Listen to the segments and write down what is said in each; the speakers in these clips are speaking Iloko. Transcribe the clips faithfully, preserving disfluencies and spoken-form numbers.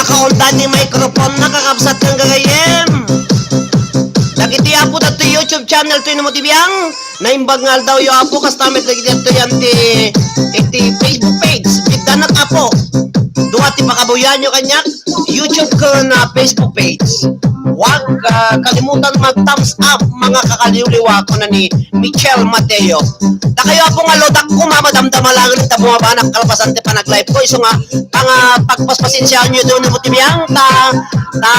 Kaundan ni microphone na, kakabsat, ken gagayyem. Dagiti Apo dagiti YouTube channel toy no mo ti biang. Naimbag nga aldawyo, Apo, kasta met dagiti adtoyan ti, iti Facebook page. Biddanak, Apo. Dua ti pakabuyaanyo kaniak, YouTube ken, ah, Facebook page. Huwag, ah, kalimutan mag-thumbs up, mga kakaliwliwa, kuna ni Michelle Mateo. Dakayo, Apo, nga lodak ko, madamdama laeng ta bumabanak kalpasan ti panag-live ko. Isu nga, ang, ah, pagpaspasensiaanyo iti unay mo ti biang, ta, ta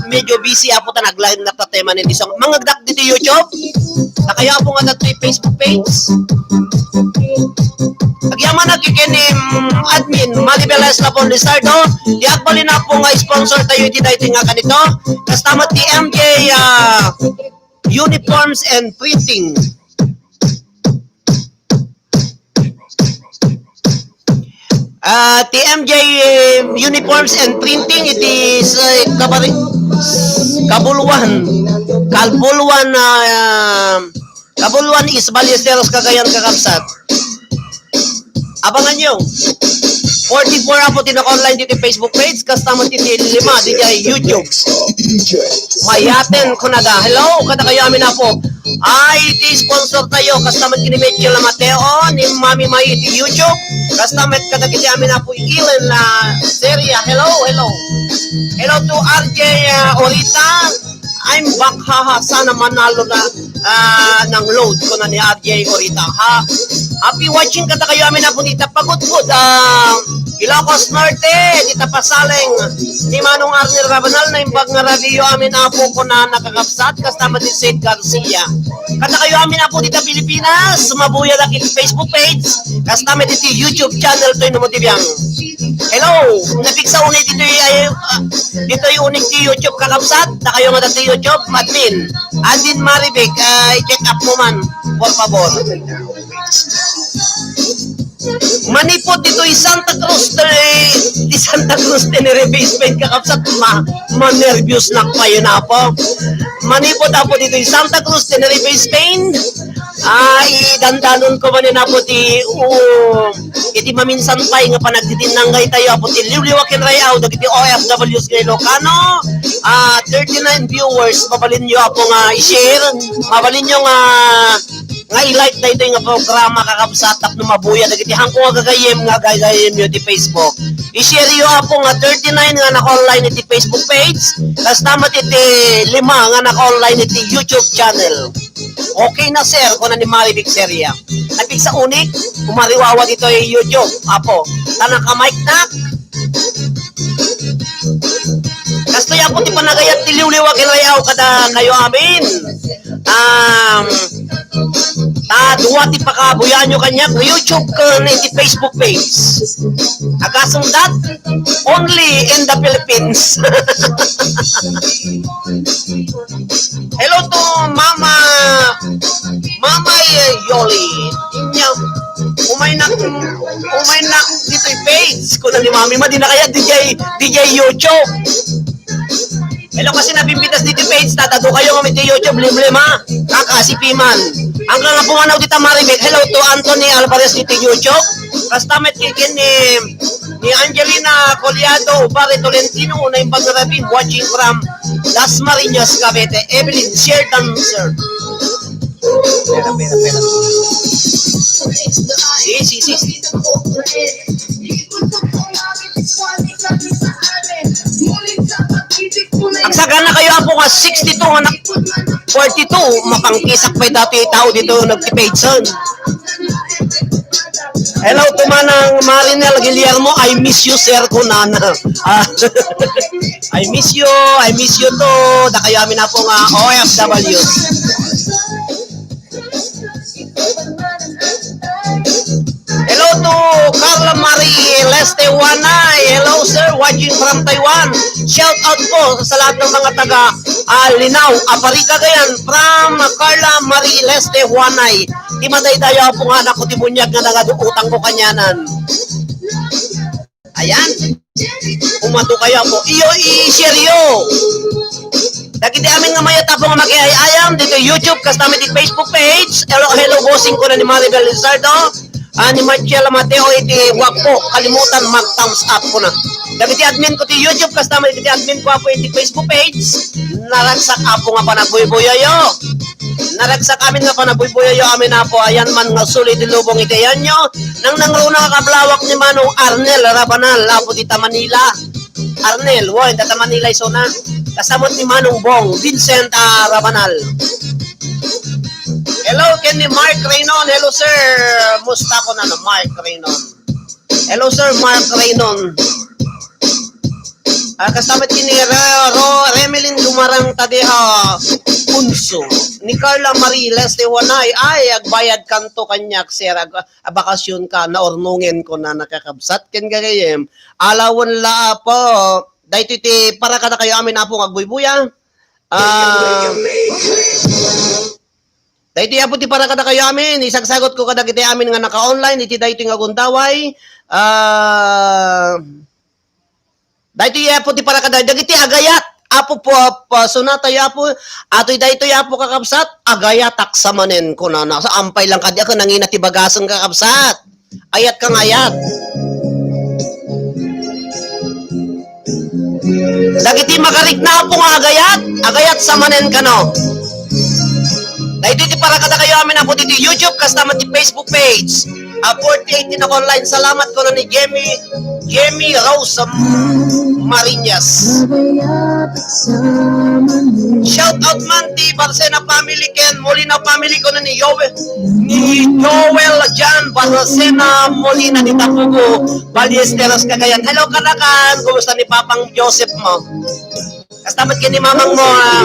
medyo busy, Apo, ta nag-live na ta tema ni Dison. Mangagdak diti YouTube. Dakayo, Apo, nga dagiti Facebook page. Agyamanak ken ni, mm, admin Maribel Eslabon Lizardo, ti agbalin, Apo, nga sponsor tayo iti daytoy nga kanito. Kasta met ti M J, ah, Uniforms and Printing. Ah, ti M J Uniforms and Printing, iti, ah, kabari-, Kabuluan, Kabuluan, ah, Kabuluan East Ballesteros, Cagayan, kakabsat. Abangan nyo. Forty-four, Apo, ti naka-online dito Facebook page, kasta met iti lima dito ay YouTube. Mayaten ko na da. Hello, kada kayo amin, Apo. Ay, iti sponsor tayo, kasta met kini Mitchell Mateo, ni Mami May iti YouTube, kasta met kada kiti amin, Apo, Ellen, ah, Seria. Hello, hello. Hello to R J, ah, Orita. I'm back, haha. Sana manalo na, ah, ng load ko na ni R J Orita, ha? Happy watching kada kayo amin, Apo, dita pagudpud, ah, Ilocos Norte, dita pasaleng ni Manong Arnel Rabanal, naimbag nga radio amin, Apo, ko na nakakabsat, kasta met ni Sid Garcia. Kada kayo amin, Apo, dita Pilipinas, mabuya da kiti Facebook page, kasta met iti YouTube channel toy no mo ti biang. Hello, napigsa unay ditoy ay, ah, ditoy unik ti YouTube, kakabsat, dakayo nga dati YouTube, admin. Admin Marivic, ah, i-check up mo man, por favor. Manipud ditoy Santa Cruz, ti, ti Santa Cruz, Tenerife, Spain, kakabsat, ma-, manerbios nak pa yun, Apo. Manipud, Apo, ditoy Santa Cruz, Tenerife, Spain. Ah, idandanon ko manen, Apo, ti, um, iti maminsan pay nga panagdidinanggay tayo, Apo, ti liwliwa ken ray-aw dagiti O F Ws nga Ilocano. Ah, thirty-nine viewers, mabalinyo, Apo, nga i-share, mabalinyo nga, nga i-like daytoy nga programa, kakabsat, tapno mabuya dagiti haanko nga gagayyem nga gagayyemyo iti Facebook. I-share yo, Apo, nga thirty-nine nga naka-online iti Facebook page, kasta met iti lima nga naka-online iti YouTube channel. Okay na, sir, kuna ni Marivic Seria. Napigsa unik, umariwawa ditoy YouTube, Apo. Ta naka-mic na. Kastoy, Apo, ti panagayat ti liwliwa ken ray-aw kada kayo amin. Um, ta dua ti pakabuyaanyo kaniak, YouTube ken iti Facebook page. Agasem dat, only in the Philippines. Hello to Mama, Mama Yoli. Inya, umaynak, umaynak ditoy page. Kuna ni Mami, madi na kaya D J, D J YouTube. Hello, kasi nabimbitas ditoy page, tatado kayo nga may YouTube, limlim, ha? Kakasipiman. Ang nga pumanaw dita, Marivic. Hello to Anthony Alvarez ditoy YouTube. Kasta met kikin ni, ni Angelina Coliado, Barry Tolentino, una yung pagrabi, watching from Las Marinas, Cavite. Evelyn, share dancer. Pera, pera, pera. Si, si, si. Agsagana kayo, Apo, nga sixty-two nga nak-, forty-two, mapangkisak pay dati tao dito nagtipidsan. Hello to Manang Marinel Guillermo, I miss you, sir, ko nana. Ah, I miss you, I miss you too. Dakayo amin, Apo, nga O F W. Hello to Carla Marie Leste Juanay. Hello, sir. Watching from Taiwan. Shout out po sa lahat ng mga taga, ah, Linao, Apari, Cagayan. From Carla Marie Leste Juanay. Ti madaydayaw po nga anak ko ti bunyag nga nagaduutang ko kanyanan. Ayan. Umato kayo po. Iyo, i-share yo. Dagiti amin nga mayat, Apo, nga makiay-ayam dito YouTube, kasta met ti Facebook page. Hello, hello, bossing ko na ni Maribel Lizardo. Ah, ni Marcela Mateo, iti wag po kalimutan mag-thumbs up ko na. Dagiti admin ko ti YouTube, kasta met iti admin ko, Apo, iti Facebook page. Naragsak, Apo, nga panagbuybuyayo. Naragsak amin nga panagbuybuyayo amin, Apo. Ayan man nga sulid ti lubong iti ayanyo. Nang nangruna nga kablawak ni Manong Arnel Rabanal, Apo, dita Manila. Arnel, wen, data Manila isuna. Kasta met ni Manong Bong, Vincent, ah, Rabanal. Hello, ken ni Mark Raynon. Hello, sir. Musta ko na, no? Mark Raynon. Hello, Sir Mark Raynon. Ah, kasta met ken ni Re-, Ro-, Remelin Gumarang tadi, ah, Punso. Ni Carla Marie Leslie Juanay, ay, agbayad kanto kaniak, sir, ag-, abakasyon ka, naurnongen ko na nakakabsat, ken gagayem. Alawen la, Apo. Daytoy ti para kadakayo amin, Apo, nga agbuybuya. Ah, Daytoy, Apo, ti para kadakayo amin, isagsagot ko kadagiti amin nga naka-online iti daytoy nga gundaway. Ah, daytoy, Apo, ti para kada-, dagiti agayat. Apo, pa-, pasunatayo, Apo, atoy daytoy, Apo, kakabsat, agayatak sa manen, kunana. Sa ampay lang kadi, ako nangina ti bagaseng, kakabsat. Ayat kang ayat. Dagiti makarikna, Apo, nga agayat, agayat sa manen kano. Daytoy ti para kadakayo amin, Apo, ditoy YouTube, kasta met ti Facebook page. Ah, forty-eight ti naka-online. Salamat kuno ni Jemmy, Jemmy Rose, um, Marinas. Shout out man ti Barcena family ken Molina family kuno ni Joel, ni Joel Jan Barcena Molina, ni Tapugo, Ballesteros, Cagayan. Hello, Kanakan. Kumusta ni Papang Joseph mo? Kasta met ken ni mamang mo, ah,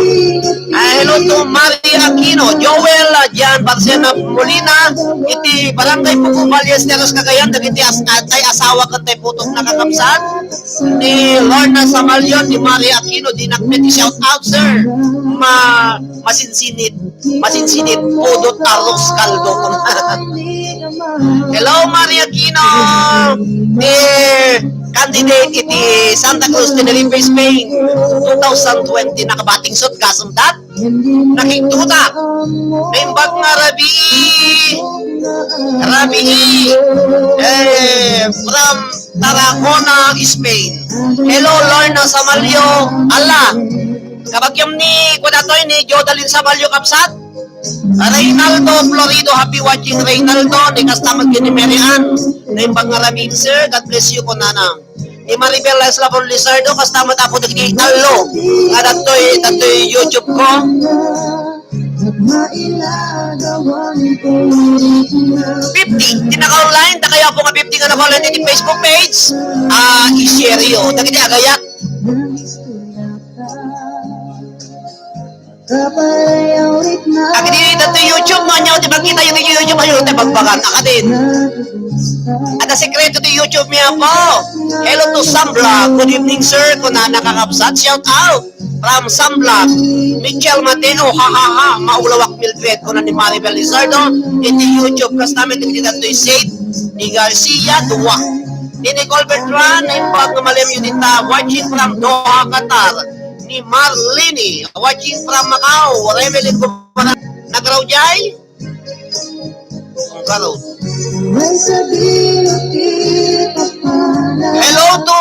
ah, hello to Mari Aquino, Joel, ah, Jan Barcena Molina, iti Barangay Pugo, Ballesteros, Cagayan, dagiti as-, ah, tay asawa ken tay putok, nakakabsat. Ni Lorna Samalion, ni Mari Aquino, dinak met i-shout out, sir. Ma-, masinsinit, masinsinit, pudot, arroz, kaldo. Hello, Mari Aquino. Ni candidate iti Santa Cruz, Tenerife, Spain, two thousand twenty. Nakabatingsot, gasem dat. Nakigdutak. Naimbag nga rabii. Rabii. Eh, from Tarragona, Spain. Hello, Lorna Samalio. Ala. Kabagiam ni, kuan datoy ni Jodalyn Samalio, kabsat. Reynaldo Florido, happy watching, Reynaldo. Ni kasta met ken ni Mary Ann. Naimbag nga rabii, sir. God bless you, kunana. Ni Maribel Eslabon Lizardo, kasta met, Apo, dagiti tallo nga datoy, datoy YouTube ko. Fifty, ti naka-online, dakayo, Apo, nga fifty nga naka-online iti Facebook page. Ah, i-share yo. Dagiti agayat. Agidi ditoy YouTube, no, ania ti makita iti YouTube, ayo, ti bagbagan, akadin. Adda sekreto ti YouTube mi, Apo. Hello to Sam Vlog. Good evening, sir. Kunana, kakabsat, shout out from Sam Vlog. Michelle Mateo, ha, ha, ha. Maulawak Mildred, kuna ni Maribel Lizardo. Iti YouTube, kasta met iti datoy Saint ni Garcia, dua. Ni Nicole Bertrand, naimbag nga malem yu dita. Watching from Doha, Qatar. Ni Marlene, watching from Macau. Remelin Gumara, nagraw jay? Ang karaw. Hello to,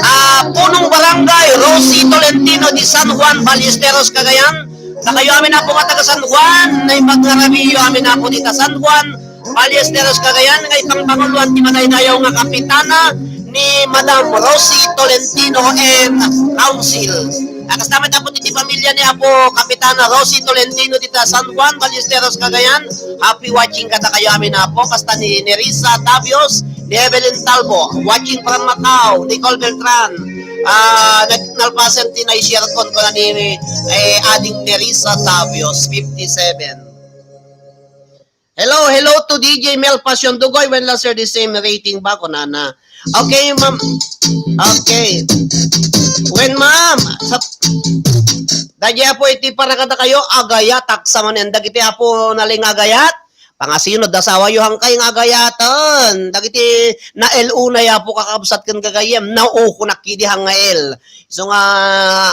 ah, Punong Barangay, Rosie Tolentino de San Juan, Ballesteros, Cagayan. Dakayo amin, Apo, nga taga San Juan, naimbag nga rabii yo amin, Apo, dita San Juan, Ballesteros, Cagayan, nga ipangpanguloan ti madaydayaw nga kapitana ni Madam Rosie Tolentino and Council. Ah, kasta met, Apo, ti pamilya ni Apo Kapitana Rosie Tolentino dita San Juan, Ballesteros, Cagayan. Happy watching kadakayo amin, Apo. Kasta ni Nerissa Tabios, ni Evelyn Talbo, watching from Macau, Nicole Beltran. Ah, nag-, nalpasen ti na-share kon, kuna ni, eh, ading Nerissa Tabios, fifty-seven. Hello, hello to D J Mel Passion Dugoy. Wen la, sir, the same rating ba, kunana? Okay, ma'am. Okay. Wen, ma'am. Sa, daydi, Apo, iti para kadakayo, agayat, taksa manen. Dagiti, Apo, nalingagayat. Pangasino, dasawa yo, hangkay nga agayaten. Dagiti, na-L unay, Apo, kakabsat ken gagayem. Na-O ko nakidi hang nga L. So nga,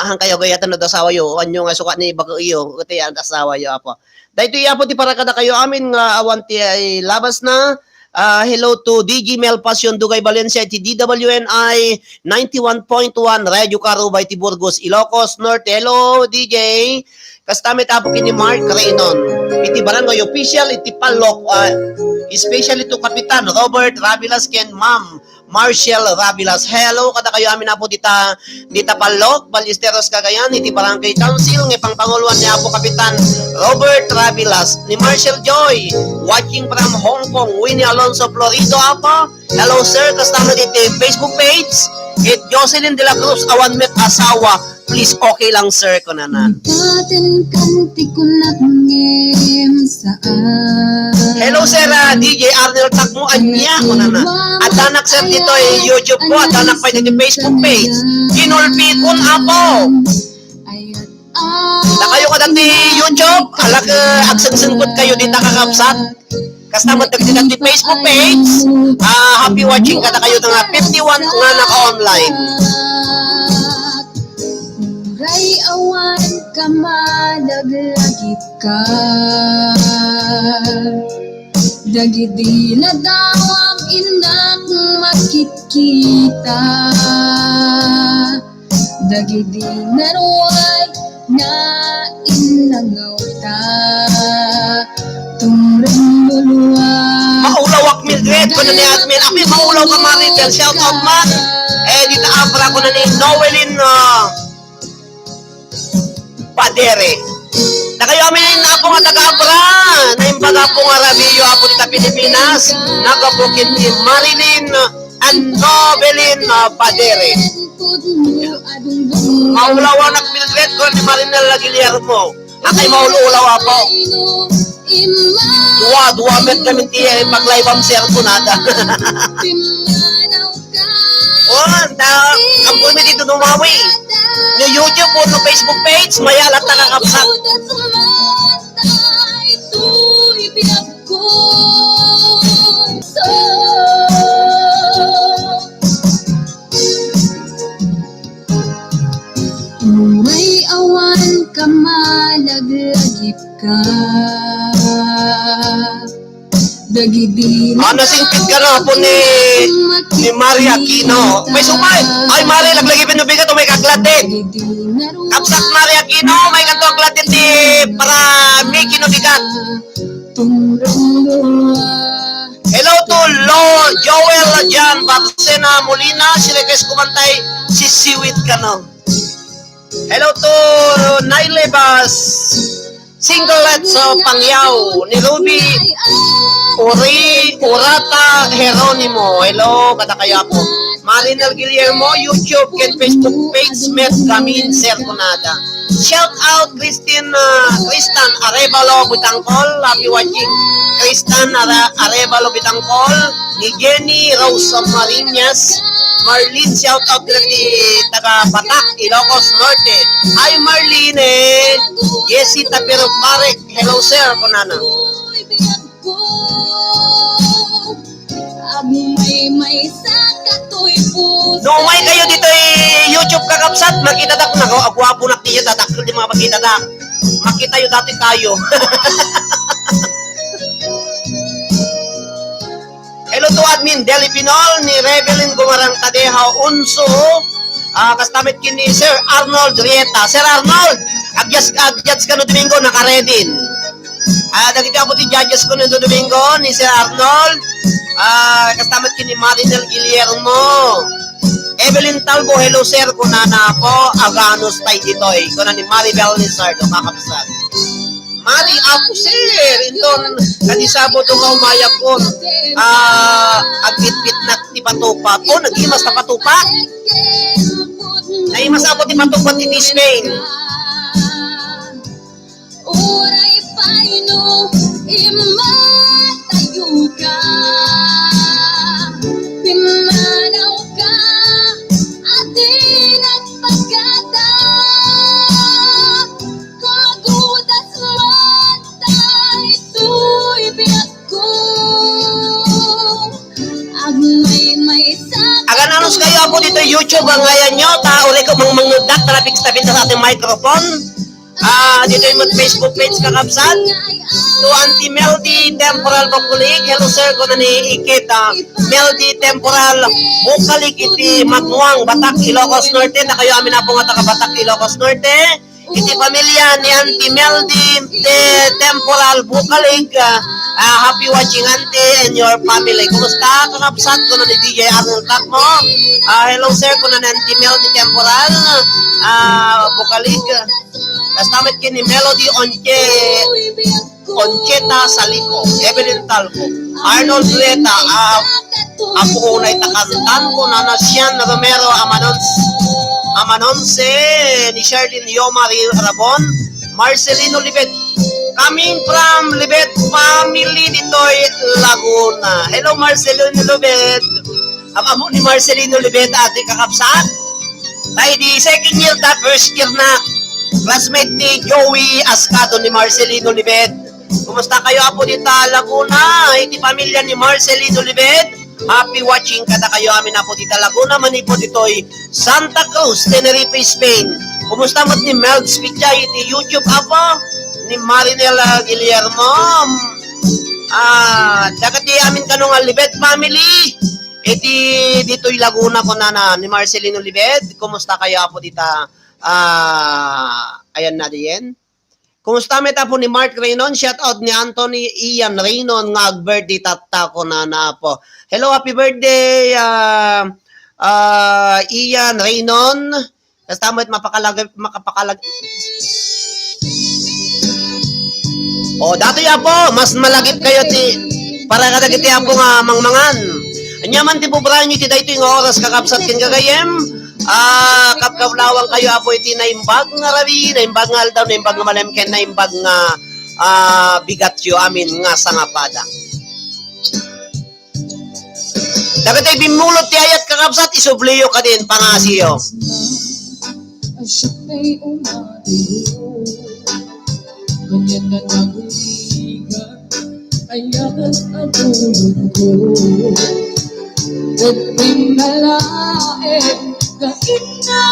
hangkay agayaten, no, dasawa yo. Anyo nga sukat ni bago iyo. Iti, ang dasawa yo, Apo. Daytoy, Apo, ti para kadakayo amin nga awan ti ay labasna. Ah, hello to D J Mel Passion Dugay Valencia iti D W N I ninety-one point one Radio Caruba iti Burgos, Ilocos Norte. Hello, D J. Kasta met, Apo, ken ni Mark Renon iti Barangay Official iti Pallok, ah, especially to Kapitan Robert Rabilas ken Ma'am Marshall Rabilas. Hello kadakayo amin, Apo, dita, dita Pallok, Ballesteros, Cagayan, iti Barangay Council nga pangpanguloan ni Apo Kapitan Robert Rabilas, ni Marshall Joy, watching from Hong Kong, Winnie Alonso Florido, Apo. Hello, sir, kasta met iti Facebook page, ket Jocelyn de la Cruz, awan met asawa. Please, okay lang, sir, kunana. Daten kan ti kunak ngem saan. Hello, sir, ah, D J Arnel Takmo, ania, kunana. Addanak, sir, ditoy YouTube ko, addanak pay ditoy Facebook page. Kinulpikon, Apo. Dakayo kadagiti YouTube, alak, eh, agsengsengpet kayo dita, kakabsat. Kasta met dagiti, dagiti Facebook page, ah, happy watching kadakayo nga fifty-one nga naka-online. Uray awan ka malaglagip ka. Dagidi ladawam innak makitkita. Dagidi naruay nga innangawta. Tumreng luluwa. Maulawak, Mildred, kuna ni admin. Apay, maulaw ka, Maritel. Shout out man. Eh, dita Abra, kuna ni Noelin, ah, Padere. Dakayo amin, Apo, nga taga-Abra. Naimbag, Apo, nga Rabio, Apo, dita Pilipinas. Nagapu ken ni Marilyn and Novelin, ah, Padere. Maulawanak, Mildred, kuna ni Marinela Guillermo. Apay, maulaw, Apo. Dua, dua met kami ti, eh, pag-live-am, sir, kunada. Oh, anta, ampo mi dito dumawi. No YouTube o no Facebook page, maya latta, kakabsat. Uray awan ka malaglagip ka. Dagidi. Ah, nasingpit ka na, Apo, ni, ni Mari Aquino. May sumay. Ay, Mari, laglagipen no bigat, o may kaglatin. Kabsat Mari Aquino, may kanto aglatin ti para mi kino bigat. Hello to Lo Joel Jan Barcena Molina, si request ko man tay si Siwit Kano. Hello to Nailebas. Singlet sa Pangyaw ni Ruby Uri Urata Jeronimo. Hello, kadakayo, Apo. Marinel Guillermo, YouTube ken Facebook page, met gamin, sir, kunada. Shout out, Christine, ah, Kristan Arevalo Bitangkol. Happy watching, Kristan Ara-, Arevalo Bitangkol. Ni Jenny Rose Marinas. Marlene, shout out dagiti taga Batak, Ilocos Norte. Hi, Marlene. Jessica Pero Barek, hello, sir, kunana. No umay kayo ditoy YouTube, kakabsat, makitadak na, agwapo na kaya, dadakkel di mga makitadak. Makitayo dati tayo. Hello to admin Deli Pinol, ni Rebelin Gumarang Tadeja Unso, ah, kasta met ken ni Sir Arnold Rieta. Sir Arnold, adjust, adjust ka no Domingo, nakaredin. Ah, dagiti apo ti judges ko no Domingo, ni Sir Arnold, ah, kasta met ken ni Marinel Guillermo. Evelyn Talbo, hello sir, kunana, Apo, aganus tay ditoy, kuna ni Maribel Lizardo, kakabsat. Mari, Apo, sir, inton kadi Sabado nga umayakon, ah, agbitbitnak ti patupat. O, nagimas ta patupat. Naimas, Apo, ti patupat iti Spain. Uray pay no immatayo ka, pimmanaw ka, a di nagpagada, kumagudas man daytoy biag ko. Agmaymaysa. Agan-anos kayo, Apo, ditoy YouTube, ang ngayan nyo, ta uray ko mangmangngegdak, ta napigsa-pigsa sa ating microphone. Ah, ditoy met Facebook page, kakabsat. To Auntie Meldy Temporal Bukalig. Hello, sir, kuna ni Ikit, ah, Meldy Temporal Bukalig iti Magmuang, Batac, Ilocos Norte. Dakayo amin, Apo, nga taga Batac, Ilocos Norte. Iti pamilya ni Auntie Meldy de Temporal Bukalig, ah, ah, happy watching, Auntie, and your family. Kumusta, kakabsat? Kuna ni D J Arnold Tacmo. Ah, hello, sir, kuna ni Auntie Meldy Temporal, ah, Bukalig. Kasta met ken ni Melody Onche, Concheta Salico, Evelyn Talco, Arnold Reta, ah, Apo Unay Takantan, kunana Sian Romero, Amanons-, Amanonse, ni Sherlyn Yoma Ri-, Rabon, Marcelino Libet, coming from Libet family ditoy Laguna. Hello, Marcelino Libet. Am-ammo ni Marcelino Libet, atoy, kakabsat. Tay di second year ta, first year na. Classmate ni Joey Ascado ni Marcelino Libet. Kumusta kayo, Apo, dita Laguna? Iti pamilya ni Marcelino Libet. Happy watching kadakayo amin, Apo, dita Laguna, manipud ditoy Santa Cruz, Tenerife, Spain. Kumusta met ni Melds Pichay iti YouTube, Apo? Ni Marinela Guillermo. Ah, dagiti amin kano nga Libet family. Iti ditoy Laguna, kunana ni Marcelino Libet. Kumusta kayo, Apo, dita, ah, ayan na diyen? Kumusta met, Apo, ni Mark Reynon? Shout out ni Anthony Ian Reynon nga ag-birthday tatta, kunana, Apo. Hello, happy birthday, ah, ah, Ian Reynon. Kasta met mapakalag-, makapakalag-, O, datoy, Apo, mas malagip kayo ti, para kadagiti, Apo, nga mangmangan. Ania man ti bubrayen iti daytoy nga oras, kakabsat ken gagayyem, ah, kabkablawang kayo, Apo, iti naimbag nga rabii, naimbag nga aldaw, naimbag nga malem, ken naimbag nga, ah, bigatyo amin nga sangapada. Dagiti bimmulod ti ayat, kakabsat, isubliyo kadin, pangasiyo. Ay, siya pa'y umadayo. Ganyan na naguligan, ayat ang tulog ko. Pwedeng nalaen, kain na,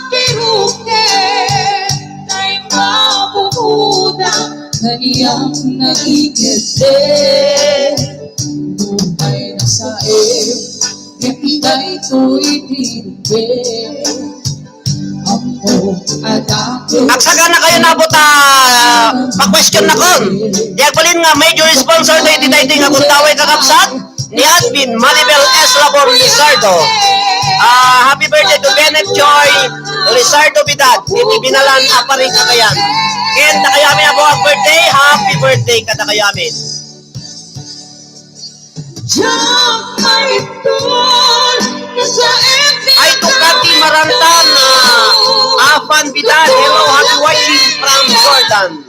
pero ket, ay mabubuda, kaniang nagigete. Buhay na sa iyo, ket daytoy ti rubek. Agsagana kayo na buta, pa-question na kon. Di agbalin nga major sponsor daytoy, daytoy nga gundaway, kakabsat, ni Admin Maribel S. Labor Lizardo. Ah, happy birthday to Bennett Joy Lizardo Bidad, iti binalan a parikakayan. Ken dakayo amin a buak birthday, happy birthday kadakayo amin. Ay, tukati marantan, ah, Afan Bidad. Hello, happy watching from Jordan.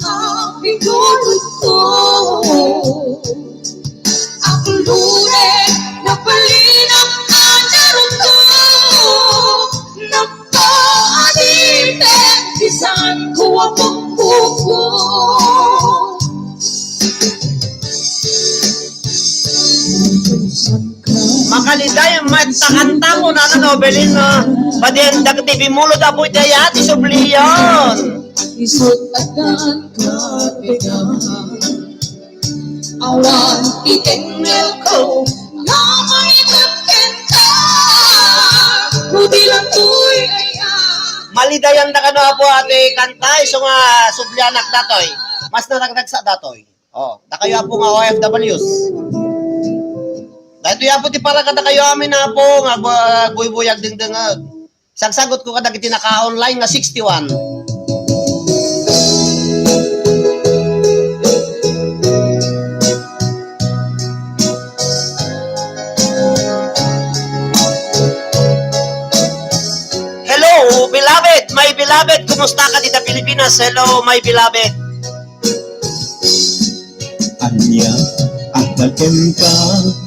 Makaliday, matakanta mo na, ano, Belin, no? Padiyan, dagiti bimmulod a buy, dayat, isubliyon. Isut at Awan ti tengngel ko nga mangipet kenka, no di lang toy aya. Malidayan da kano, Apo, ati kanta, isu nga sublianak datoy. Mas naragdagsa datoy. Oh, dakayo, Apo, nga O F Ws. Daytoy, Apo, ti para kadakayo amin, Apo, nga agbu-, agbuybuy agdengdengeg. Sagsagutko kadagiti naka-online nga sixty-one. Hello, beloved, my beloved, kumusta ka dita Pilipinas? Hello, my beloved. Ania, adda kenka,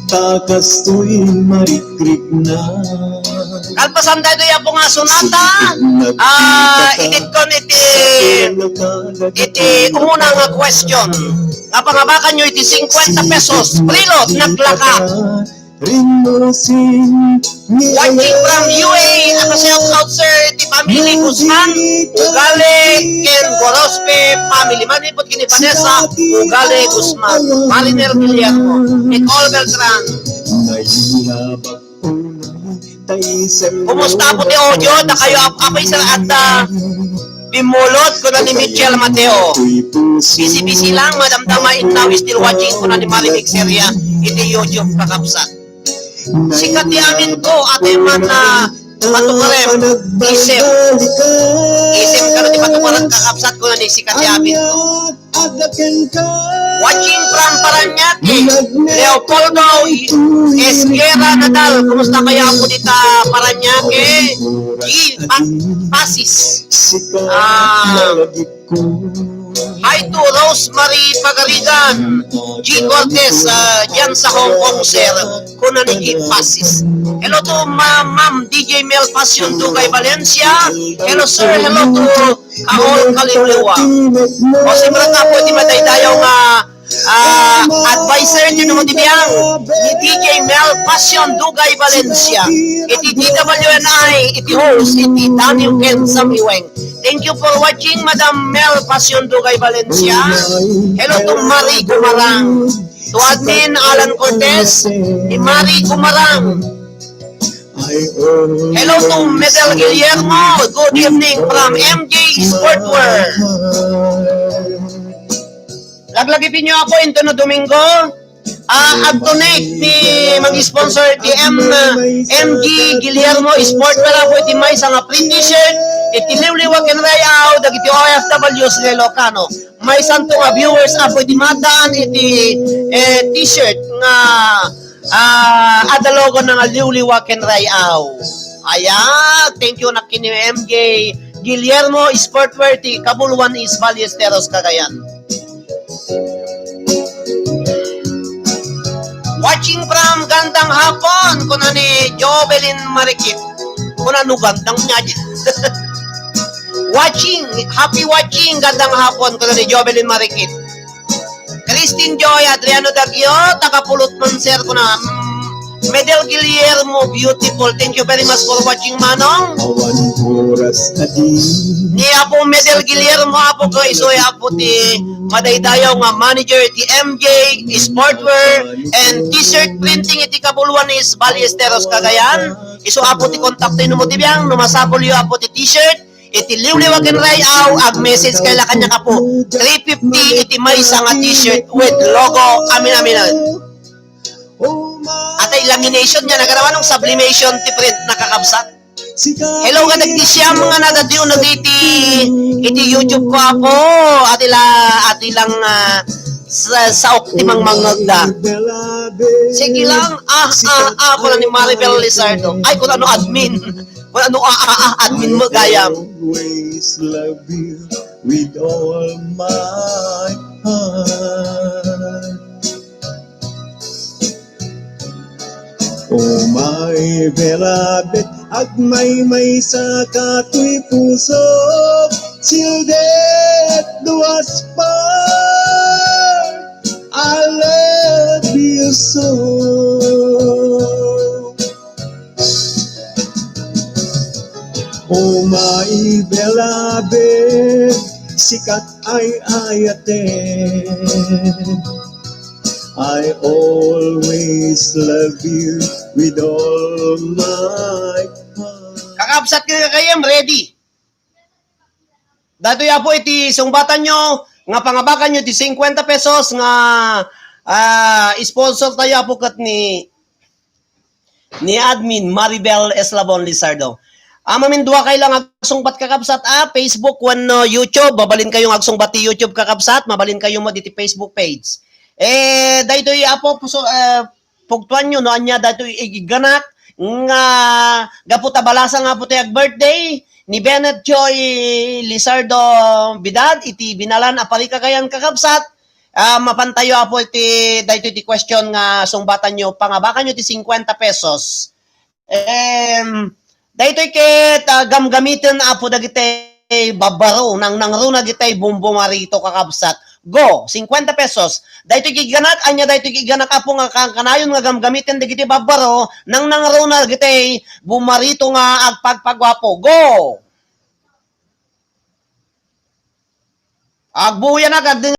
ta kastoy marikrikna. Kalpasan daytoy, Apo, nga sonata, ah, ititkon iti, iti umuna nga question. Nga pangabakanyo iti cincuenta pesos, prilot, naglakat. Watching from U A, ako siya, out, sir, ti family Guzman, Ugali, ken Gorospe family. Manipod ken ni Vanessa, Ugali, Guzman, Mariner Guillermo, Nicole Beltran. Kumusta po ti audio? Dakayo ap-, apay, sir, adda bimmulot, kuna ni Michelle Mateo. Busy-busy lang, madamdama it now, still watching, kuna ni Marimig Seria, iti YouTube, kakabsat. Sika ti amin ko, ate man, ah, Matukarem, isem. Isem kano ti Matukarem, kakabsat, kuna ni sika ti amin ko. Watching from Parañaque, Leopoldo Esguerra Nadal. Kumusta kayo, apo, dita Parañaque? G. Pa-, Pasis. Ah, hi to Rosemary Pagarigan, G. Cortez, ah, dyan sa Hong Kong, sir. Kuna ni G. Pasis. Hello to Ma-, Ma'am D J Mel Passion Dugay Valencia. Hello, sir. Hello to Kaol Kaliwliwa. O, simulat na po iti madaydayaw nga, ah, adviser ti Numo ti Biang, ni D J Mel Passion Dugay Valencia. Iti D W N I, iti host, iti Daniel Ken Samiweng. Thank you for watching, Madam Mel Passion Dugay Valencia. Hello to Marie Gumarang. To admin Alan Cortez, ni Marie Gumarang. Hello to Medel Guillermo. Good evening from M J Sportwear. Laglagipinyo, apo, intono Domingo. Ah, ag-donate ti mag-sponsor ti M-, M G Guillermo Sportwear, apo, iti maysa nga free t-shirt iti liwliwa ken ray-aw dagiti O F Ws nga Ilocano. Maysanto nga viewers, apo, iti madan iti, eh, t-shirt nga ah, adda logo na nga liwliwa ken ray-aw. Aya, thank you na ken ni M J Guillermo Sportwear ti Cabuluan East, Ballesteros, Cagayan. Watching from Gandang Hapon, kuna ni Jovelyn Marikit. Kuna no gandang niya. Watching, happy watching, Gandang Hapon, kuna ni Jovelyn Marikit. Christine Joy Adriano Dagio, taga Pulutman, sir, kuna, mm, Medel Guillermo, beautiful. Thank you very much for watching, Manong. Awan oras a di. Ni Apo Medel Guillermo, apo ko, isu, apo ti madaydayaw nga manager ti M J Sportwear and T-shirt printing iti Cabuluan East, Ballesteros, Cagayan. Isu, apo, ti kontakto, no mo ti biang, no masapulyo, apo, ti T-shirt. Iti liwliwa ken ray-aw, ag-message kay la kaniak, apo. Three fifty iti maysa nga t-shirt with logo, amin-aminan. Atay lamination niya, nagarawanong sublimation ti print, nakakabsat. Hello, kadagiti siam nga nadadiw na diti, iti YouTube ko, apo. Ati la, ati lang, ah, sa, sa ok ti mangmangngegda. Sige lang, ah, ah, ah, kuna ni Maribel Lizardo. Ay, kuna no admin. Wala no, ah, ah, ah, admin mo, gayam. Always love you with all my heart. Oh, my beloved, agmaymaysa ka toy puso, till death do us part. I love you so. Oh, my beloved, sikat ay ayaten. I always love you with all my heart. Kakabsat ka, kayam, ready. Datoy, apo, iti sungbatanyo nga pangabakanyo ti cincuenta pesos nga, ah, sponsor tayo, apo, ket ni, ni admin Maribel Eslabon Lizardo. Ah, mamindua kay lang agsungbat, kakabsat, ah, Facebook wenno YouTube. Mabalin kayo nga agsungbat ti YouTube, kakabsat. Mabalin kayo mo diti Facebook page. Eh, daytoy, apo, puso, eh, pugtuanyo no ania daytoy igigganak nga gapu ta balasang nga apo ti ag-birthday ni Bennett Joy Lizardo Bidad iti binalan a Parikagayan, kakabsat. Ah, mapantayo, apo, iti daytoy ti question nga sungbatanyo, pangabakanyo ti cincuenta pesos. Em, daytoy ket, ah, gamgamiten, apo, dagiti babbaro, nangnangruna dagiti bumbumarito, kakabsat. Go, cincuenta pesos. Daytoy kigganak, anya daytoy kigganak, Apo, nga ka-, kanayon nga gamgamiten dagiti babbaro, nangnangruna dagiti bumarito nga agpagpaguapo. Go! Agbuyanak, agdeng-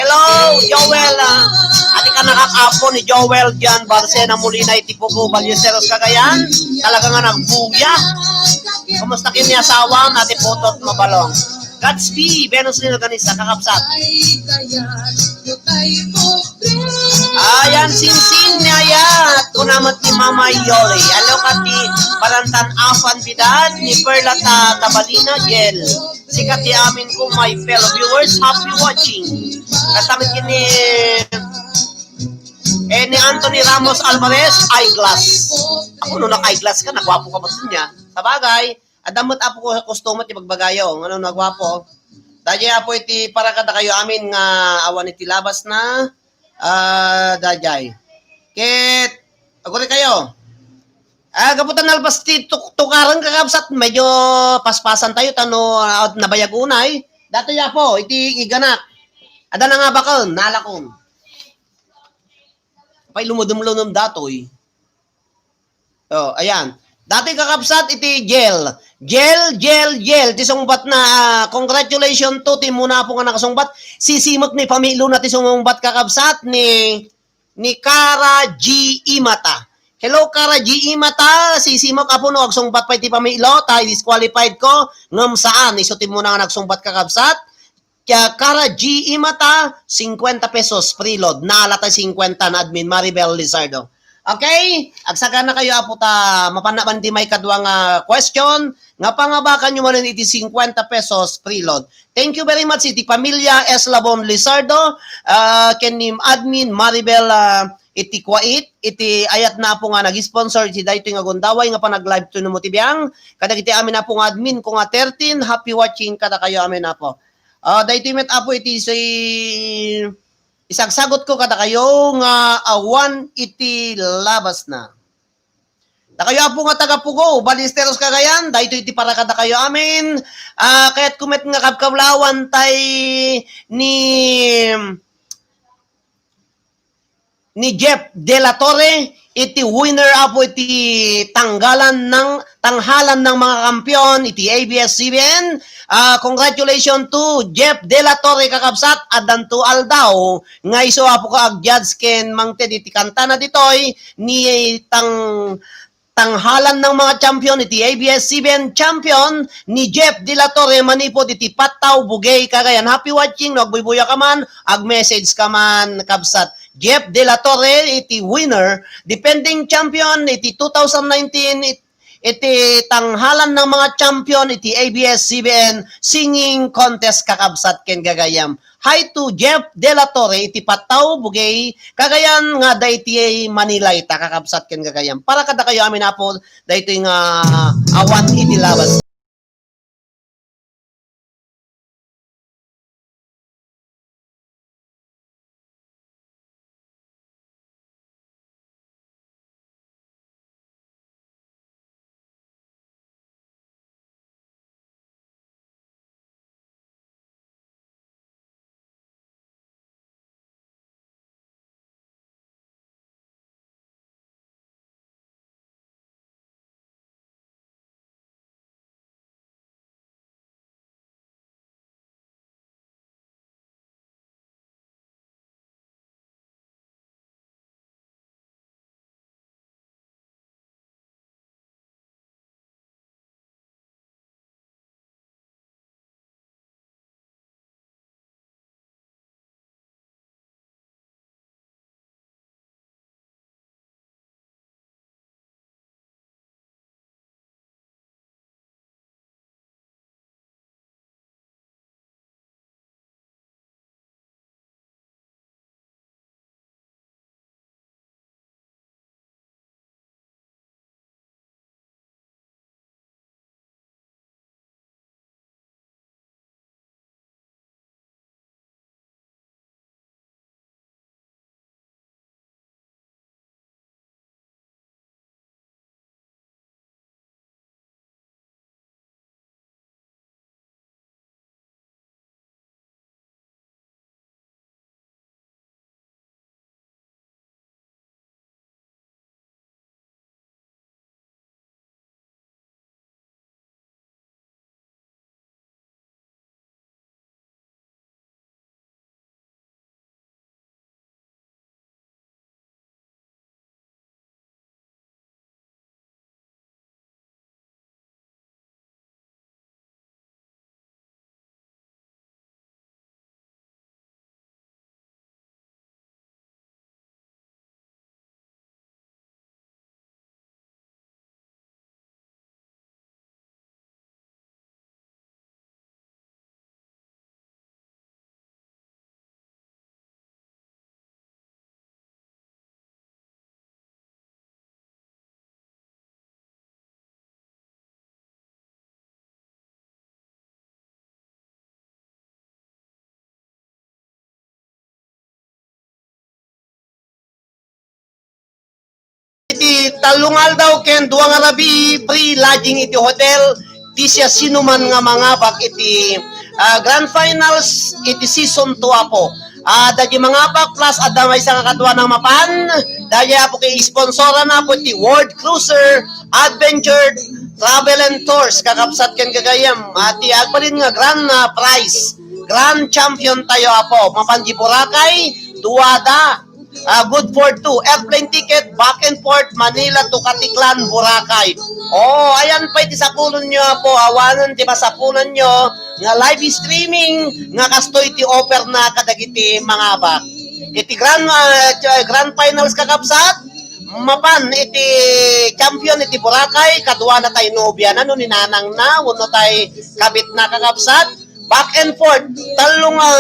Hello, Joel, ah. Ati ka nakakapo ni Joel John Barcena Molina iti Pugo, Balyeseros, Cagayan. Talaga nga nagbuya. Kumusta kini asawam, ati putot mabalong? Godsby, Venus Linoganisa, kakabsat. Ayan, singsing ni Ayat. Kuna met ni Mama Yoli. Hello, Kati. Barantan Afan Bidad ni Perla Ta-, Tabalina Gel. Sika ti amin ko, my fellow viewers. Happy watching. Kasama kini eh, ni Anthony Ramos Alvarez, eyeglass. Ako, no nag-eyeglass ka, nagwapo ka ba niya? Sabagay, adda met, apo ko, customer ti bagbagayo. Ano, nagwapo? Dayjay, apo, iti para kadakayo amin nga awan iti labas na. Ah, dayjay. Ket, aguri kayo. Ah, gapu ta nalpas ti tuk-, tukaren, kakabsat, medyo paspasan tayo, ta no, ah, nabayag unay. Datoy, apo, iti iganak. Adda na nga bakal, nalakon. Pay lumudum-lumudum datoy. Oh, ayan. Datoy, kakabsat, iti Gel. Gel, Gel, Gel. Ti sungbat na, ah, congratulations to ti muna, apo, nga nakasungbat. Sisimek ni pamilona ti sungbat, kakabsat, ni, ni Kara G Imata. Hello, Kara G Imata. Sisimek, apo, no agsungbat pay ti pamilo, ta disqualified ko. Ngem saan, isu ti muna nga nagsungbat, kakabsat. Kaya Kara G Imata, cincuenta pesos, preload. Naalata cincuenta na admin Maribel Lizardo. Okay? Agsagana kayo, apo, ta mapanna man ti maikadua nga question. Nga pangabakan nyo manen iti cincuenta pesos, preload. Thank you very much iti pamilya Eslabon Lizardo, ah, ken ni admin Maribel, ah, iti Kuwait, iti ayat na, apo, nga nag-sponsor iti daytoy nga gundaway nga panag-live to no mo ti biang. Kadagiti amin, apo, nga admin ko nga thirteen, happy watching kadakayo amin, apo. Ah, daytoy met, apo, iti say isagsagot ko kadakayo nga awan iti labas na. Dakayo, apo, nga taga Pugo, Ballesteros, Cagayan, daytoy iti para kadakayo amin. Ah, kayat ko met nga kabkablawan tay ni ni Jeff De La Torre, iti winner, apo, iti tanggalan ng, tanghalan ng mga kampiyon iti A B S C B N. Ah, congratulations to Jeff De La Torre, kakabsat. Addanto aldaw nga isu, apo, ka ag-judge ken mangted iti kantana ditoy ni tang tanghalan ng mga champion iti A B S C B N champion ni Jeff De La Torre manipod iti Patao, Bugey, Cagayan. Happy watching, no agbuybuya ka man, ag-message ka man, kabsat. Jeff De La Torre iti winner, defending champion iti two thousand nineteen, it-, iti tanghalan ng mga champion iti A B S C B N singing contest, kakabsat ken gagayam. Hi to Jeff De La Torre iti Patao, Bugey, Cagayan nga adda iti Manila ita, kakabsat ken gagayam. Para kadakayo amin, apo, daytoy nga awan iti labas. Tallo nga aldaw ken dua nga rabii, free lodging iti hotel, ti siasinoman nga mangabak iti, ah, grand finals iti season two, Apo. Ah, dagiti mangabak plus adda maysa nga kaduana nga mapan, dagiti, Apo, ket sponsoran, Apo, iti World Cruiser Adventure Travel and Tours, kakabsat ken gagayyem. Ah, ti agbalin nga grand, ah, prize, grand champion tayo, Apo. Mapan di Boracay, duada. Ah, good for two. Airplane ticket, back and forth, Manila to Caticlan, Boracay. Oh, ayan pay ti sapulonyo, Apo. Awanen ti masapulanyo nga live streaming nga kastoy ti offer na kadagiti mangabak. Iti grand, ah, grand finals, kakabsat, mapan iti champion iti Boracay, kaduana tay nobia na, no, ni nanang na, wenno tay kabit na, kakabsat. Back and forth. Tallo nga,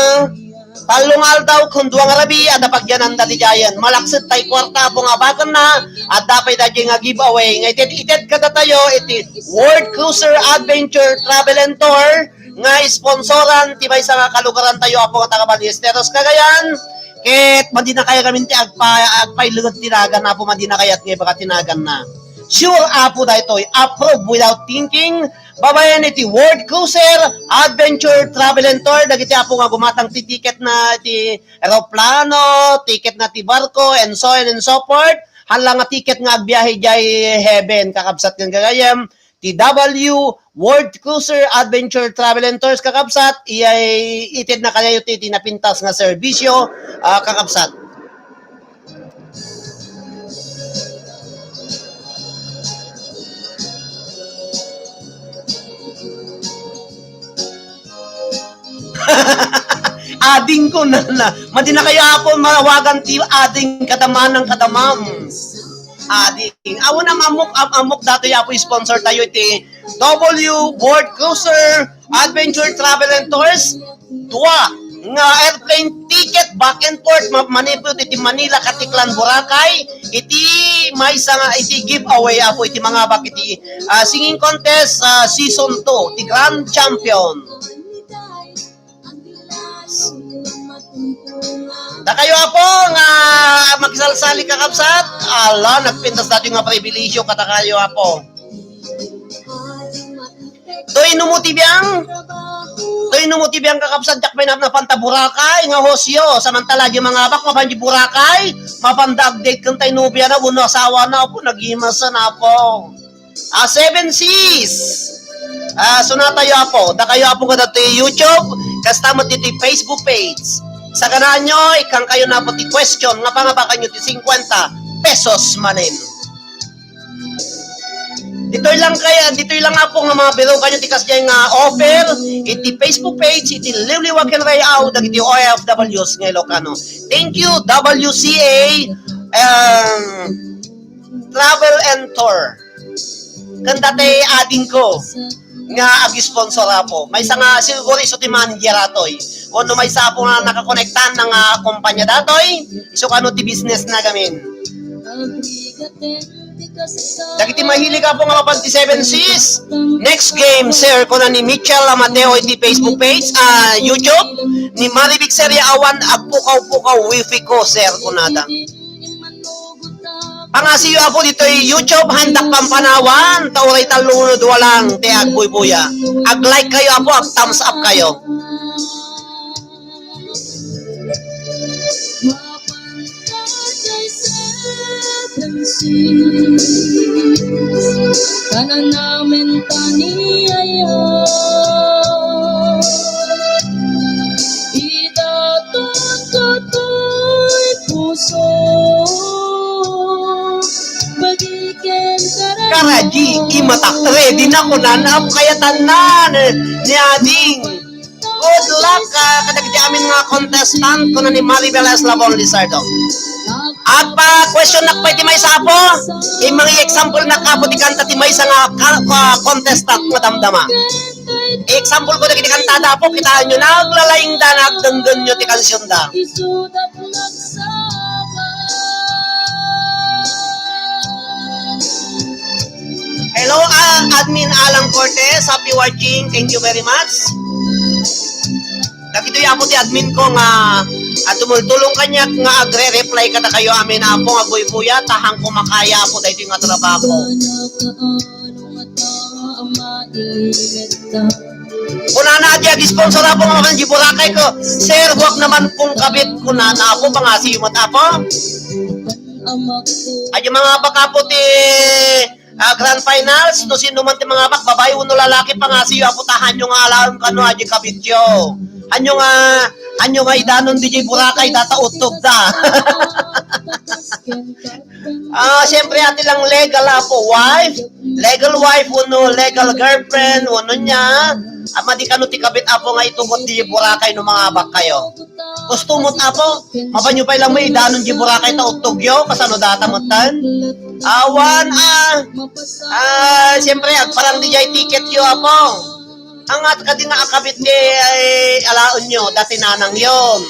tallo nga aldaw ken dua nga rabii, adda pagyananda ti Giant. Malaksid tay kuarta, Apo, nga abakenna, adda pay daytoy nga giveaway. Nga ited-ited kadatayo iti World Cruiser Adventure Travel and Tour nga sponsoran ti maysa nga kalugaran tayo, Apo, nga taga Ballesteros, Cagayan. Ket madi na kayat ngamin ti agpa-, agpailed ti nagan, Apo, madi na kayat nga ibaga ti naganna. Sure, Apo, daytoy. Approve without thinking. Babaen iti World Cruiser Adventure Travel and Tour, dagiti, Apo, nga gumatang ti ticket na ti eroplano, ticket na ti barko, and so on and so forth. Hala nga ticket nga agbiahe jay heaven, kakabsat ken gagayyem, ti W World Cruiser Adventure Travel and Tours, kakabsat, iyay ited na kanayo ti, ti napintas nga serbisyo, ah, kakabsat. Ading ko na, na. Madi na kayo, Apo, mawagan ti ading kada manang kada ma'am. Ading. Awan am-, amok, am-, amok datoy, Apo, sponsor tayo iti W World Cruiser Adventure Travel and Tours. Dua nga airplane ticket back and forth, ma-, manipud iti Manila, Caticlan, Boracay. Iti maysa nga iti giveaway, Apo, iti mangabak iti, ah, singing contest, ah, season two, ti grand champion. Dakayo, Apo, nga makisalsali, kakabsat. Ala, nagpintas dati nga pribilisyo kadakayo, Apo. Toy no mo ti biang? Toy no mo ti biang, kakabsat, diak pay napanta Boracay nga hosyo. Samantala, di mangabak, mapan di Boracay, mapanda agdate ken tay nobia na, wenno asawa na, Apo, nagimasen, Apo. Ah, Seven Seas. Ah, sunatayo, Apo. Dakayo, Apo, kadagiti YouTube, kasta met ditoy Facebook page. Saganaanyo, ikkan kayo na, Apo, ti question nga pangabakanyo ti cincuenta pesos manen. Ditoy lang kaya, ditoy lang, Apo, nga mabirukanyo ti kasdiay nga offer iti Facebook page iti Liwliwa ken Ray-aw dagiti O F Ws nga Ilocano. Thank you, W C A, um, Travel and Tour. Ken dati ading ko nga ag-sponsor, Apo. Maysa nga siguro isu ti manager atoy. Wenno maysa, Apo, nga nakakonektan nga kumpanya datoy, isu kano ti business na gamin. Dagiti mahilig, Apo, nga mapan ti Seven Seas. Next game, sir, kuna ni Michelle Amateo iti Facebook page, ah, YouTube, ni Marivic Seria awan agpukaw-pukaw wifi ko, sir, kunada. Pangasiyo, Apo, ditoy YouTube, Handak Pampanawan, ta uray tallo wenno dua lang ti agbuybuya. Ag-like kayo, Apo, ag-thumbs up kayo. Kanan namin taniayo. Ida to'y puso. Karaji, imatak, ready na kunan, am, kayatan na, ni, ni Ading. Good luck, ah, kadagiti amin nga contestant, kuna ni Maribel Eslabon Lizardo. Agpa-question nak pay ti maysa, Apo. Imang i-example nak, Apo, ti kanta ti maysa nga ka-, ka-, contestant nga damdama. I-example ko dagiti kantada, Apo, kitaenyo, naglalaingda, nagdenggenyo ti kansionda. Hello, ah, Admin Alan Cortez. Happy watching. Thank you very much. Dagitoy, Apo, ti admin ko nga A tumultulong kaniak nga agre-reply kadakayo amin, Apo, nga agbuybuya, ta haanko makaya, Apo, daytoy nga trabaho. Kunana, adi ag-sponsor, Apo, nga mapan di Boracay ko, "Sir, huwag naman pong kabit," kunana, Apo, pangasiyo met, Apo. Adi mangabak, Apo, ti ah, grand finals, no sino man ti mangabak, babae wenno lalaki, pangasiyo, Apo, ta haanyo nga alaen kano, adi kabityo. Haanyo nga, haanyo nga idanon diay Boracay, data uttog da. Ah, siyempre, adi lang legal, Apo, wife, legal wife, wenno legal girlfriend, wenno nia, a madi kano ti kabit, Apo, nga itugot diay Boracay no mangabak kayo. Gusto met, Apo, mapanyo pay lang may idanon diay Boracay ta uttogyo, kasano data metten? Awan, ah, ah, siyempre, agparang diay ticketyo, Apo. Angat kadi nga akabit ti, ay, alaenyo, dati nanangyo.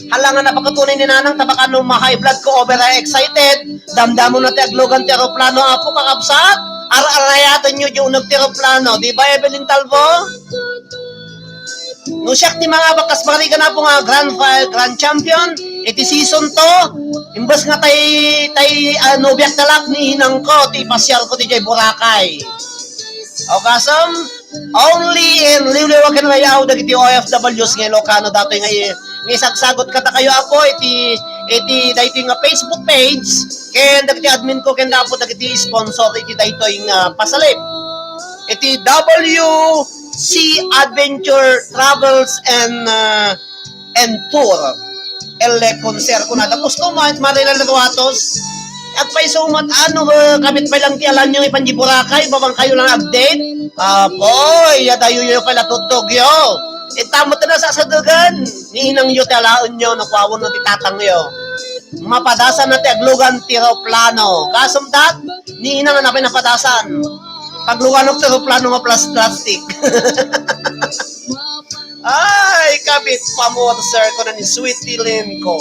Hala nga napakatunay ni nanang, ta baka no ma-high blood ko, over excited, damdamon na ti aglugan ti eroplano, Apo, kakabsat, ar-arayatenyo diay uneg ti eroplano, di ba, Evelyn Talbo? No siak ti mangabak kas Barrigan, Apo, nga grand fi-, grand champion iti season two, imbes nga tay, tay, ah, nobiak dalak ni inangko, ti pasiarko diay Boracay. O kasem, only in Liwliwa ken Rayao dagiti O F Ws nga Ilocano datoy nga i-, nga isagsagot kadakayo, Apo, iti, iti daytoy nga Facebook page, ken dagiti admin ko, ken Apo, dagiti sponsor iti daytoy nga pasalip. Iti W C Adventure Travels and, ah, and Tour. Elle Concer kunada. Gusto mo, Marilyn Ruatos? Agpayso met, ano, eh, kabit pay lang ti alanyo ipan di Boracay, babang kayo lang update. Apoy, adayoyo pay la tuttogyo. Ita met na sasadegan. Ni inangyo ti alaenyo, no kuawan no ti tatangyo. Mapadasan na ti aglugan ti eroplano. Kasem dat, ni inang na pay napadasan. Pagluganok ti eroplano nga plas-, plastic. Ay, kabit pamor, sir, ko na ni Sweetie Lynn ko.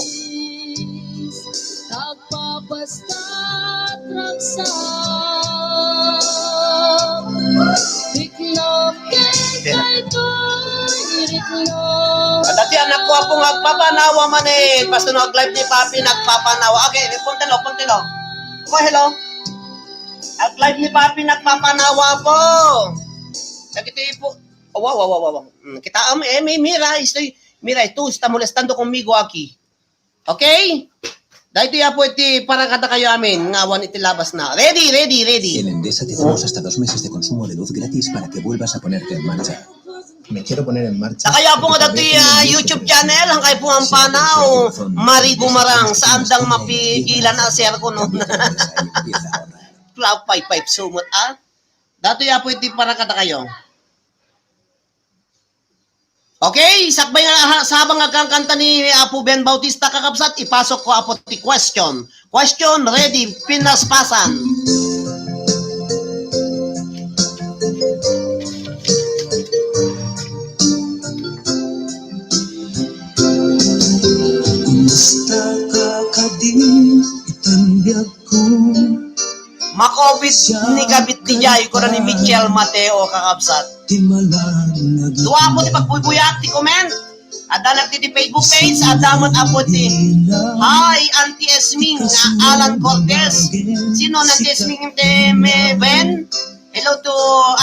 Dati anak ko, Apo, nga agpapanawa man eh. Basta no, ag-live ni Papi, nagpapanawa. Okay, puntilo, puntilo. Oh, hello. Ag-live ni Papi, nagpapanawa, Apo. Dagiti po. Oh, wow, wow, wow, wow. Mm, kita, um, eh, may Mira, istoy, Mira, tú está molestando conmigo aquí. Okay? Daytoy, Apo, iti para kadakayo amin nga awan iti labas na. Ready, ready, ready. En Endesa te damos hasta dos meses de consumo de luz gratis para que vuelvas a ponerte en marcha. Me quiero poner en marcha. Dakayo, Apo, nga dagiti, ah, YouTube channel, haankayo po ampanaw, Mari Gumarang, saan dang mapigilan a sir ko, no? Clap, five, five, sumot, ah. Datoy, Apo, iti para kadakayo. Okay, sakbay nga ha-, sabang agkankanta ni Apo Ben Bautista, kakabsat, ipasok ko, Apo, ti question. Question, ready, pinaspasan. Kumusta ka kadi itan biag Makovid ni kabit ti jay, kuna ni Michelle Mateo, kakabsat. Dua, Apo, ti pagbuybuyaat ti comment. Adda nagdi ti Facebook page, adda met, Apo, ti Hi, Auntie Esming, nga Alan Cortez. Sino ni Auntie Esming, te, me, Ben? Hello to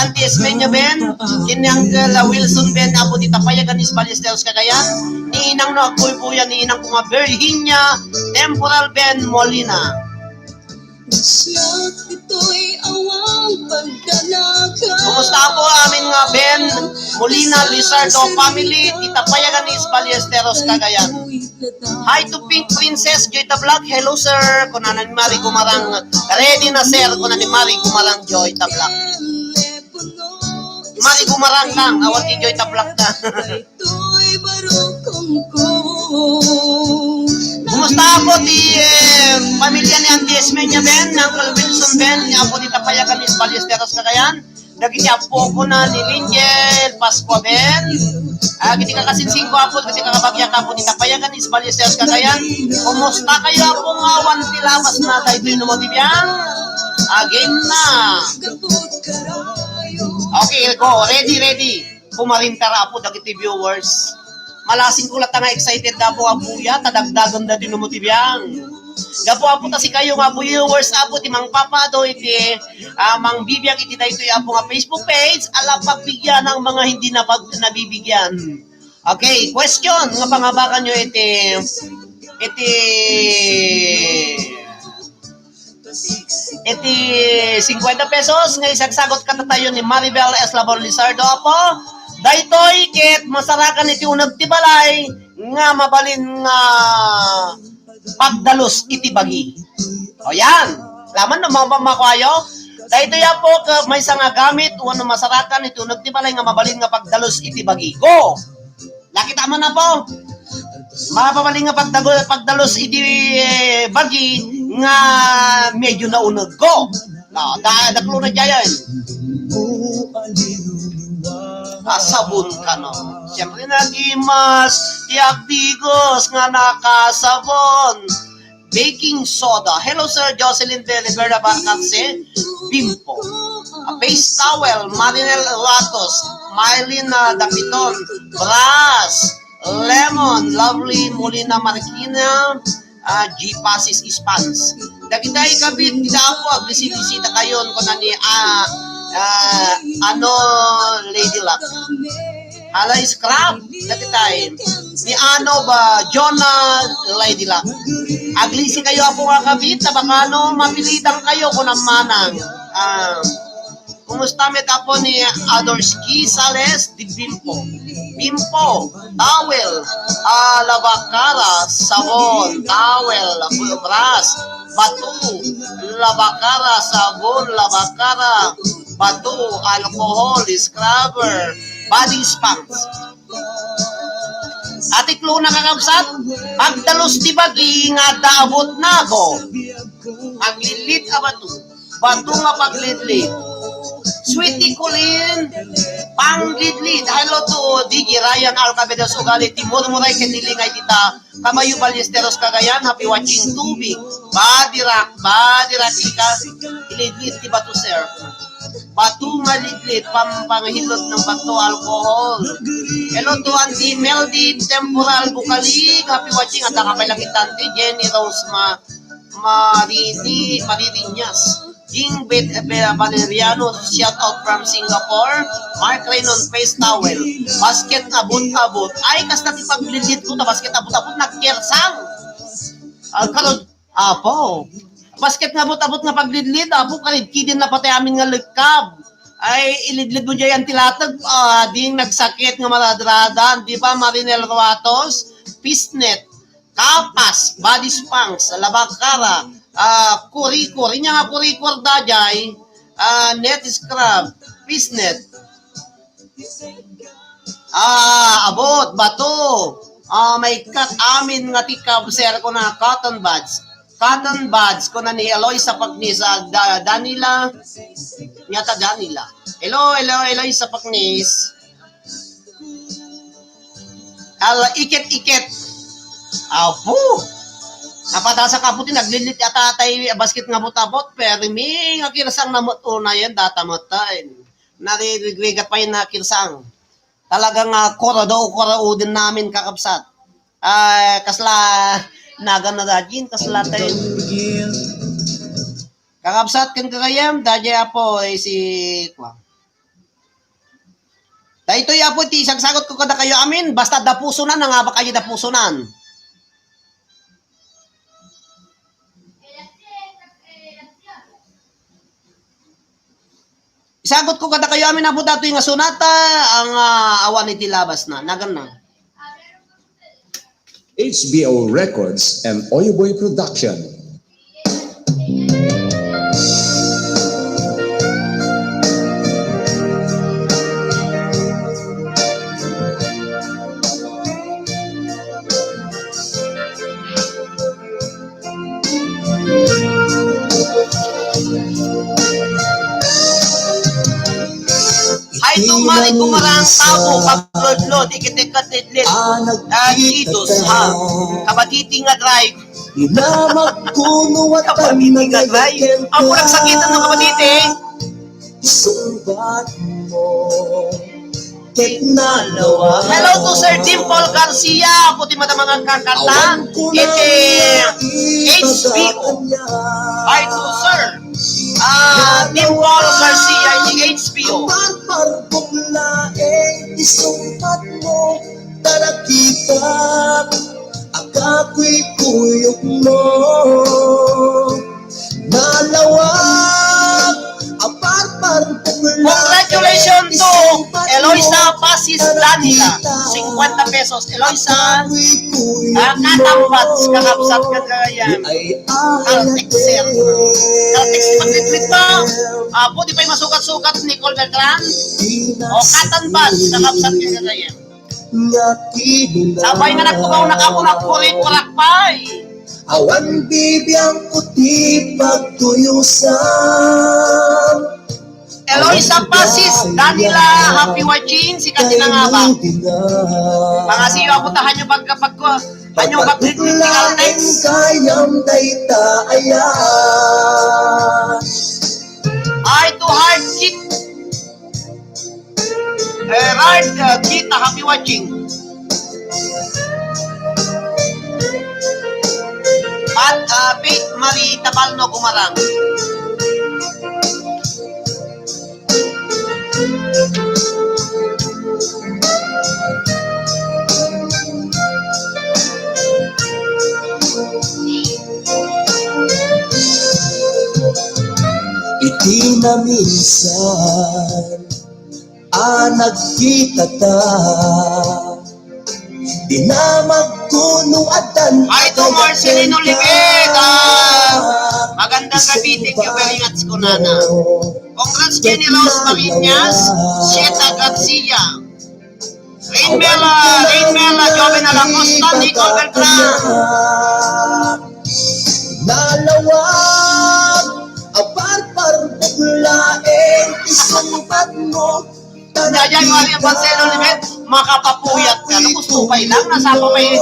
Auntie Esmeña Ben, ken ni Uncle, ah, Wilson Ben, Apo, ti Tapayagan, East Ballesteros, Cagayan. Ni Inang no agbuybuya, ni Inang ko nga Virginia Temporal Ben Molina. Kumusta, Apo, amin nga Ben Molina Lizardo family, ti Tapayagan, East Ballesteros, Cagayan. Hi to Pink Princess, Joy the Vlog. Hello, sir. Kunana ni Mari Gumarang, ready na, sir. Kunana ni Mari Gumarang, Joy the Vlog. Mari Gumarang lang, awan ti Joy the Vlog na. Kumusta, Apo, ti, eh, pamilya ni Auntie Esmeña Ben, ni Uncle Wilson Ben, ni Apo ti Tapayagan, East Ballesteros, Cagayan? Dagiti appo ko na ni Linjel Pascua Ben. Ah, dagiti kakasinsin ko, Apo, dagiti kakabagiak, Apo, ti Tapayagan, East Ballesteros, Cagayan. Kumusta kayo, Apo, nga awan ti labas na daytoy no mo ti biang? Agim na. Okay, go. Ready, ready. Pumarintar, Apo, dagiti viewers. Alasing ko latta nga excited, Apo, Apo, ya, ta dagdagan dati no mo ti biang. Gapu, Apo, ta sikayo nga viewers, Apo, ti mangpapado iti, ah, mangbibiag iti daytoy, Apo, nga Facebook page, ala pagbigyana ang mga hindi na pag-, nabibigyan. Okay, question nga pangabakan nyo iti, iti, iti singkwenta pesos nga isagsagot kadatayo ni Maribel Eslabon Lizardo, Apo. Daytoy ket masarakan iti uneg ti balay nga mabalin nga pagdalus iti bagi. O yan. Laman no, ma-, ma-, makuayo. Daytoy, Apo, ket maysa nga gamit wenno masarakan iti uneg ti balay nga mabalin nga pagdalus iti bagi. Go! Nakita mo na po? Mapabalin nga pagdago-, pagdalus iti, eh, bagi nga medyo nauneg. Go! No, da-, daklo na dyan. Asabon ka, no? Siyempre, nagimas, ti agdigos nga nakasabon. Baking soda. Hello, Sir Jocelyn de Rivera Barcatse. Bimpo. A face towel. Marinel Ratos. Mylene, ah, Dapiton. Brass. Lemon. Lovely Molina Marquina. Ah, G Pasis Spans. Dagitay kabit, dida Apo, agbisibisita kayon, kuna ni, ah, ah, ano, Lady Luck. Hala, scrap, dagitay. Ni ano ba, Jonah, Lady Luck. Aglisi kayo, Apo, nga kabit, ta baka no, mapilitan kayo, kuna manang. Ah, Kumusta met, Apo, ni Adorski Sales di Bimpo? Bimpo, towel, ah, labakara, sabon, towel, pulbras, batu, labakara, sabon, labakara, batu, alcohol, scrubber, body sponge. Atiklo na, kakabsat, pagdalus ti bagi nga adda abut nago. Aglillit a batu. Batu nga paglidlid. Sweetie Colleen, panglidlid. Hello to D J Ryan Alcabedas Ugali, ti Murmuray ken Lilingay dita, Kamayo Ballesteros, Cagayan. Happy watching, Tubig. Badirak, badirak ika. Ilidlid ti batu, sir. Batu nga lidlid, pampanghilut ng bato, alcohol. Hello to Auntie Meldy Temporal Bukalig. Happy watching. At ang kapay lang kita, Auntie Jenny Rose Ma-, Marini-, Maririñas. Jing Bet-, Be-, Valeriano, shout out from Singapore. Mark Raynon, face towel. Basket abot-abot. Ay, kasta ti paglilid ko, ta basket abot-abot, nagkersang. Ah, karon, Apo. Basket nga abot-abot nga paglidlid, Apo, karid kidin na patay amin nga lekkab. Ay, ilidlid mo dyan ti latag, ah, ding nagsakit nga maradradan, di ba, Marinel Ruatos? Pisnet. Kapas, body sponge, labakara, ah, kurikor. Inya nga kurikor dayjay, ah, net scrub, fishnet. Ah, abot, bato. Ah, maikkat amin nga ti kabser ko na cotton buds. Cotton buds ko na ni Eloisa Pagnis, ah, Da-, Danila. Nyata Danila. Hello, hello, Eloisa Pagnis. Ala, iket-iket. Apo. Napadasak, Apo, ti naglilit a tatay, basket nga abot-abot, permi nga kirsang na met unayen, data met tayo. Naririgat pa yun na kirsang. Talagang, ah, korado, korado din namin, kakabsat. Ay, kasla, nagan na dajin, kasla tayo. Kakabsat, kan kagayam, dajay, Apo, eh, si, kwa. Daytoy, Apo, ti isagsagot ko kadakayo amin, basta dapusonan, nangabak kayo dapusonan. Isagot ko kadakayo amin, Apo, datoy nga sonata, ang, ah, awan iti labas na, nagan na. H B O Records and Oyoboy Production. Hay tumari kumarang tao, kaplodlod, ikitikkat lidlid, ah, itos, ha? Kabaditi nga drive. Kabaditi nga drive. Ang walang sakitan ng kabaditi. Hello to Sir Dimple Garcia, apo ti madama nga kakanta iti H B O. Hi to Sir, ah, Dimple Garcia iti H B O. Parparbukla, eh, isungpat mo, tarakita, akakuykuyo mo. Nalawag, aparpar, pumula. Congratulations to Eloisa Pasis Danila, cincuenta pesos. Eloisa, ah, katambats, kakabsat, kagayan. Caltex, sir. Caltex, pagtitlit mo. Apo, di pa'y masukat-sukat, Nicole Beltran. O, katambats, kakabsat, kagayan. Sapay nga nagtugaw na ka, nagkurit-kurak pay. Awan bibiang kuti pagtuyusan. Eloisa Pasis, Danila, happy watching, si Katina nga ba? Mga siyo, ako tahan nyo pag, pag, ano, pag-, technical text. Kayam dayta aya. Ay, to hard kick. Gerard, uh, Gita, happy watching. At, uh, Faith Marie Tabalno Gumarang. Iti naminsan a nagkitata, dinamag kuno addan. Hi to Marcelino Olivet, ah, magandang gabi, thank you very much, kunana. Congrats, Jenny Rose Marinas, Sheta Garcia. Rainmel, ah, Rainmel, ah, Joven Alacosta, Nicole Beltran. Nalawag, aparpar, buglaeng isungbat mo. Jajay Maria Marcelo Olivet, makapapuyat ka. Ano, gusto pa ilang? Nasapa pa'y,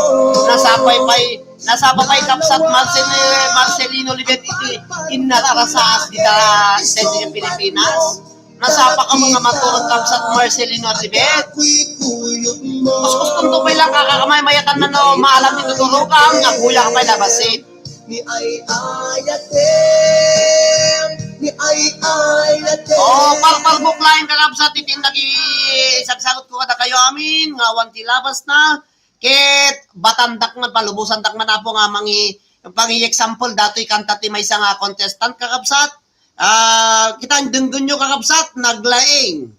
nasapay pa'y, nasapa pa'y kabsat Marcel-, Marcelino Olivet iti inararasaas dita sa Pilipinas. Nasapa ka mga maturog kabsat Marcelino Olivet. Kuskus kunto pa'y lang kakakamay mayatan na no, maalam ni tuturukan, nga kuya ka pa'y labasit. Ni ay ayaten, ni ay ayaten. Oh, parpar buklain ka kabsat, itin dagi sagsagot ko kada kayo amin, nga awan ti labas na, ket batandak man, palubosandak man, apo, nga mangi-, pangi-example, datoy kanta ti maysa nga contestant, kakabsat. Ah, kita, denggenyo, kakabsat, naglaing.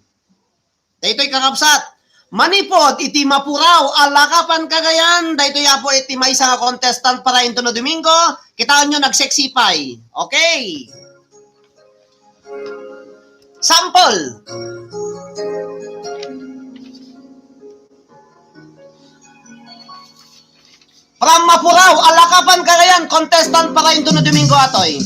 Daytoy kakabsat, manipud iti mapuraw a lakapan Cagayan, daytoy apo iti maysa nga contestant para into no Domingo, kitaenyo nagseksipay. Okay. Sample. From Mapurao, a lakapan Cagayan, contestant para into no Domingo atoy.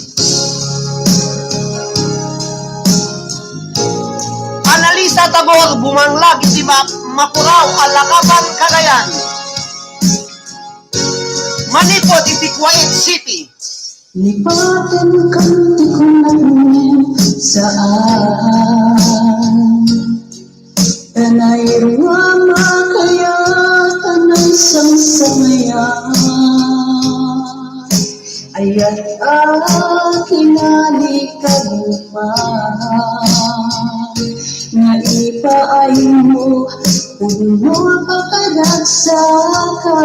Annalisa Tabor, bumanglag iti Map-, Mapurao, a lakapan Cagayan. Manipud iti Kuwait City. Lipaten kan ti kunam saan. Tanay ruama kaya tanay sangsangayan. Ayat a kinali kabuman nga ipaay mo pudno a pakadagsaka.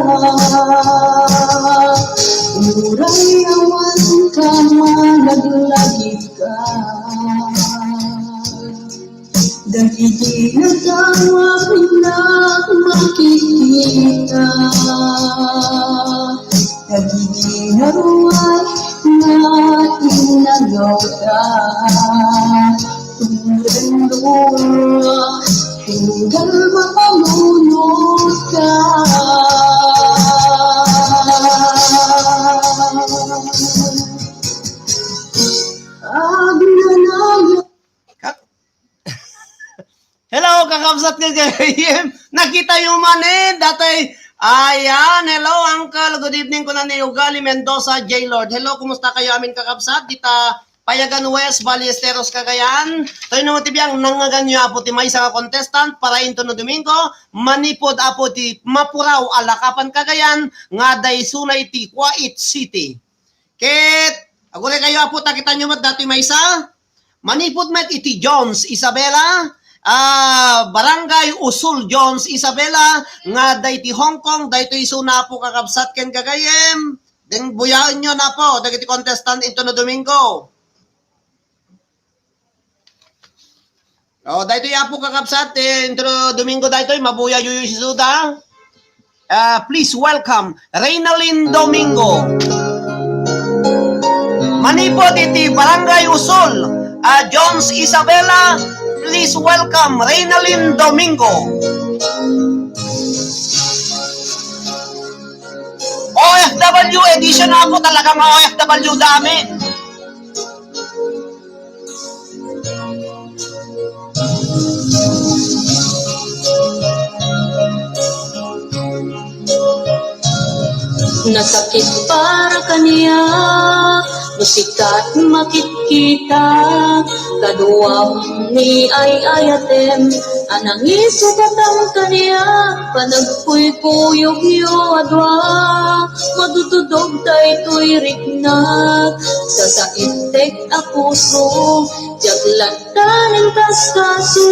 Uray awan ka, malaglagipka. Dagiti natawa, pinagmakikita. Dagiti naruay nga inagawda. Tumurendo, tunggal mapamunutka. Agnanayo. Hello, kakabsat nga gayam. Nakita yo man eh, datoy. Ayan, hello, uncle. Good evening, kuna ni Ugali Mendoza, J Lord. Hello, kumusta kayo amin, kakabsat? Dita, Payagan West, Ballesteros, Cagayan. Toy no ti biang, nangngeganyo, Apo, ti maysa nga contestant para intono Domingo, manipud, Apo, ti mapuraw a lakapan Cagayan, nga daysunay ti Kuwait City. Ket, aguray kayo, Apo, ta kitanyo met datoy maysa. Manipud met iti Jones, Isabela, ah, Barangay Usul, Jones, Isabela, nga adda iti Hong Kong, daytoy isuna, Apo, kakabsat ken gagayyem. Deng buyaenyo, Apo, dagiti contestant intono Domingo. Oh, daytoy, Apo, kakabsat, eh, intono Domingo daytoy, mabuyayo isuda. Ah, please welcome Reynalyn Domingo. Manipud iti Barangay Usul, ah, Jones, Isabela, please welcome Reynalyn Domingo. O F W edition, Apo, talaga nga O F W dami. Nasakit para kaniak no sika ti makitkita, kaduam ni ay-ayatem a nangisugatan kaniak, panagkuykuyogyo a dua, madududog daytoy riknak, sasaittek a puso, diak latta nagkaskaso,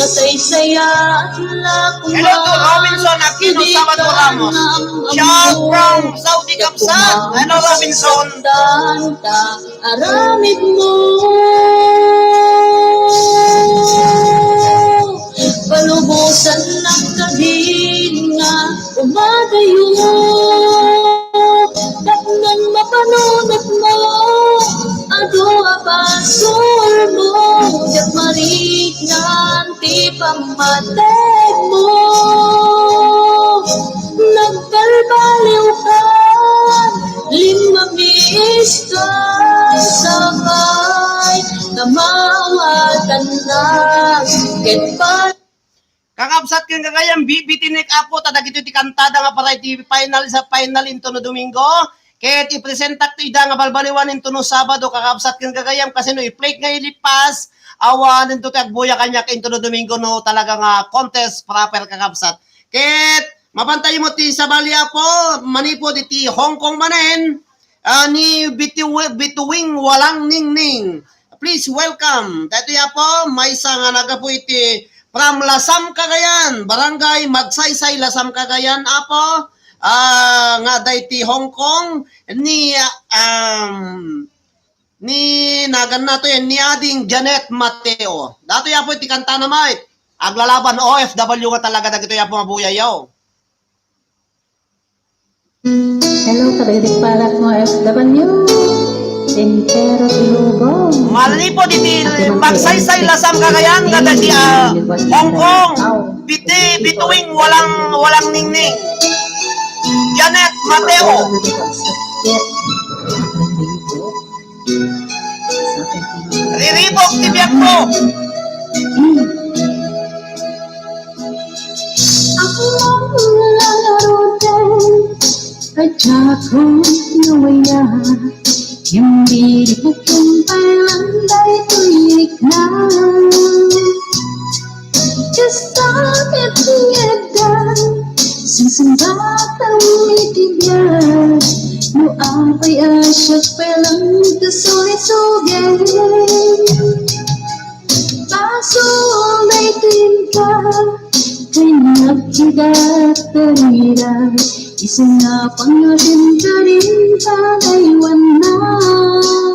nasaysayaat la koma. Hello to Robinson Aquino, Sabado Ramos. Shout from Saudi, kabsat. Hello, Robinson. Aramidmo. Palubosan nagkadin nga umadayo. Tapno mapanunotmo, adu a basolmo, diak mariknan ti pammatedmo. Nagbalbaliwkan, limmamiska, sakay, namawatannak, ket pa- Kakabsat ken gagayyem, bibitinek, Apo, ta dagitoy ti kantada nga para iti final, sa final intono Domingo. Ket ipresentak ti ida nga balbaliwan intono Sabado, kakabsat ken gagayyem, kasino i-play nga ilipas, awan intono ti agbuya kaniak intono Domingo no talaga nga contest proper, kakabsat. Ket mapantayo met ti sabali, Apo, manipud iti Hong Kong manen, ah, ni Bitiwi-, Bituing Walang Ningning. Please welcome. Daytoy, Apo, maysa nga naggapu iti from Lasam, Cagayan, Barangay Magsaysay, Lasam, Cagayan, Apo. Ah, nga adda iti Hong Kong ni, ah, um, ni naganna to yan, ni Ading Janet Mateo. Daytoy, Apo, iti kantana met. Aglalaban, O F W nga talaga dagitoy, Apo, mabuyayo. Hello, kadagiti parak nga O F W. Entero ti lubong. Manipud iti Magsaysay, Lasam, Cagayan, kadagiti, ah, Hong Kong, Biti-, Bituing Walang, Walang Ningning. Janet Mateo. Riribok ti biagmo. Ako lang narutan, adda ko nawaya, ngem di ko kumpay lang daytoy rikna. Kasta ket ngedda, singsingbatam iti biag, no apay a siak pay lang kasulisugen. Basol daytoy inka, kayat ida tarira, isuna pangasin karin pagaywanna.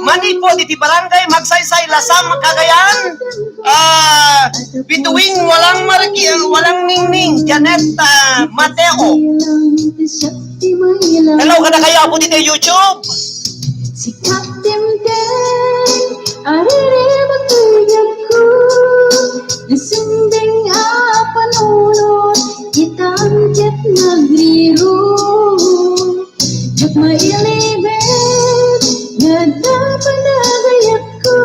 Manipud iti Barangay Magsaysay, Lasam, Cagayan, ah, Bituing Walang Mariki-, Walang Ningning, Janet, ah, Mateo. Hello, kadakayo, Apo, ditoy YouTube. Sika ti mteng, ariribak ti biagko. Nasundeng a panunot, itan ket nagriro. Diak mailibet, nga adda panagayatko.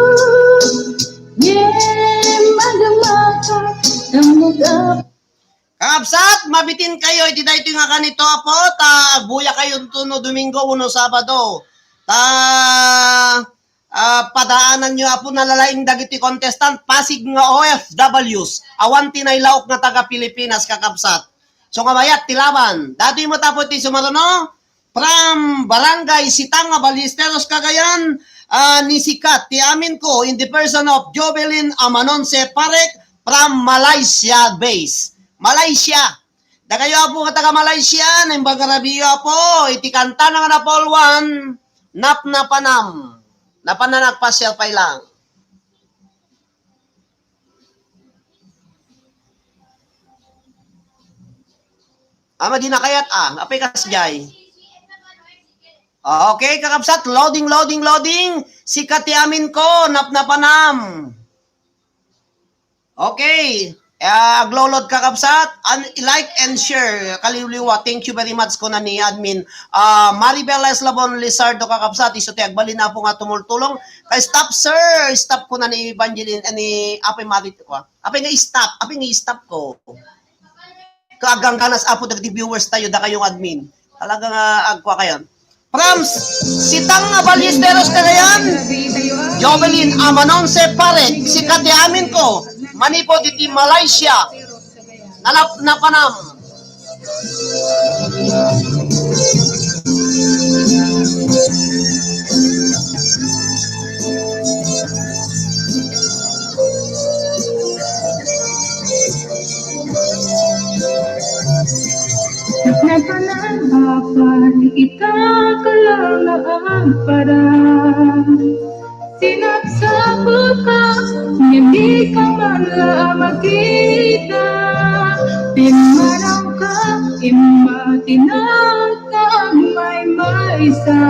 Ngem agmaka, ammok a Kakabsat, mabitinkayo iti daytoy nga kanito, Apo, ta agbuya kayo intono Domingo wenno Sabado. Ta, ah, padaananyo, Apo, nalalaing dagiti contestant, Pasig nga O F Ws, awan ti nailaok nga taga Pilipinas, kakabsat. So, nga mayat ti laban. Datoy met, Apo, ti sumaruno, from Barangay Sitanga, Ballesteros, Cagayan, ah, ni sikat ti amin ko in the person of Jovelyn Amanonse Parek from Malaysia base. Malaysia. Dakayo, Apo, nga taga Malaysia, naimbag nga rabiyo, Apo, iti kantana nga napauloan, Napnapanam. Napanan, agpasiar pay lang. Ama, di nakayat, ah. Apay kasdiay. Okay, kakabsat, loading, loading, loading. Sikat ti amin ko, Napnapanam. Okay. Ah, aglo-load, kakabsat. An-, like and share, kaliwliwa. Thank you very much, kuna ni admin. Ah, Maribel Eslabon Lizardo, kakabsat. Isu ti agbalin, Apo, nga tumultulong. Kay stop, sir. Stop, kuna ni Evangeline, ni Apay Marit ko. Apay nga stop. Apay nga stop ko. Kaagangganas, Apo, dagiti viewers tayo, dakayo nga admin. Talaga nga agkua kayo. From Sitanga, Ballesteros, Cagayan, Jovelyn Amanonse Parek, sikat ti amin ko, manipod iti Malaysia, Napnapanam. Napanapan ita ka lang nga agpada. Sinapsapulka, ngem dika man la makita. Pimmanawka, immatinag nga agmaymaysa.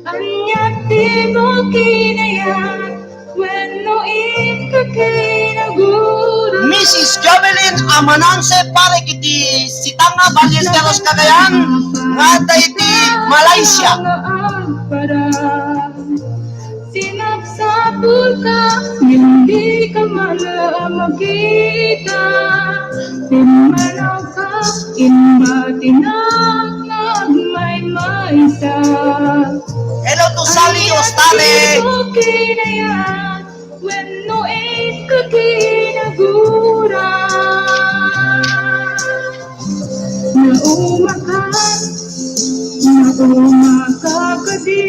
Ania ti mo kinayat wenno ika kinagura? Missus Jovelyn Amanonse Parek iti Sitanga, Ballesteros, Cagayan, nga adda iti Malaysia. Sinapsapulka, ngem dika man la makita. Pimmanawka, immatinag nga agmaymaysa. Hello to Sally Ostale. Ania ti kinayat wenno ika kinagura? Naumaka, naumaka kadi,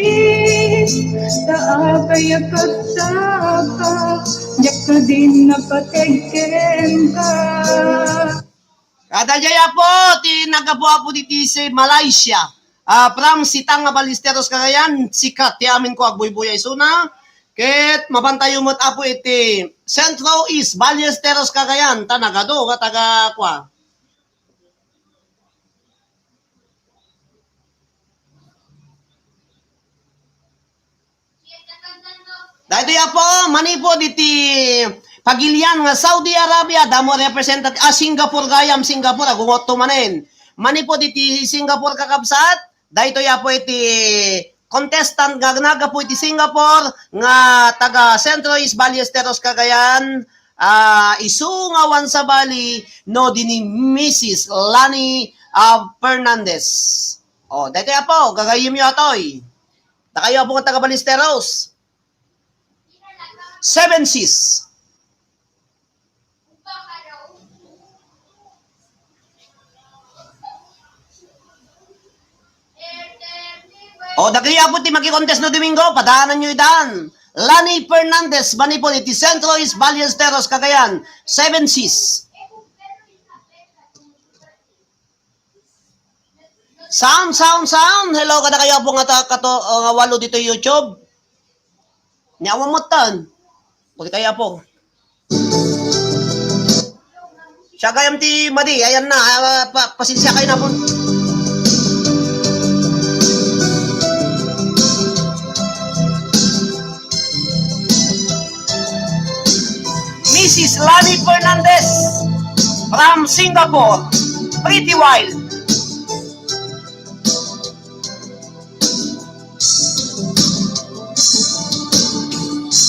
ta apay a kastaka, diak kadi napateg kenka. Kadaydiay, Apo, ti naggapu, Apo, diti si Malaysia. Ah, from Sitanga, Ballesteros, Cagayan, sikat ti amin ko agbuybuya isuna. Ket mapantayo met, Apo, iti Centro East, Ballesteros, Cagayan, ta nagadu nga taga kua. Daytoy, Apo, manipod iti pagilian nga Saudi Arabia, damo representative, ah, Singapore gayam, Singapore, agungot to manen. Manipod iti Singapore, kakabsat, daytoy, Apo, iti contestant nga naggapu iti Singapore nga taga Centro East Ballesteros, Cagayan, ah, isu nga awan sabali no di ni Missus Lani, ah, Fernandez. Oh, daytoy, Apo, gagayyemyo atoy. Dakayo, Apo, nga taga Ballesteros. Seven Cs. O, dagiti, Apo, ti maki-contest no Domingo, padaananyo idan. Lani Fernandez, manipod iti Centro East Ballesteros, Cagayan, Seven Cs. Sound, sound, sound. Hello, kadakayo, Apo, nga ta-, kato, uh, nga walo dito YouTube. Ni awan mo tan. Pagkitayo, Apo. Siya gayam ti madi, ayan na, ah, pa-, pasensya kayo na po. Missus Lani Fernandez from Singapore, Pretty Wild.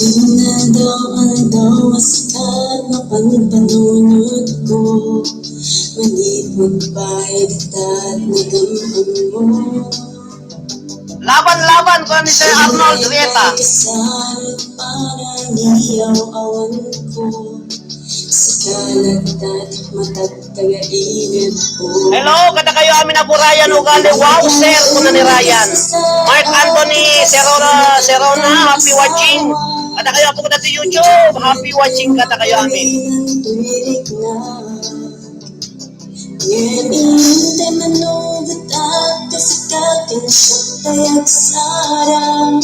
Inadaw-adaw, askat mapanpanunot ko, manipud pay ditat nagamang mo. Laban-laban ko ni Sir Arnold Rieta. Hello, kadakayo amin a Ryan Ugali. Wow, sir, kuna ni Ryan. Mark Anthony Serona, Serona, happy watching. Kadakayo apo ko dati YouTube, happy watching kadakayo amin. Ngem inunte manugot a kasikaken siak tay agsara.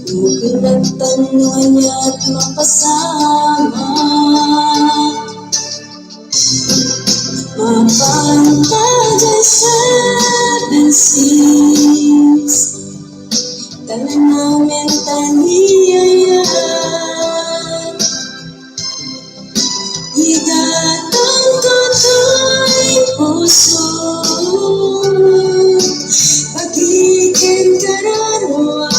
Ukennak tapno ania't mapasama. Mapan ta diay seven six. Tanan amin ta ni Yayat. Idatangko toy puso, pagiten kararua.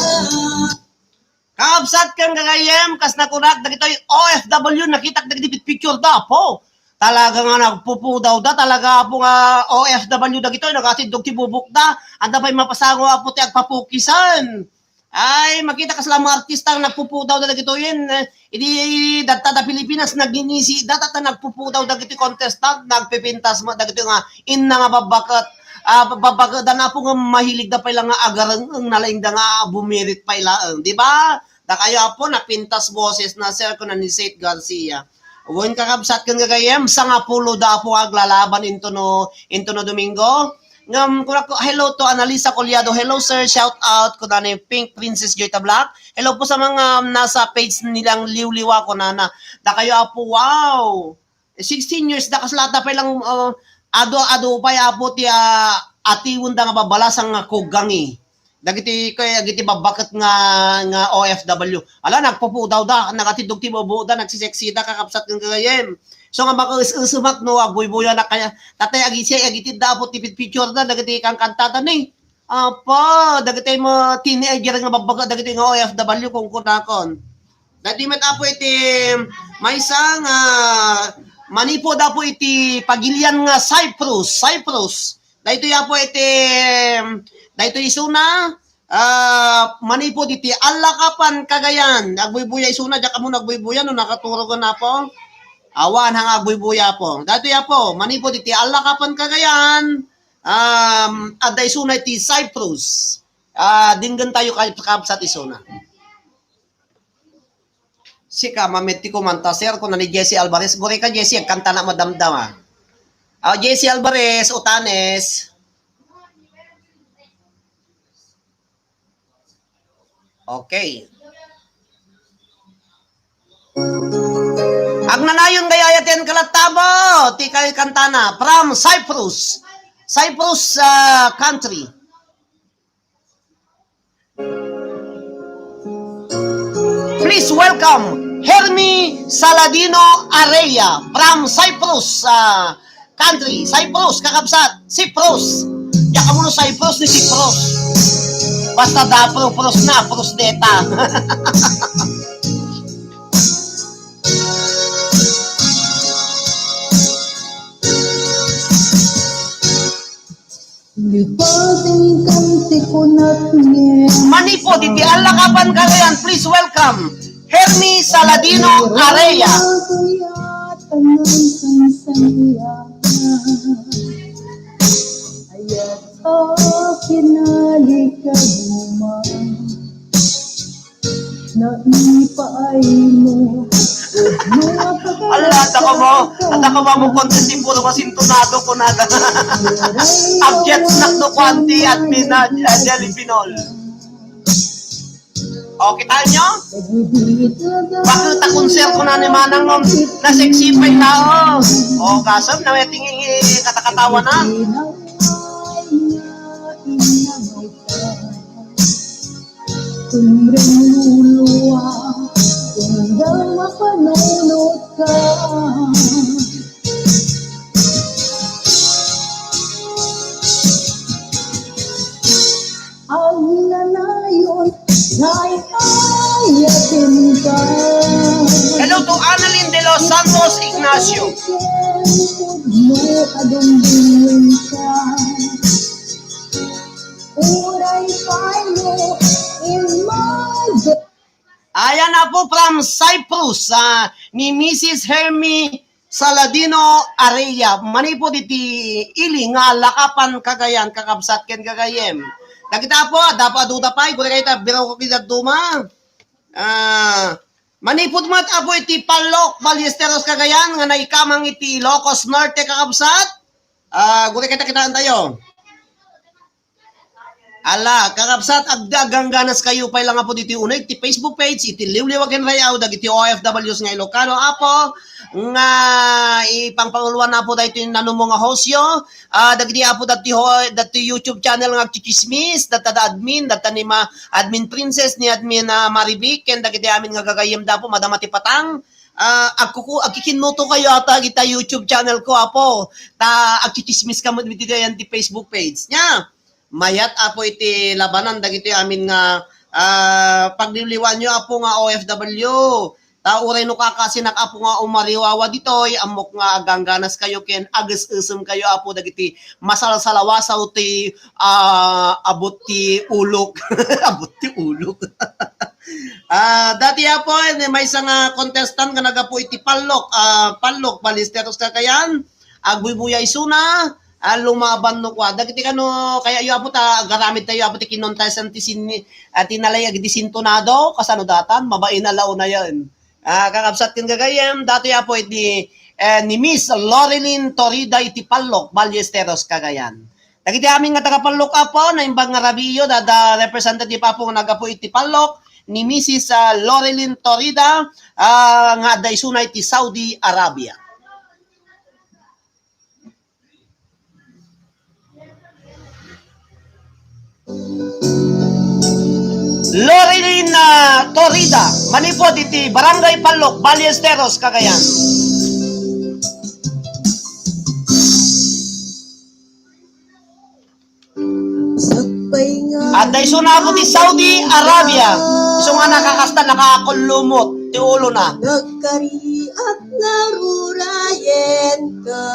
Kakabsat ken gagayyem, kas nakunak, dagitoy O F W, nakitak dagiti picture da, apo. Talaga nga nagpupudawda, talaga, apo, nga O F W dagitoy, nagatiddog ti bubukda, anda pay mapasango, apo, ti agpapukisan. Ay, makita kas la mga artista nga nagpupudawda dagitoyen, eh, idi dadta da Pilipinas, naginisi da, ta nagpupudawda dagitoy contestant, nagpipintas met dagitoy nga inna nga babbaket, ah, babbaket da na apo nga mahilig da pay la nga agareng-eng na laeng da nga bumirit pay laeng, di ba? Dakayo apo, napintas boses na, sir, kuna ni Seth Garcia. Wen kakabsat ken gagayyem, sangapulo da apo nga aglalaban intono, intono Domingo. Ngem, kunak, hello to Analisa Collado. Hello, sir. Shout out ko ni Pink Princess Joy Tablak. Hello po sa mga, um, nasa page nilang liwliwa ko nana. Dakayo apo, wow. Sixteen years, da kas lata pa lang, uh, adu, adu pay apo ti, ah, atiwen da nga babalasang nga kugangi. Dagiti, kay, dagiti babbaket nga, nga O F W. Ala, nagpupudawda, nagatiddog ti bubuda, nagsiseksida, kakabsat ken gagayyem. So nga makaes-esemak no, agbuybuyanak kaya. Tatay, agisi, agitid da apo ti picture da, dagiti kankantada ni. Apo, dagiti mo teenager nga babbaket, dagiti nga O F W, kunkunakon. Dagiti met apo iti maysa nga manipud apo iti pagilian nga Cyprus, Cyprus. Daytoy apo iti, daytoy isuna, ah, manipud iti Allakapan, Cagayan. Agbuybuya isuna, diak ammo no agbuybuya no nakaturogen apo. Awan nga agbuybuya apo. Daytoy apo, manipud iti Allakapan, Cagayan. Um, adda isuna iti Cyprus. Ah, denggen tayo kay kakabsat isuna. Sika, mamet ti kumanta, sir, kuna ni Jesse Alvarez. Guri ka, Jesse, agkanta na madamdama. Ah, Jesse Alvarez, Utanes. Okay. Agnanayon gayam ti kalattabo, ti kay kantana, from Cyprus. Cyprus, ah, country. Please welcome Hermi Saladino Area from Cyprus, ah, country. Cyprus, kakabsat. Cyprus. Diak ammo no Cyprus ni Cyprus. Basta da pro, pros na, pros deta. Lipating kan ti kunat ngen. Manipud iti Allakapan, Cagayan, please welcome Hermi Saladino Area. Kuyat ang sangsangyan. Ayat a kinalikaguma. Naipaay mo. Ala, adda ka ba? Adda ka ba mo content ti puro masintonado ko na? Abject snack do kwanti at mina, ah, Jelly Pinol. O, kita nyo? Bakit ta concert ko na ni Manang, um, na sexy pa yung tao? O, kasam na may tingin, eh, katakatawa na. Kung rinulua, kung mapanunot ka. Ang nanayon, ay ayatin ka. Hello to Annalyn De Los Santos Ignacio. Mo adong ka. Uray pay mo Apo from Cyprus, ah, ni Missus Hermie Saladino Area. Manipud iti ili nga Lakapan, Cagayan, kakabsat ken gagayyem. Dagita apo, adda apo a duda pay, guri kayta, biro ko kida duma. Ah, manipud met apo iti Pallok, Ballesteros, Cagayan, nga naikamang iti Ilocos Norte, kakabsat. Ah, guri kayta, kitaan tayo. Ala, kakabsat, agda agangganas kayo pay lang apo ditoy uneg ti Facebook page, iti liwliwa ken ray-aw dagiti O F Ws nga Ilocano, apo, nga ipangpanguluan apo daytoy nanumo nga hostyo, ah, dagiti apo dati ho-, dati YouTube channel nga agchichismis, data da admin, data ni ma-, admin princess, ni admin, ah, Marivic, ken dagiti amin nga gagayyem da apo, madama ti patang, ah, agkuku-, agkikinnuto kayo ata ita YouTube channel ko, apo, ta agchichismis kamo ditoy ayan ti Facebook page. Nya, mayat, apo, iti labanan dagiti amin nga, ah, pagliwliwaanyo, apo, nga O F W. Ta uray no kakasinak, apo, nga umariwawa ditoy, ammok nga agangganas kayo ken ages-esem kayo, apo, dagiti masalsalawasaw ti, ah, abot ti ulok. Abot ti ulok. Ah, dati, apo, eh, maysa nga contestant nga nagapu iti Pallok, ah, Pallok, Ballesteros, Cagayan. Agbuybuya isuna, ah, lumaban no kua. Dagiti kano, kaya yo, apo, ta agaramid tayo, apo, ti kinontesan ti sin-, ah, ti nalaing iti sintonado, kasano datan, mabain a launa yan. Ah, kakabsat ken gagayyem, dati, apo, iti, eh, ni Miss Lorilyn Torida iti Pallok, Ballesteros, Cagayan. Dagiti amin nga taga Pallok, apo, naimbag nga rabiyo, dada representative, apo, nga nagapu iti Pallok, ni Missus, ah, Lorilyn Torida, ah, nga adda isuna iti Saudi Arabia. Lorilyn, ah, Torida, manipud iti Barangay Pallok, Ballesteros, Cagayan. Adda isuna apo ti Saudi Arabia. Isu nga nakakasta, nakakullumot ti ulona. Nagkariak nga rurayen ka.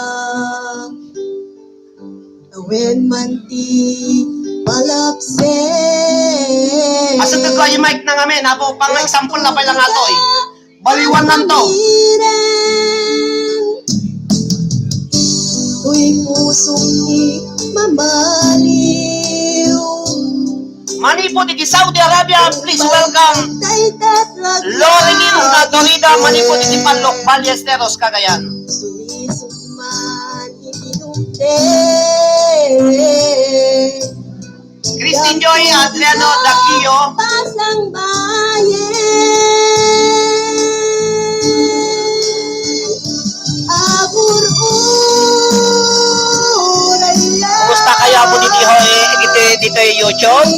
Awen man ti palapsek. Asatek ko ay mic na ngamin, apo, pang example na pala nga to, eh. Baliwan lang to. Uy, pusong ni mamaliw. Manipud iti Saudi Arabia, please welcome Lorilyn Torida, manipud iti Pallok, Ballesteros, Cagayan. Sumisok man iti dumteng. Christine Joy Adriano Daquio. Pasang bayan. Abur-uray. Kumusta kayo, apo, ditoy, ditoy, ditoy YouTube?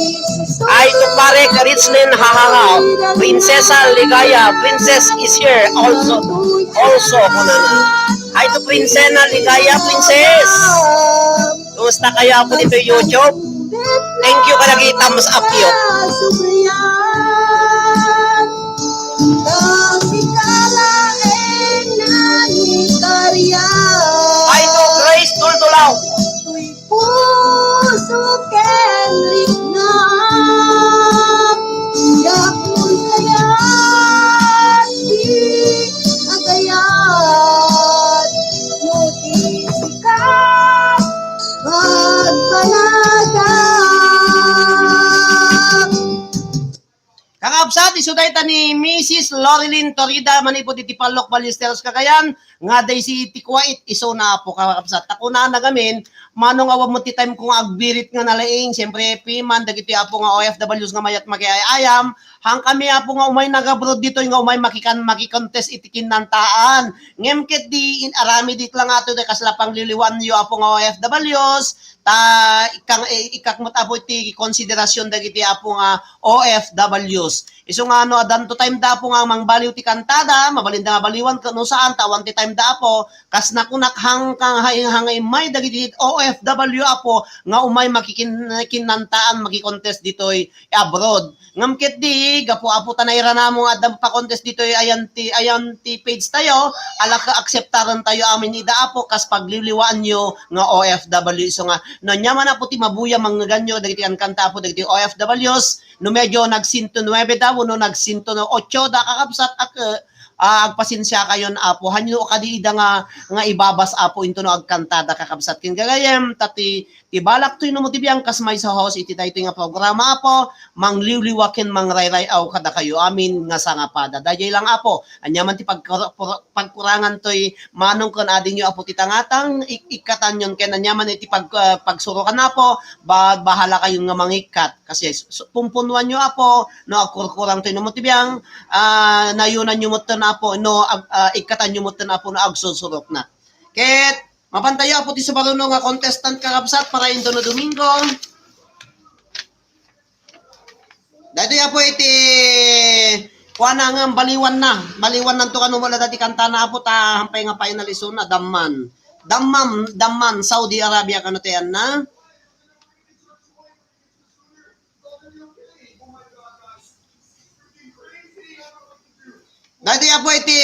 Ay, to pare, Richlin, hahaha. Prinsesa Ligaya, princess is here also. Also, kunana. Ay, to Prinsena Ligaya, princess. Kumusta kayo, apo, ditoy YouTube? Thank you kadagiti thumbs up yo. Ay, to Grace Duldulaw. Puso ken rikna, diak mulkayat ti agayat, no di sika agpanagan. Kakabsat, isu dayta ni Missus Lorilyn Torida, manipud iti Pallok, Ballesteros, Cagayan, nga adda isi ti kuwait, isuna, apo, kakabsat. Ta kunana ngamin, mano nga awan met ti time ko nga agbirit nga nalaing, siyempre, piman, dagiti, apo, nga O F Ws nga mayat makiay-ayam, han kami, apo, nga umay nag-abroad ditoy, nga umay makikan-, makikontest iti kinnantaan. Ngem ket di in-, aramid it lang ato, di kasla pangliliwan yo, apo, nga O F Ws, ta ikang-, eh, ikak met, apo, iti konsiderasyon dagiti, apo, nga O F Ws. Isu nga no, addanto time da, apo, nga mangbaliw ti kantada, mabalinda nga baliwan ket no saan, ta awan ti time da, apo, kas nakunak hang-, kang-, hang-, hangay may dagiti O F W, apo, nga umay makikin-, kinnantaan, makikontest ditoy abroad. Ngem ket di, gapu Apo ta nairanam nga adda pa-contest ditoy ayan ti, ayan ti page tayo, ala ka akseptaren tayo amin ida Apo kas pagliwliwaanyo nga O F W. Isu nga, no ania man Apo ti mabuya mangngegannyo dagiti kankanta Apo dagiti O F Ws, no medyo nag-siento nuebe da wenno nag-siento ocho da kakabsat, ak-, ah, agpasensiakayon Apo. Hanyo kadi ida nga, nga ibabas Apo into no agkantada kakabsat ken gagayem, ta ti, ti balak toy no mo ti biang kas maysa host iti daytoy nga programa Apo, mangliwliwa ken mangrayray-aw kadakayo amin nga sangapada. Daydiay lang Apo, ania man ti pagkura-, pura-, pagkurangan toy manong ken adingyo Apo ti tangatang, ik-, ikkatanyon ken ania man iti pag-, ah, pagsurokan Apo, ba-, bahala kayon nga mangikkat. Kasi su-, pumpunuanyo Apo, no agkurkurang toy no mo ti biang, ah, nayunanyo metten Apo, no ag-, ah, ikkatanyo metten Apo no agsursurokna. Ket mapantayo Apo ti sumaruno nga contestant kakabsat para into no Domingo. Daytoy Apo iti kuana ngem baliwanna. Baliwannanto kano wala dati kantana Apo ta hampay nga finalist na Damman. Damman, Damman, Saudi Arabia kano ti anna. Daytoy Apo iti,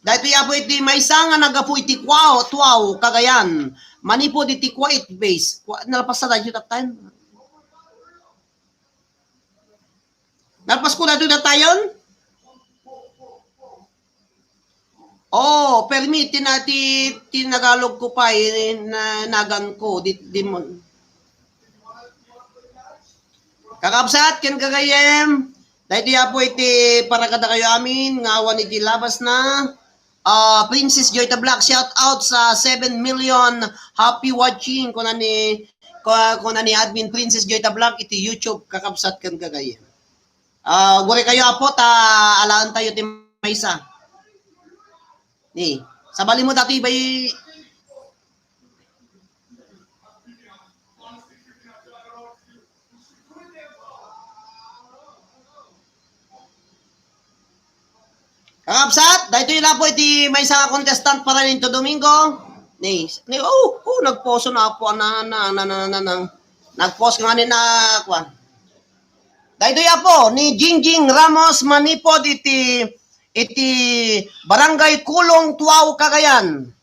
daytoy Apo iti maysa nga naggapu iti Kua-, Tuaw, Cagayan. Manipud iti Kuwait base. Kua-, nalpas na daytoy that time. Nalpas ko daytoy that time? Oh, permi, tina-, ti, tinagalog ko pa, eh, na, nagan ko, di, di mo. Kakabsat, ken gagayem, daytoy Apo iti para kadakayo amin, nga awan iti labas na, ah, Princess Joy Tablac, shout out sa seven million happy watching, kuna ni, ku-, kuna ni Admin Princess Joy Tablac iti YouTube, kakabsat, ken gagayem. Ah, guri kayo, Apo, ta alaen tayo ti maysa. Ni, sabali mo dati bay. Kakabsat, daytoy la po iti maysa nga contestant para ninto Domingo. Ni, ni, oh, oh, nagposo na po, ana, ana, ana, ana, ana, ana. Nagpost nga ni na, kuwan. Daytoy apo ni Jingjing Ramos manipod iti, iti Barangay Kulong, Tuaw, Cagayan.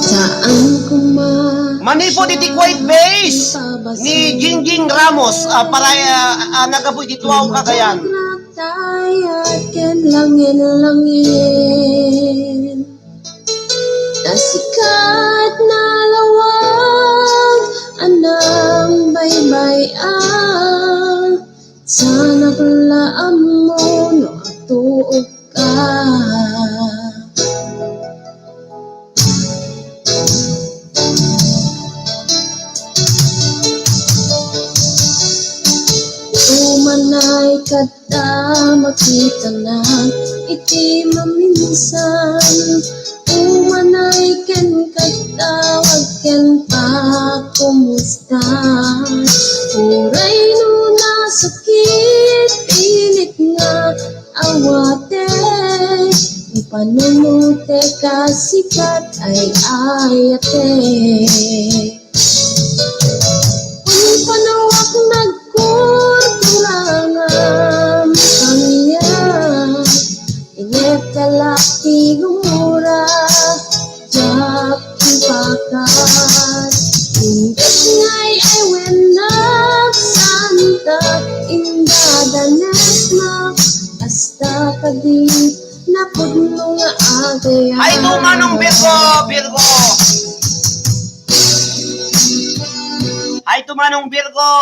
Saan ko ma- Manipod iti Kuwait base ni Jingjing Ramos, ah, para, ah, ah, nagapu iti Tuaw, Cagayan. Tayat ken langin-langin. Nasikat na lawag a nangbaybay-an. Sanak la ammo no atuok ka. Umanay kadta makitanak iti maminsan. Umanay kenka tawag ken pakumusta. Uray no nasakit, pilit nga awatek. Ipanunotek a sikat ay ayatek. Umpanawak nagkurkurangam kaniak. Inep ka la ti gumura, diak ipakat. Inggit ngay ay wennak santa, indadanesnak, asta kadi napudno nga agayam. Ay, tumanong Virgo, Virgo. Hi to Manong Virgo,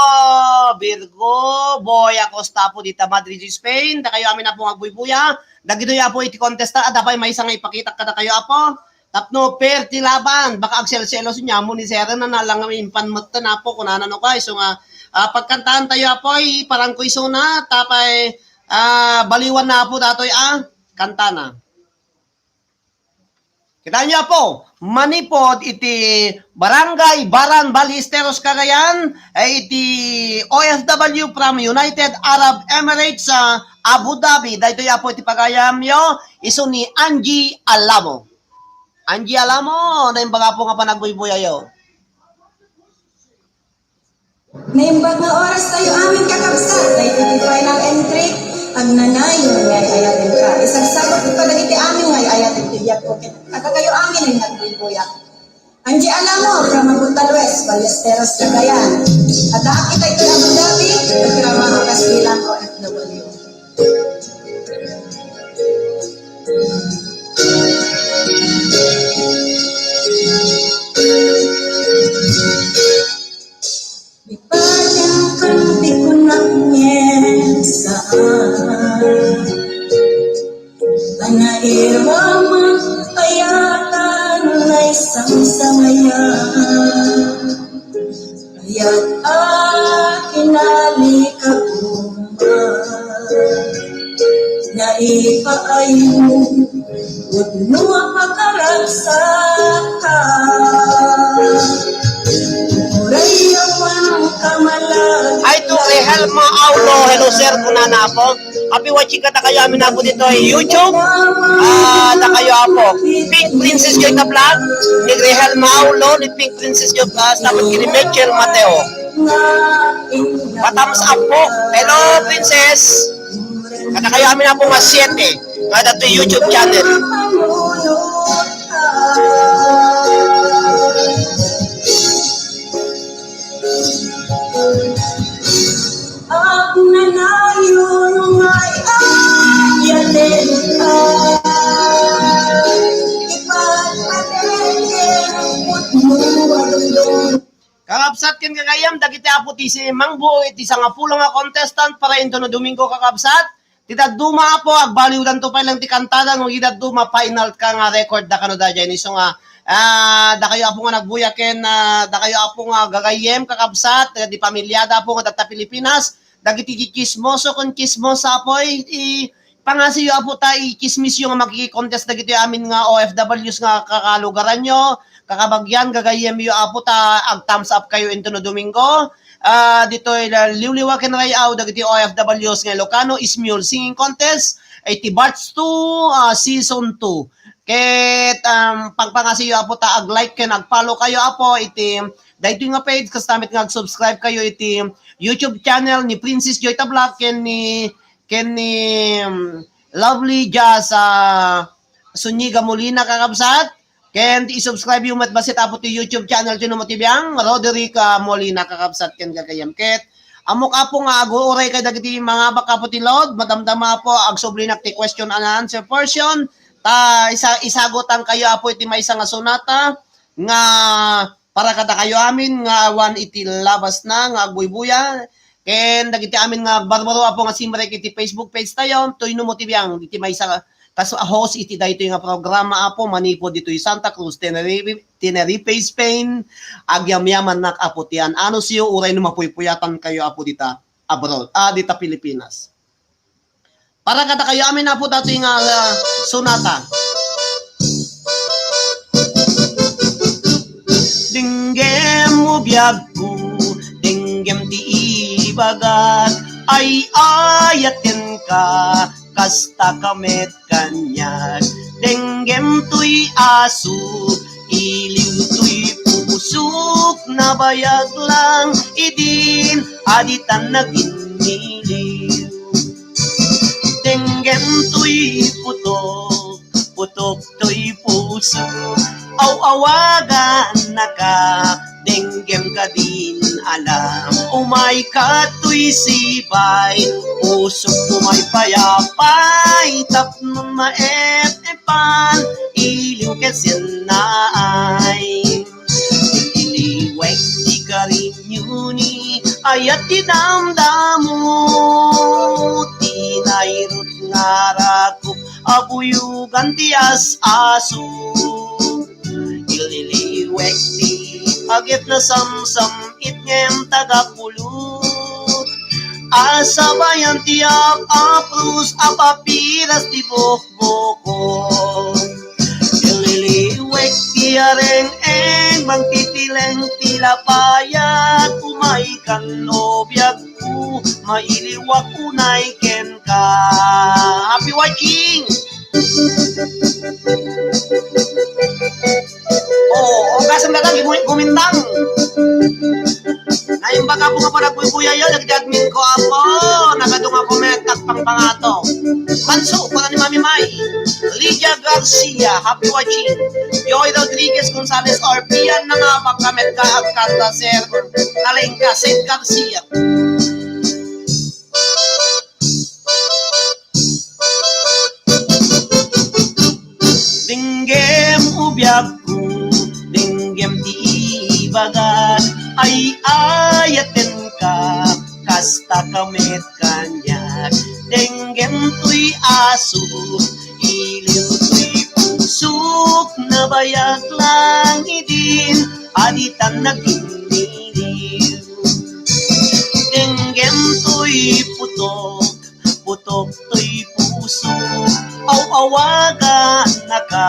Virgo, Boy Acosta po dita Madrid, Spain. Dakayo amin a po nga agbuybuya. Dagitoy a po iti contestant, adda pay maysa nga ipakitak kadakayo a po. Tapno fair ti laban, baka agselselos niya, mo ni Seren na nalang impan metten a po, kunana no kay. So nga, ah, pagkantaan tayo a po, ay parang ko isuna, tapay, ah, baliwan na po datoy, ah, kantana. Kitaenyo a po, manipod iti Barangay Baran, Ballesteros, Cagayan, eh, iti O F W from United Arab Emirates, ah, Abu Dhabi. Daytoy a po iti pagayamyo, isu ni Angie Alamo. Angie Alamo, naimbag a po nga panagbuybuyayo. Naimbag nga oras tayo amin, kakabsat, daytoy ti final entry, agnanayon nga ay-ayatenka. Isagsagutko kadagiti amin nga ay-ayaten ti biagko, ket kadakayo amin nga agbuybuya. Angie Alamo, from Aguta Luis, Ballesteros, Cagayan. Addaak itay iti Abu Dhabi, ket from Arucas bilang O F W. Di pa diak kan di kunak ngem saan. Anairwa man kayatan na isang sangaya. Kayat a kinalikaguma. Naipaaymo, wenno a pakaragsak ka. Uray awan kamalag- Ay, to, Rehelma Aulo. Hello, sir. Kunana, apo. Happy watching kadakayo amin, apo, ditoy YouTube. Ah, dakayo, apo. Pink Princess Joy ka vlog. Ni Rehelma Aulo, ni Pink Princess Joy, ah, dapat kini Mitchell Mateo. Pa-thumbs up po. Hello, Princess. Kadakayo amin, apo, nga siete. Nga datoy YouTube channel. Agnanayon nga ay-ayatenka. Ipagpateke ang putmo a dungdung. Kakabsat ken gagayyem, dagiti apo ti si mangbuo iti sangapulo nga contestant para intono Domingo, kakabsat. Ti dadduma, apo, agbaliwdanto pay lang ti kantada, no, ti dadduma, final ka nga record da kano daydiay. Isu nga, ah, dakayo, apo, nga nagbuya ken, ah, dakayo, apo, nga gagayyem, kakabsat, di pamilyada, apo, nga tatta Pilipinas, dagiti chismoso ken chismosa, apo, i-, i-, pangasiyo, apo, ta ichismisyo nga makiki-contest dagiti amin nga O F Ws nga kakalugaranyo, kakabagian, gagayyemyo, apo, ta ag-thumbs up kayo intono Domingo. Ah, ditoy la-, liwliwa ken ray-aw dagiti O F Ws nga Ilocano, Smule Singing Contest, iti Batch two, ah, Season two. Ket, um, pangpangasiyo, apo, ta ag-like ken ag-follow kayo, apo, iti daytoy nga page, kasta met nga ag-subscribe kayo iti YouTube channel ni Princess Joy Tablak ken ni, ken ni, um, Lovely Jazz, ah, Zuniga Molina, kakabsat. Ken i-subscribe yo met bassit, apo, ti YouTube channel ti Numo ti Biang, Roderick, ah, Molina, kakabsat ken gagayyem. Ket ammok, apo, nga aguray kay dagiti mangabak, apo, ti load, madamdama, apo, agsublinak ti question and answer portion. Ta isa-, isagutan kayo, apo, iti maysa nga sonata nga para kadakayo amin nga awan iti labasna nga agbuybuya. Ken dagiti amin nga agbarbaro, apo, nga simrek iti Facebook page tayo, ti Numo ti Biang, iti maysa kas a host iti daytoy nga programa, apo, manipud ditoy Santa Cruz, Tenerife, Tenerife, Spain. Agyamyamannak, apo, ti an-anusyo, uray no mapuypuyatan kayo, apo, dita abroad, ah, dita Pilipinas. Para kadakayo amin, apo, datoy nga, ah, sonata. Denggem mo biagko, denggem ti ibagak, ay-ayatenka, kasta ka met kaniak. Denggem toy asuk, iliw toy pusok, nabayag lang idin, a ditan naginniliw. Denggem toy putok, putok toy puso, aw-awagannaka, denggem kadin alam. Umayka toy sibay, pusok, umay pay a pay, tapno maep-epan, iliw ket sennaay. Iliwek ti karinyo ni ayat ti damdamo, ti nairut nga rakup a buyogan ti as-aso. Ililiwek ti agep na samsam-it ngem tagapulot. Asabayan ti ap-apros a papiras ti bukbukon. Ililiwek ti areng-eng, mangtitileng ti lapayat, umaykan o biagko, mailiwak unay kenka. Happy watching! Oh, oh, kasem data gumintang. Naimbag, apo, nga Mimay, Lydia Garcia, happy watching. Joy Rodriguez Gonzalez, Orpian na nga pagkamet ka agkanta, sir. Nalengka, Seth Garcia. Denggem, ubiagko, denggem ti ibagak, ay-ayatenka, kasta ka met kaniak. Denggem toy asuk, ilim toy pusok, nabayag lang idin, a ditan nagingngiliw. Denggem toy putok, putok toy pusok, aw-awagannaka,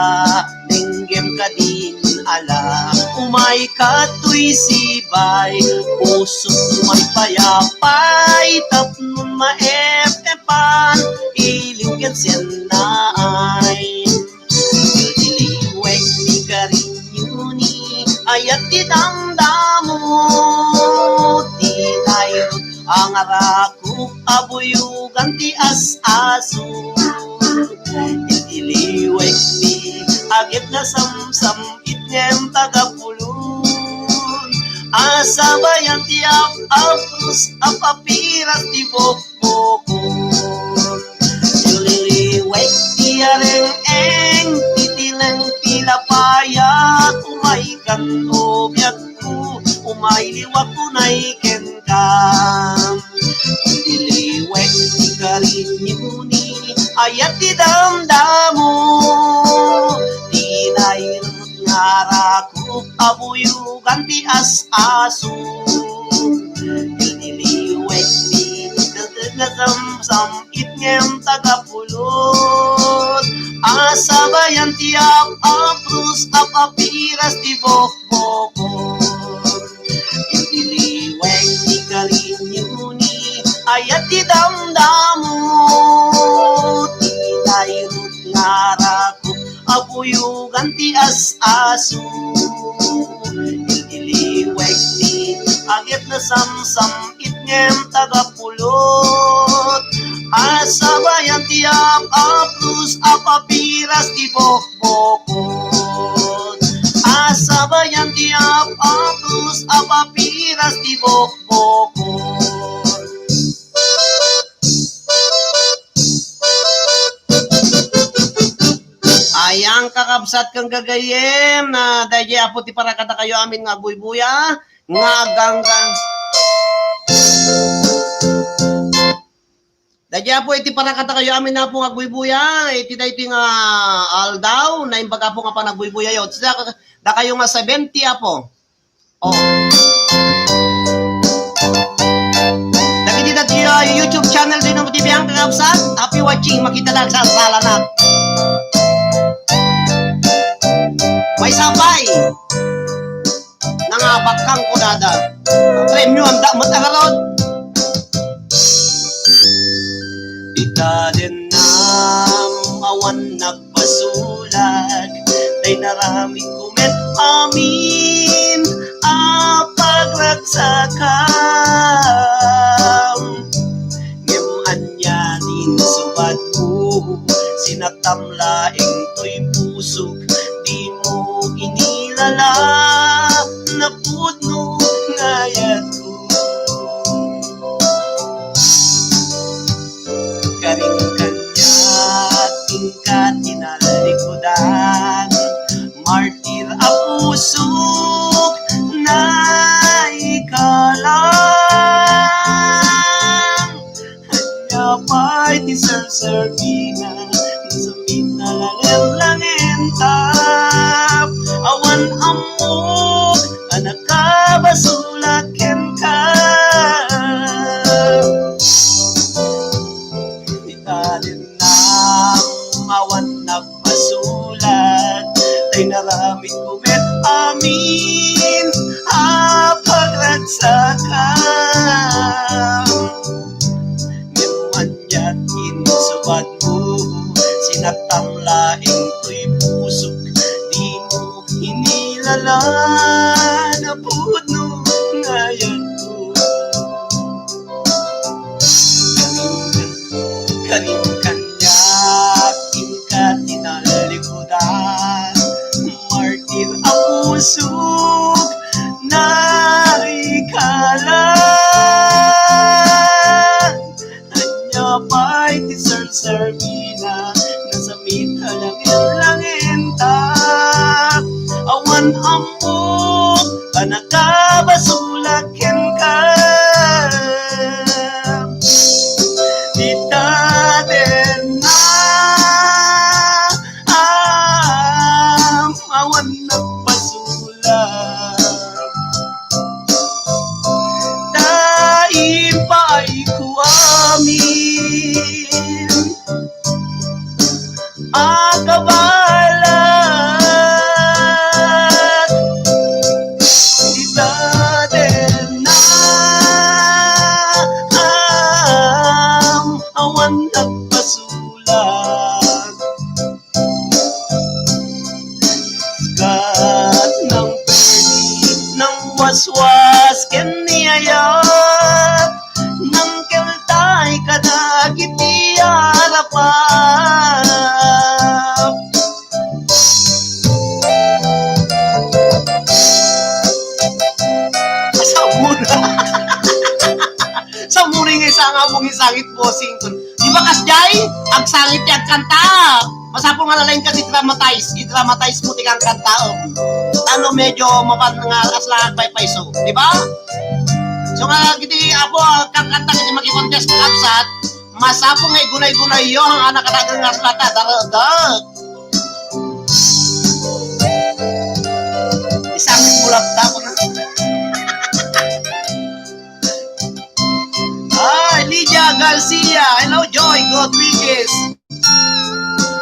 denggem kadin ala. Umayka toy sibay, pusok, umay pay a pay, tapno maep-epan, iliw ken sennaay. Iliwek ti karinyoni, ayat ti damdamo, ti nairut a ngarakop a buyogan ti as-aso. Iliwek ti agep nasamsam-it ngem tagapulon, a sabayan ti ap-apros a papiras ti bok- bokon. Ililiwek ti areng-eng, titileng ti lapayat, umaykan, o biagko, umay liwak unay kenka. Ililiwek ti karinyoni, ayat ti damdamo, ti nairut ngarakop a buyogan ti as-aso. Ililiwek ti nagsamsam-it ngem tagapulot, a sabayan ti ap-apros a papiras ti bokbokon. Ililiwek ti karinyoni, ayat ti damdamo, ti nairut ngarakop a buyogan ti as-aso. Ililiwek ti agep nasamsam-it ngem tagapulot, a sabayan ti ap-apros a papiras ti bokbokon. A sabayan ti ap-apros a papiras ti bokbokon. Ayan, kakabsat ken gagayyem, na daydiay, Apo, ti para kadakayo amin nga agbuybuya, nga aganggan. Daydiay, Apo, iti para kadakayo amin, Apo, nga agbuybuya, iti daytoy nga aldaw, naimbag, Apo, nga panagbuybuyayo. Dakayo nga seventy, Apo. Oh. Dagiti dati, ah, YouTube channel din mo ti biang kakabsat. Happy watching, makita lang sa salanak. May sapay. Nangabakkang kunada. Premium da met a garod. Italennam awan nagbasolak, tay naramidko met amin a pagragsakam. Ngem ania ti insubatmo, sinattam laeng toy pusok, dimo inilala, napudno nga ayatko. Karin kaniak, inka tinalikudan, martir a pusok, naikalang. Ania pay ti serserbina, sa mitnalangem-langentap, awan ammok a nakabasolak kenka. Italennam awan nagbasolak, tay naramidko met amin a pagragsakam. Ngem ania ti insubatmo, sinattam laeng toy pusok, dimo inilala, napudno nga ayatko. Karin, karin kaniak, langenta, awan ammok a nakabasolak kenka. Dita den na am awan nagbasolak. Ta impaayko amin a kabaelan. Dita den na am awan nagbasolak. Kat nang perdi, nang waswas ken ni ayat, nang keltay kadagiti Arapap. Asaw mo na. Sa muring isang abong isangit bossing ko. Di ba kasjay? Agsangit ti agkanta. Masapul nga nalaing ka di dramatize. Di dramatize mo ti kangkanta. Tano medyo mapan nga asla agpaypayso. Di ba? So nga, giti apo, kangkanta, giti makikontest nga kabsat, masapul nga igunay-gunay yo, ang anak at ageng asla ta, daradag. Isang bulak ta ko na. Ay, Lydia Garcia. Hello, Joy Rodriguez.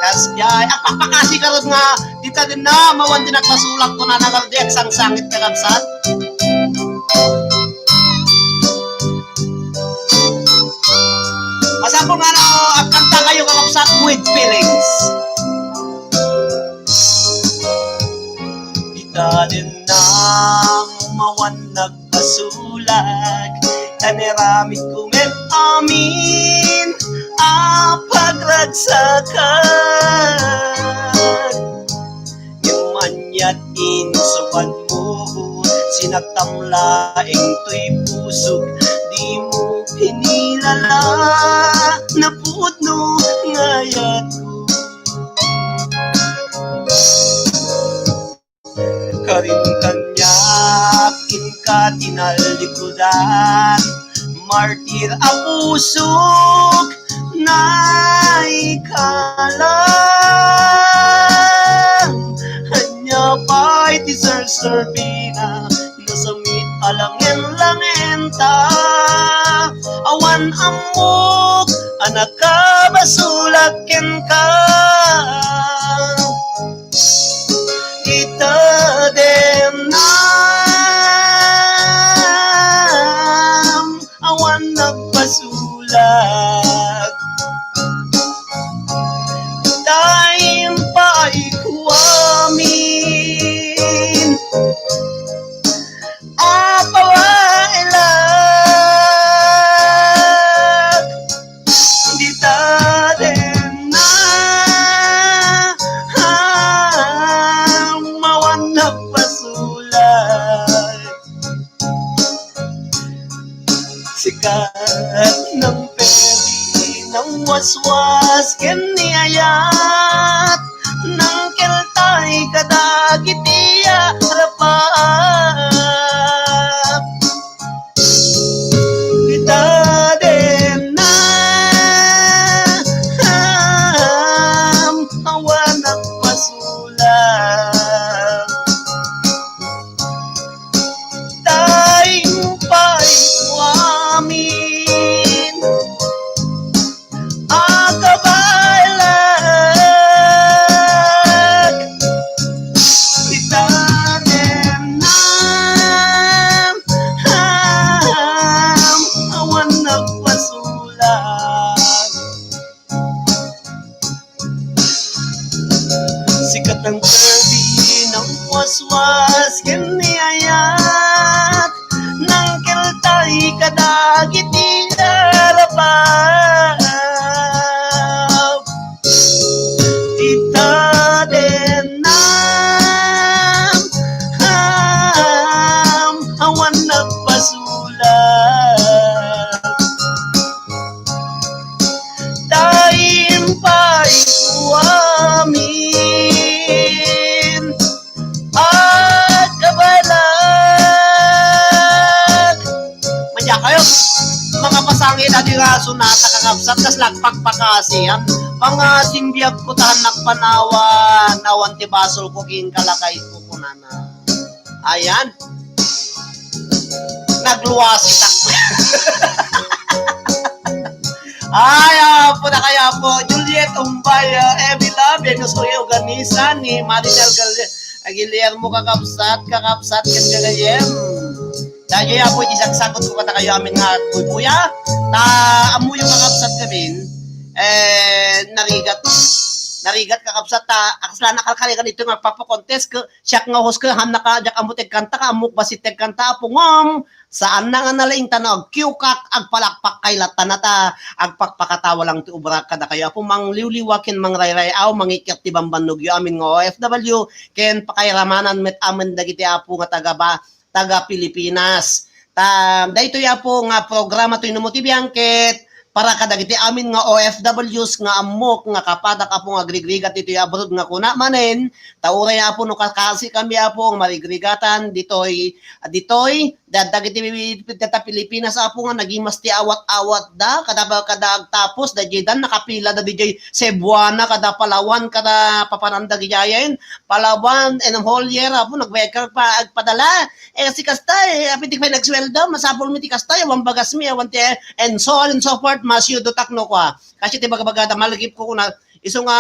Kasjay. Agpakpakasi karod nga, dita den na, mawan din agpasulak ko na nagardi, agsangsangit ka kabsat. Masapul nga na, agkanta kayo kakabsat with feelings. Dita den na, mawan nag- Basulak, tan aramid ko met amin a pagragsakan. Ngem aniat insuan mo, sinaktam laeng toy pusok, dimo kinilala, napudno nga ayatko. Karin kaniak inka tinallikudan, martir a pusok, naikalang. Ania pay ti serserbina, nasamit a langen-langenta, awan ammok a nakabasolak kenka. Ita den nam awan nagbasolak. Time pa ay kuamin. Apawailak dita den na mawan nagbasolak. Sikat nang pedi nang waswas ken ni ayat. Nangkeltay kadagiti Arapap. Ita den nam awan nagpasulak. Time pa ay kuamin. Akabailak ita den nam awan nagpasulak. Sikat nang perdi nang waswas ken ni ayat. Nangkeltay kadagiti Arapap. Ita den nam awan nagpasulak. Time pa ay kuamin. Sonata, kakabsat, kas lagpakpakasian. Pangasim biag ko ta nagpanawan, awan ti basol ko ken kalakay ko, kunana. Ayan. Nagluwasitak. Ay, apo na kayo, apo. Juliet Umbay, uh, Emmy Love, Venus Uy, Organisa, ni Marinel Gal-, Guillermo, kakabsat, kakabsat, ken gagayem. Dagiti apo, iti sagsagutko kadakayo amin nga agpuypuya. Ta, ammoyo, kakabsat, ngamin, eh, narigat, narigat, kakabsat, ta, kasla nakalkaligan ito nga agpapakontes, ke, siak nga host, ke, han naka, diak ammo ti agkanta, ka, ammok bassit ti agkanta, apo, ngem, saan na nga nalaing ta no agkiwkak, agpalakpak kay latta na ta, agpakpakatawa lang ti obra kadakayo, apo, mangliwliwa ken mangrayray-aw, mangikkat ti bambannogyo amin nga O F W, ken pakairamanan met amin dagiti apo nga taga ba, taga Pilipinas. Ta, daytoy, apo, nga programa toy no mo ti biangket, para kadagiti amin nga O F Ws nga ammok nga kapadak, apo, nga agrigrigat ditoy abroad nga kuna manen, ta uray, apo, no kakasi kami, apo, nga marigrigatan ditoy, ditoy, da-, dagiti data Pilipinas, apo, nga nagimas ti awat-awat da, kada, kada agtapos, da, didan, nakapila da, didiay Cebuana, kada Palawan, kada papananda, gijayen, Palawan, and Holier, apo, nagbayag ka pa, agpadala, eh, si kasta, eh, apin ti pay nagsueldo, masapul mi ti kasta, eh, awan bagas mi, awan ti, eh, and so on and so forth, masiudo takno kwa. Kasi ti baga-baga da, malagip ko kuna, isu nga,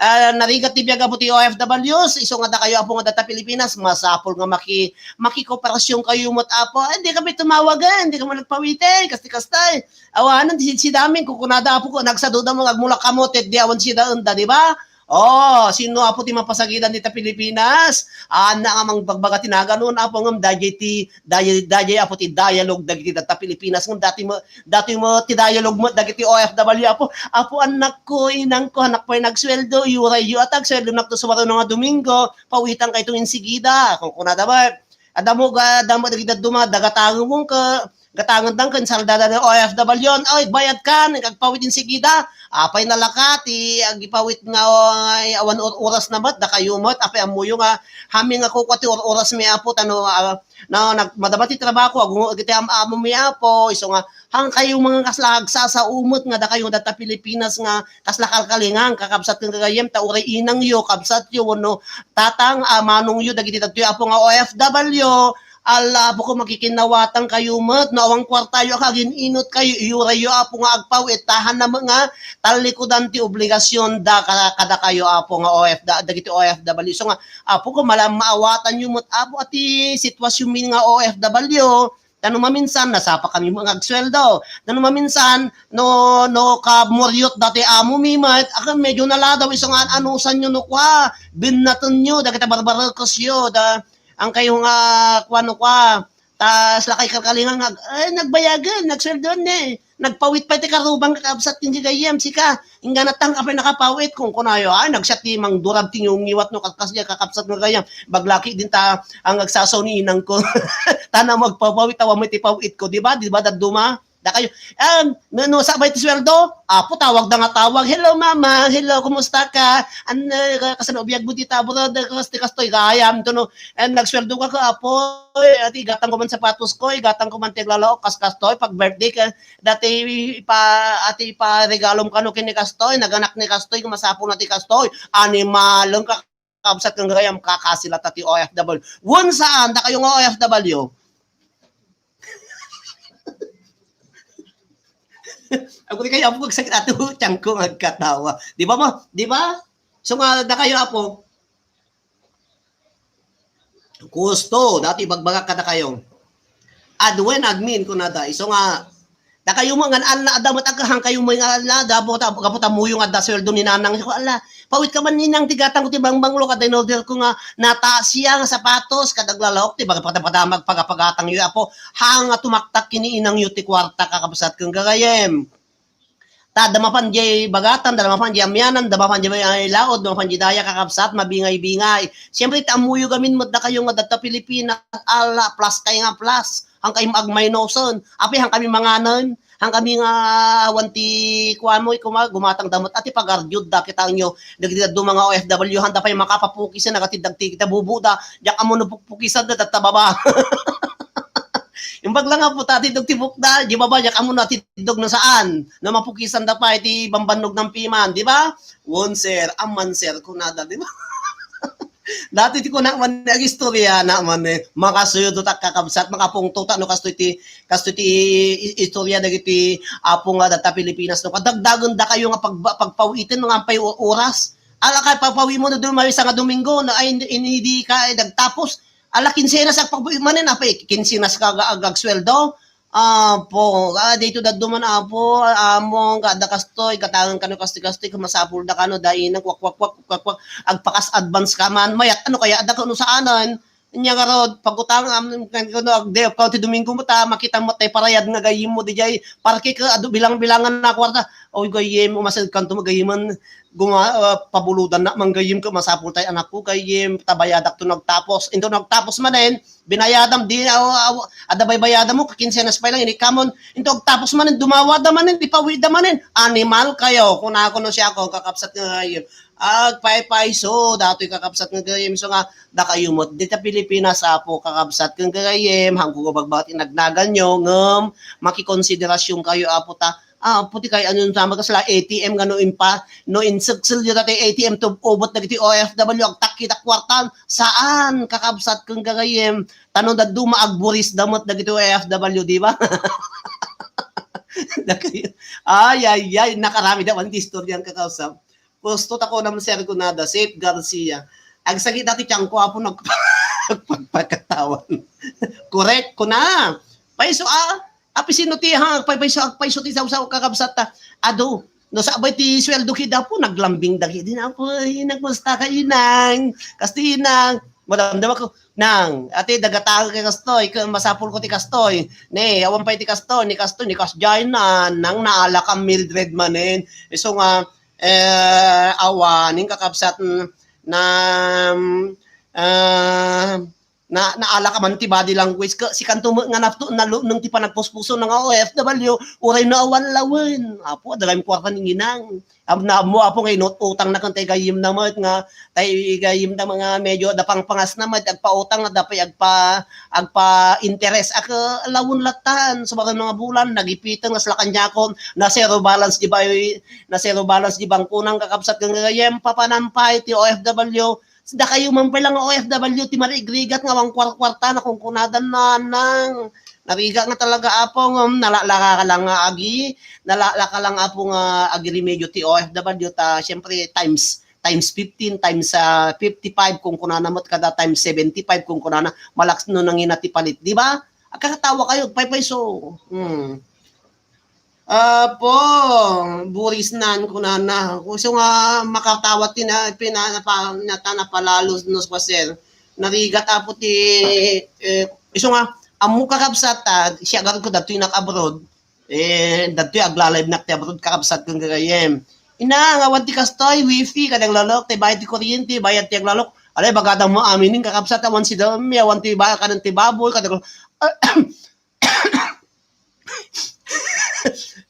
ah, narigat ti biag apo ti O F Ws, isu nga dakayo apo nga data Pilipinas, masapul nga maki-, makikooperasyon kayo met apo. Ay, hindi kami tumawagan, hindi kami nagpawiten, kasti-kastay. Awanan, ti sidsidami, kukunada apo ko, nagsaduda mo, agmulak kamo, tet di awan sidaen da, di ba? Oh, sino apo ti mapasagidan dita Pilipinas? Anna nga mangbagbaga ti naganon, apo, ngem dayjay ti, dayjay, dayjay apo ti dialogue dagiti data Pilipinas, ngem dati mo, dati mo ti dialogue mo dagiti O F W, apo, apo, annakko, inangko, anak pay nagsueldo, iyurayyo a ta agsueldonak to sumaruno nga Domingo, pawitan kayto insigida. Kunkunada ba, adda mo ga-, adda mo dagiti dadduma, dagatangem mo ka, gatangen dang ken saldada da O F W, "Oy, bayad ka, agpawit insigida." Apay nalaka ti agipawit nga, oy, awan or-, oras na met, dakayo met, apay ammoyo nga, hami nga kukua ti or-, oras mi, apo, tano, ah, no, nag-, madama ti trabaho, agungo iti am-, amo mi, apo, isu nga, hangkayo mga kasla agsasao met nga dakayo data Pilipinas nga kasla kalkalingan, kakabsat ken gagayem, ta uray inangyo, kabsatyo, wenno tatang, ah, manongyo, dagiti dagitoy, apo, nga O F W, Ala, apo ko, makikinnawatan kayo met, no awan kuartayo, agin-inot kayo, iyurayyo, apo, nga agpawit, ta han na met nga tallikudan ti obligasyon da ka-, kadakayo, apo, nga O F da, dagiti O F W. So nga, apo ko, mala-, maawatanyo met, apo, a ti sitwasyon mi nga O F W, ta no maminsan, nasapa kami nga agsueldo. Ta no maminsan, no, no, kamuryot dati amo mi met, akan medyo naladaw, isu nga an-anusanyo no kua, binnatenyo, dagiti barbarekesyo, da, Ang kayo nga, kuwan no kwa, tas lakay kalkalingan nga, ay, nagbayagan, nagsueldoan ne. Nagpawit pay ti karubang kakabsat ken gagayem, sika, ingganat tang kapay nakapawit, kung kunayo, ay, nagsiat ti mangdurab ti ngiwat no, kas-, kas-, kakabsat nga gagayem, baglaki din ta, ang agsasaw ni inang ko. Tana magpapawit, awan mo ti pawit ko, di ba? Di ba, dadduma? Dakayo, um, no, no, sabay ti sweldo, apo, tawag da nga tawag, "Hello, mama. Hello, kumusta ka? Ano, ka-, kasano biag mo dita abroad? Kas-, ti kastoy, gayam, to, no?" And nagsueldo ka, ka, apoy, ati, igatang ko man sapatos ko, igatang ko man ti aglalaok, kas kastoy, pag birthday ka, dati, ipa-, ati, iparegalom kano ken ni kastoy, naganak ni kastoy, masapul na ti kastoy, animalen ka, kabsat ken gagayam, kakasi latta ti O F W. Wen saan, dakayo nga O F W. Apo, di kayo, apo, agsakit ato, tiyan ko nga agkatawa. Di ba, ma? Di ba? So nga, dakayo, apo. Gusto, dati ibagbagak kadakayo. Adwen, admin, kunada. Isu nga, dakayo mo, ngan, ala, adda met agkahan kayo mo nga, ala, gapu ta, gapu ta muyo nga adda sweldo ni nanang. Ko, ala, pawit ka man ninang ti gatang ko ti bangbanglo, kada in-order ko nga nataas siya nga sapatos, kada aglalawak, ti baga-, pada-, pada-, magpagapagatang yu, apo, hanga tumaktak kini inang yu ti kuarta, kakabsat ken gagayem. Ta, da mapan jay bagatan, da mapan jay amianan, da mapan jay, ay, laod, da mapan jay daya, kakabsat, mabingay-bingay. Siyempre, ti ammuyo gamin met dakayo nga data Pilipinas, ala, plus kay nga plus. Hangkami agmaynusen. Api, hangkami manganen. Hangkami nga awan ti kuan mo, ikuma-, gumatang da met. Ati pagarjud da, kita nyo. Dagiti daddo mga O F W, handa pay makapapukisen, agati dagti kita bubu da. Diak ammo no pukpukisan da, tatta baba. Imbag lang nga puta, tiddog ti bukda, di ba ba, yak amo na tiddog na saan, na mapukisan da pa, iti bambannog ng piman, di ba? Won, sir, amman, sir, kunada, di ba? Dati ti kuna man, agistorya na man, eh, makasuyo ta kakabsat, makapungto ta, no, kasto iti, kasto iti i-, istorya dagiti apo nga data Pilipinas, no, kadagdagan da kayo nga pag-, pagpawiten, nga ampay o-, oras. Ala kay papawi mo no, dumayo sa nga Domingo, na ay, hindi, hindi ka, ay, nagtapos. Ala, kinsenas agpagbuik manen, apay, kinsenas ka ag-, ag-, agsweldo? Apo, ah, dito daduma na, apo, amo, kada kastoy, katangan kano, kastoy, kastoy, masapul da kano, dainan, kwak, kwak, kwak, kwak, kwak, agpakas advance ka man, mayat, ano kaya, ada kano saanan? Nya garod, pagutang, am, kano, agdayop ka, ti Domingo mo ta, makita mo, tay parayad nga gayim mo, di jay, parke ka, adu, bilang-bilangan na kwarta, oy, gayim, umasad kanto, magayiman, guma-, ah, pabuludan na, manggayim ka, masapul tay anak ko, gayim, tabayadak to nagtapos, into nagtapos manen, binayadam, di, aw, aw, ada baybayadam mo, kakinsenas pay lang, inikamon, into agtapos manen, dumawada manen, di pawida manen, animal kayo, kuna, kuno siya ako, kakabsat nga gayim, agpaypayso, datoy kakabsat nga gayim, so nga, da kayo mo, di ta Pilipinas, apo, kakabsat nga gayim, hangko ko bagbagat inagnagan nyo, ngem, makikonsiderasyon kayo, apo, ta, Ah, puti kay ano yung tama kasla A T M nga no impa, no insuksel yu dati A T M to ubot dagiti O F W agtakki da kwartan. Saan, kakabsat, kung gagayem. Tano da duma agburis damot dagiti O F W, di ba? Dagay-, ay, ay, ay, nakarami da man ti istorya ang kakabsat. Gusto ta ko na Sir Gunada, Safe Garcia. Agsagi dati tiyangko apo nagpagpagkatawan. Correct ko na. Paiso, ah, Api sino ti ha, agpaypayso, agpayso ti sawsaw kakabsat ta. Adu, no sabay ti sweldo ki dapo, naglambing dagiti na po, ay, nagmusta ka, inang. Kasti, inang. Madamdam ako, nang, ati, dagata kay kastoy, ka-, masapul ko ti kastoy. Ne, awan pay ti kastoy, ni kastoy, ni kasjay na, nang naala ka Mildred manen. Iso nga, eh, awan, ning kakabsat, mm, na, mm, ah, na, naala ka man ti body language ka, sikanto met nga napto-, nalunong ti panagpuspuso na nga O F W, uray no awan lawen. Apo, adda gayam kuarta ni inang. Am-, na, mo apo nga inut-, utang na kan tay gayim na met nga, tay gayim na mga medyo da pangpangas na met, agpautang na da pay agpa-, agpa-interes. Aka lawen latan, sa mga bulan, nagipiten, nas lakan niya ako, na zero balance di ba, na zero balance di bangko nang kakabsat kang gayem, papanam pay ti O F W, Dakayo man pay lang nga O F W ti marigrigat nga awan kuar-, kuarta na kunkunadan na, nang. Narigat nga talaga, Apo, nga, um, nalaka ka lang nga agi, nalaka lang, Apo, nga agiremedyo ti O F W ta, siyempre, times, times fifteen, times, ah, fifty-five, kunkunana met kada times seventy-five, kunkunana, malaks no nangina ti palit, di ba? Agkakatawa kayo, paypayso. Hmm. Apo, burisnan kunana. Isu nga makatawa ti na, pina-, napa-, nata-, napalalos no, sir. Narigat, Apo, ti, eh, isu nga, ammo kakabsat, ah, siya garud ko datoy nak abroad. Eh, datoy agla-live nak ti abroad, kakabsat kong gagayem. Ina, nga awan ti kastoy, wifi, kadang lalok, ti bayad ti kuryente, bayad ti aglalok. Alay, bagada mo aminin, kakabsat, awan si dami, awan ti ba-, kanan ti baboy, kadang,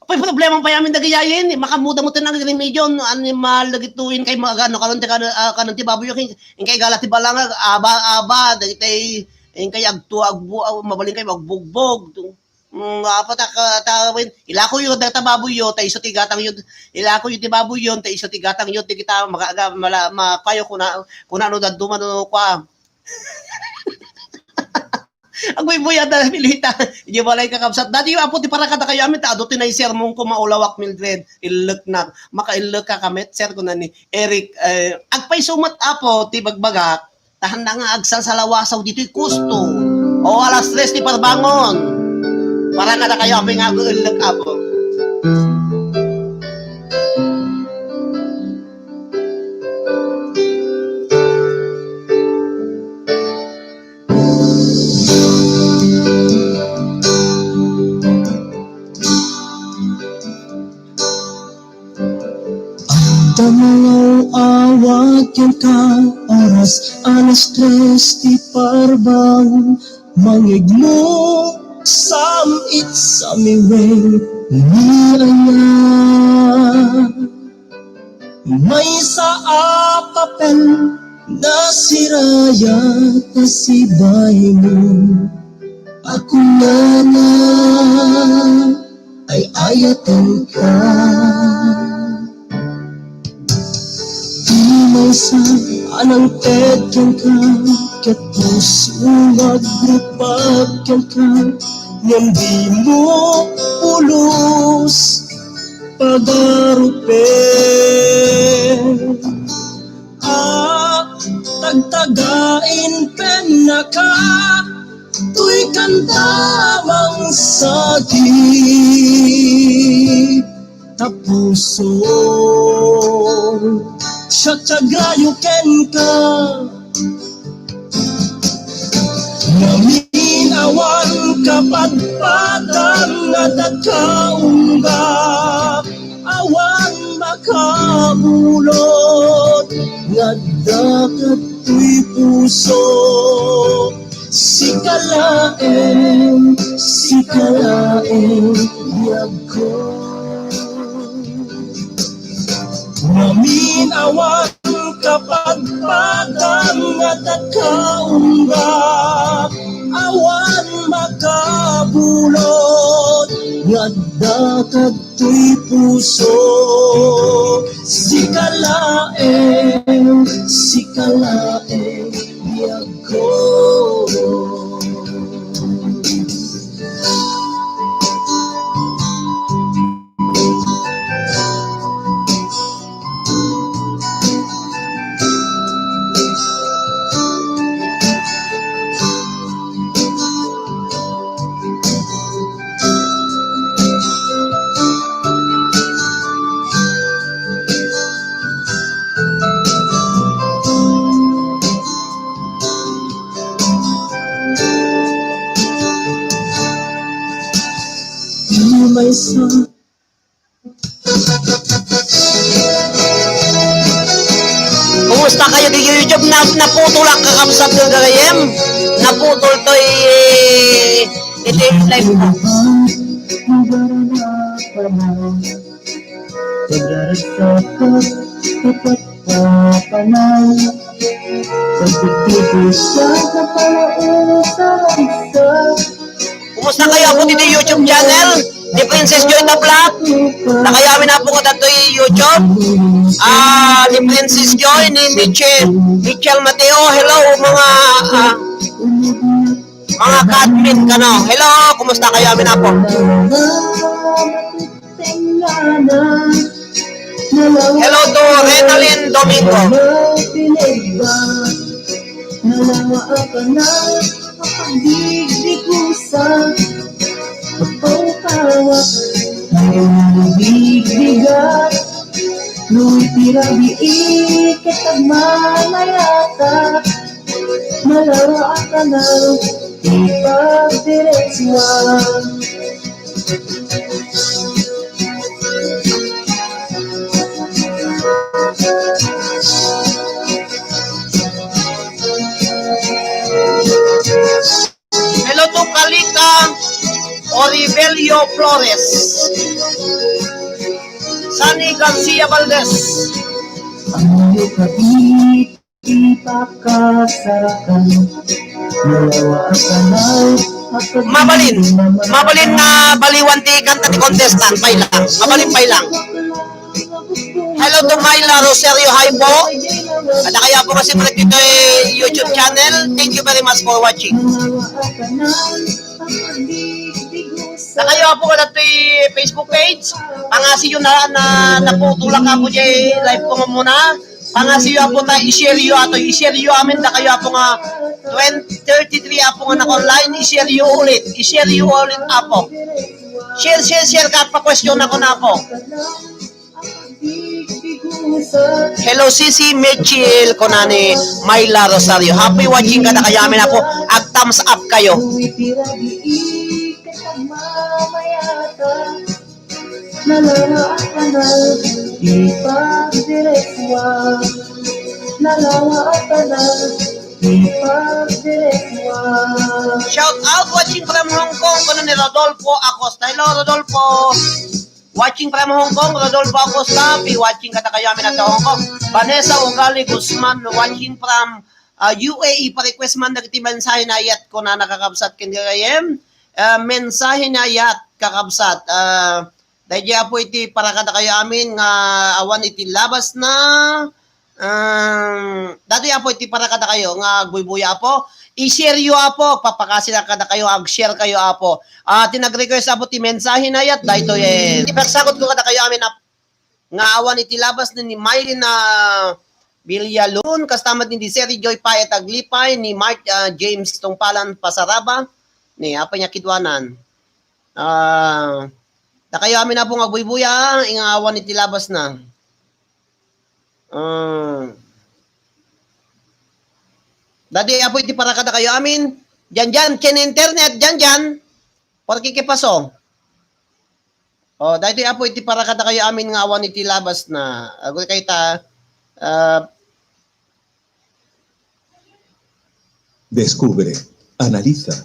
Apay, problema pay amin dagiti yayen, makamuda mo ti nang remedyo, no, animal, dagitoy, inkay magano, karon ti, kan-, ah, kanon ti baboy, in-, inkay gala ti balanga, aba, aba, dagitoy, inkay agtu-, agbu-, ah, mabalin kay agbugbog. Mm, apa ta, ka, ta, wen, ilako yo, dagita baboy yo, ta isu ti gatang yo, ilako yo ti baboy yo, ta isu ti gatang yo, ti kita, maga-, aga, mala-, mapayo, kuna, kuna no, daduma, no, kwa. Agbuybuya da, Milita. Idiay balay, kakabsat. Dati, Apo, ti para kadakayo amin, ta adu ti naisermon ko, maulawak, Mildred. Illek na. Makaillek ka kamet, sir, kuna ni Eric. Eh, agpayso met, Apo, ti bagbagak. Tahan na nga agsalsalawasaw ditoy kusto. O, alas tres ti parbangon. Para kadakayo, Apo, nga agu-, illek, Apo. Andam nga aw-awat kenka, oras alas tres ti parbangon, mangigmo, sam-it, samiweng, ni aya. Maysa a papel, nasiraya ta sibaymo. Ako nana ay ayatenka. Di maysa a nangted kenka, ket puso nga agrupag kenka, ngem dimo pulos pagarupen. A, tagtagain pennaka, toy kanta mangsagip ta puson siak ti agrayo kenka. Ngamin awan kapadpadan nga adda kaunggap, awan makabulot nga adda kadtoy puso. Sika laeng, sika laeng, biagko. Ngamin awan kapadpadan nga adda kaunggap, awan makabulot nga adda kadtoy puso. Sika laeng, sika laeng, biagko. Di maysa. Kumusta kayo di YouTube? Na, naputol ang kakabsat ng gagayem. Naputol to i-, iti live ko. Kumusta kayo, Apo, ditoy YouTube channel ni Princess Joy Tablat? Dakayo amin, Apo, kadatoy YouTube. Ah, ni Princess Joy, ni Michelle, Michelle Mateo. Hello, mga, ah, mga ka-admin kano. Hello, kumusta kayo amin, Apo? Hello to Renalyn Domingo. Hello to Kalika Oribelio Flores. Sunny Garcia Valdez. Mabalin, mabalin nga baliwan ti kanta ti contestant, pay lang. Mabalin, pay lang. Hello to Myla Rosario, hi po. Kadakayo po nga simrek ditoy YouTube channel. Thank you very much for watching. Dakayo po nga ditoy Facebook page. Pangasiyo na, na, naputulak ako diay live ko nga muna. Pangasiyo, Apo, ta i-share yo ato, i-share yo amin, dakayo, Apo, nga twenty, thirty-three, Apo, nga naka-online, i-share yo ulit, i-share yo ulit, Apo. Share, share, share, ket pa-question ako na, Apo. Hello, Sisi Mitchell, kunani Myla Rosario. Happy watching kadakayo amin, Apo. Ag-thumbs up kayo. Nalawa a kanal, ipagdiretsuan. Nalawa a kanal, ipagdiretsuan. Shout out, watching from Hong Kong, kuno ni Rodolfo Acosta. Hello, Rodolfo. Watching from Hong Kong, Rodolfo Acosta. Be watching kadakayo amin at Hong Kong. Vanessa Ugali Guzman, watching from Ah, U A E, pa-request man dagiti mensahe ni Ayat, kunana, kakabsat, ken gagayyem. Ah, mensahe ni Ayat, kakabsat. Ah, daydi, Apo, iti para kadakayo amin nga awan iti labasna. Um, daydi, Apo, iti para kadakayo nga agbuybuya, Apo. I-share yo, Apo. Papakasi na kadakayo, ag-share kayo, Apo. Ah, ti nag-request, Apo, ti mensahe ni Ayat, daytoy, eh. Ipagsagot ko kadakayo amin, Apo, nga awan iti labas ni Mylene, ah, Villalon, kasta met ni Seri Joy Payet Aglipay, ni Mark, ah, James Tungpalan Pasaraba, ni Apo nga kiduanan. Ah, dakayo amin, Apo, nga agbuybuya, nga awan iti labasna. Ah, daydi, Apo, iti para kadakayo amin. Diyan, diyan, ken internet, diyan, diyan. Porque, ¿qué pasó? Oh, daytoy, Apo, iti para kadakayo amin nga awan iti labasna. Aguy kay ta, ah, Descubre, analiza,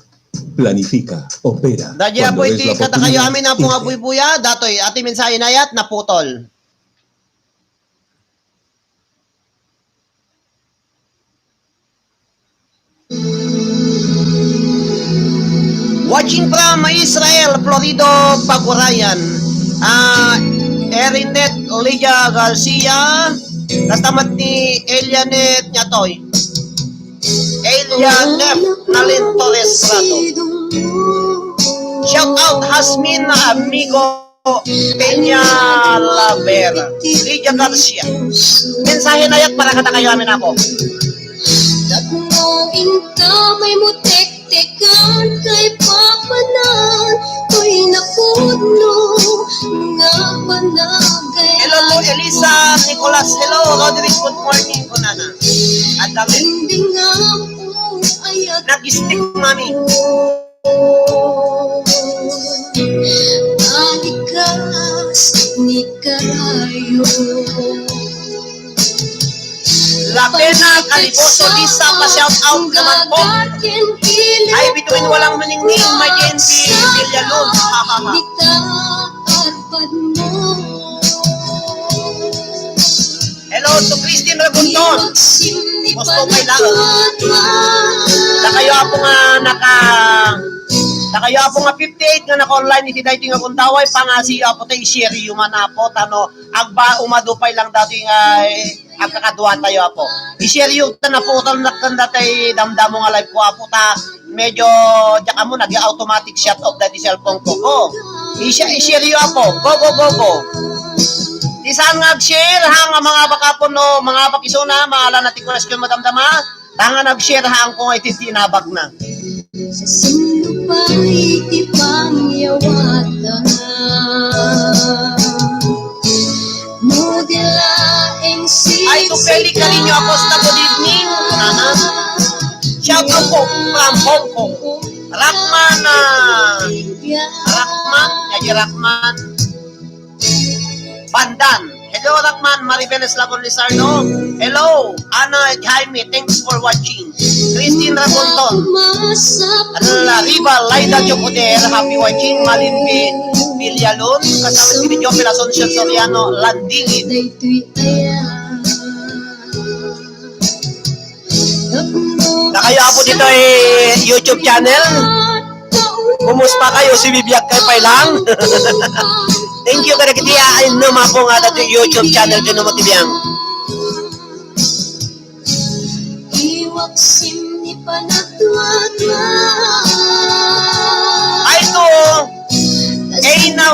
planifica, opera. Daydi, Apo, iti kadakayo amin, Apo, nga agbuybuya, daytoy, iti mensahe ni Ayat, naputol. Watching from Israel, Florido, Pagurayan. Ah, Erinette Lydia Garcia, kasta met ni Elianet Nyatoy. Elianet Nalin Torres Prado. Shout out, Hasmin Amigo. Peña Laver, Lydia Garcia. Mensahe ni Ayat para kadakayo amin, Apo. Tapno inka may mutektekan kay papanan, koy napudno nga panagay. Hello, Elisa Nicolas. Hello, Roderick. Good morning, kunana. At kami. Hindi nga po ayat. Nag-stick, mami. Alikas ni karayo. La Pena Caliboso, Lisa, pa-shout out naman po. Hi, between Walang Maningning, my J N P, Villalon. Hello to Christine Regunton. Gusto ko lang. Dakayo, Apo, nga naka, dakayo, Apo, nga fifty-eight nga naka-online iti daytoy nga gundaway, pangasiyo, Apo, ta i-share yo man, Apo, tano agba, umadu pay lang daytoy nga, eh, agkakaduatayo, Apo. I-share yo ta naputol na kanda tay damdamo nga live ko, Apo, ta medyo diak ammo, nag-automatic shut off daytoy cellphone ko. Go. I-share, i-share yo, Apo. Go, go, go, go. Ti saan nga ag-share, ha, nga mangabak, Apo, no, mangabak isuna, maala na ti question, madamdama. Ta nga nag-share, ha, angko nga iti tinabag na. Sa sino pa iti pangyawatan? No di laeng si Ay, to Feli Cariño Acosta, good evening. Nana. Shout out po from Hong Kong. Rockman, ah, Rockman, Yagi Rockman. Bandan. Hello, Rockman, Maribel Eslabon Lizardo. Hello, Ana Jaime, thanks for watching. Christine Rabonton. Ala, Riva, Laida Jocoder, happy watching. Malimbi Villalon, kasama si Joker Asuncion Soriano, Landingin. Dakayo, Apo, ditoy YouTube channel. Kumusta kayo? Sumibiyag kayo pay lang. Thank you kadagiti, ah, inno, Apo, nga ditoy YouTube channel ken no matibiang. Ay, to. Ay, na,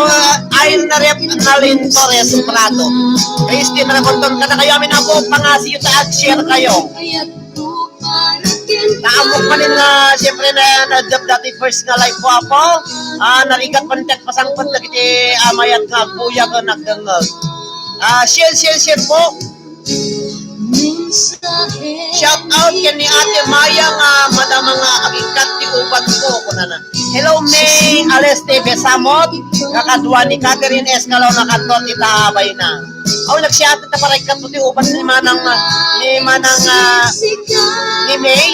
ay, na rep, Nalin Torres Prado. Christine Remonton, kadakayo amin, Apo, pangasiyo ta ag-share kayo. Naamok man na, siyempre, na, na, dati first nga live ko, Apo. Ah, narigat man ti agpasangpet dagiti, ah, mayat nga agbuya ken agdengngeg. Ah, share, share, share po. Shout out ken ni Ate Maya nga madama nga agikkat ti upat ko, kunana. Hello, May Aleste Besamot, kakadua ni Catherine Escalona kanto ti tabayna. Aw, nagsiati ta para ikkat ti upat ni Manang, ni Manang, ah, ni May.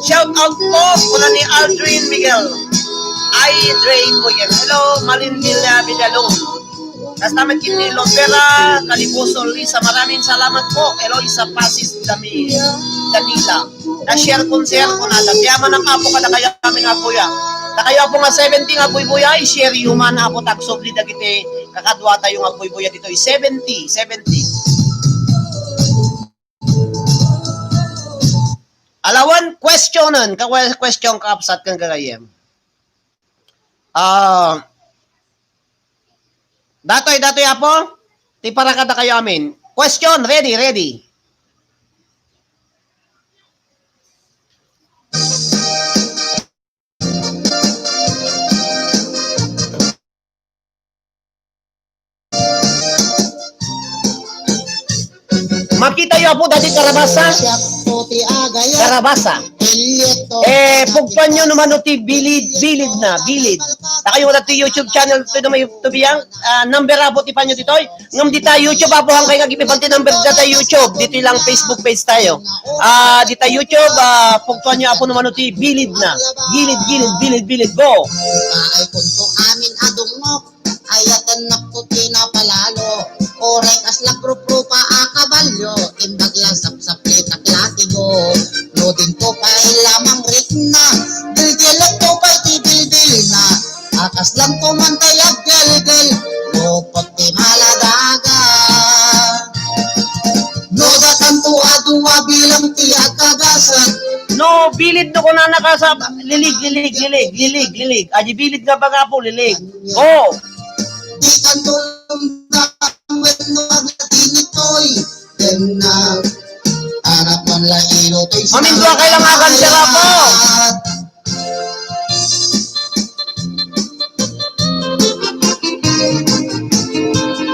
Shout out po, kuna ni Aldrin Miguel. Aldrin Miguel. Hello, Malin Villa Villalon. Kasta met ken ni Londera Caliboso Lisa, maraming salamat po. Eloisa Pasis Dami-, Danila. Na-share ko, share ko na. Kaya man ang apo kadakayo amin nga apoya. Dakayo apo nga seventy nga buybuya, i-share yo man, apo, ta agsubli dagiti kakaduatayo nga buybuya ditoy. Seventy, seventy. Alawan, questionan, ka-, question, kakabsat, ken gagayyem. Ah, datoy, datoy, apo, ti para kadakayo amin. Question, ready, ready. Makitayo, apo, dati karabasa. Karabasa. Eh, pugtoanyo no mano ti bilid, bilid na, bilid. Dakayo nga dati YouTube channel, to may to biyang, ah, number, apo, ti panyo ditoy. Ngem dita YouTube, apo, hangkay nga gipiban ti number dita YouTube. Ditoy lang Facebook page tayo. Ah, dita YouTube, ah, pugtoanyo, apo, no mano ti bilid na. Bilid, bilid, bilid, bilid. Go. Ay, punto amin adungok. Ayatennakto ti napalalo. Uray kasla pruprupa a kabalio, imbag la sapsappitak latigo. No dinto pay la mangrikna, bilbilekto pay ti bilbilna. A kaslanto man tay aggelgel, lupot ti maladaga. No datanto a dua bilang ti agkagasat. No, bilid no kunana ka sa lilig, lilig, lilig, lilig, lilig. Adi bilid nga baga, apo, lilig. Oh. Di kanto wenno agladinitoy. Denna. Anak man la ilo toy. Mamindua kay lang agan, sir, apo.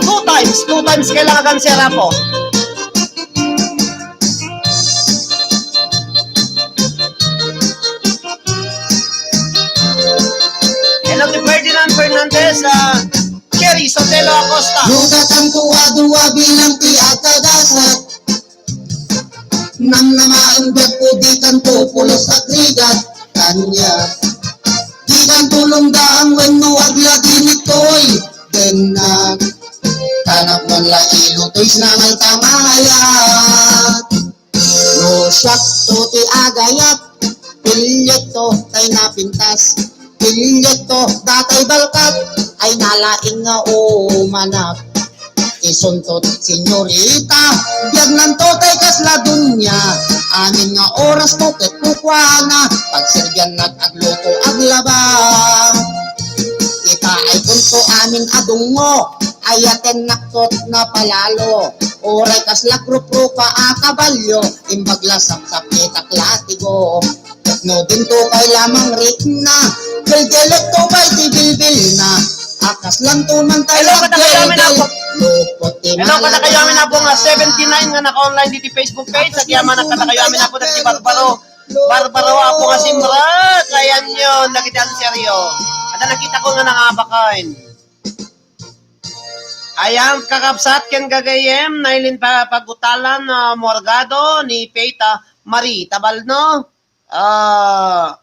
Two times, two times kailangan, sir, apo. Hello to Ferdinand Fernandez, ah, Cherry Sotelo Acosta. Lugatan ko a dua bilang ti agkagasat. Namnamaen biag ko di kanto pulos agrigat kanya. Di kanto lungdaang wenno agladinitoy. Denna. Kanak man la ilo toy sinangal tamayat. No siak to ti agayat, pilyeto tay napintas. Pilyeto datay balkat, ay nalaing nga umanak. Isuntot, senyorita, biagnanto tay kasla dunia. Amin nga oras to ket kukuana, pagserbiannak agluto aglaba. Ita ay punto amin a dungo, ayatennak tot napalalo. Uray kasla pruprupa a kabalyo, imbag la sapsappitak latigo. No dinto pay la mangrikna, gelgelekto pay ti bilbilna. A kaslanto man tay aggelgel. Hello, kadakayo amin, apo. Lupot ti malagna. Hello, kadakayo amin, apo, nga seventy-nine nga naka-online diti Facebook page. Agyamanak kadakayo amin, apo, dagiti barbaro. Barbaro, apo, nga simrek. Ayanyo, dagiti answeryo. Adda nakita ko nga nangabaken. Ayan, kakabsat ken gagayyem, nailin pa pagutalan, ah, Morgado ni Faith, ah, Marie Tabalno. Ah,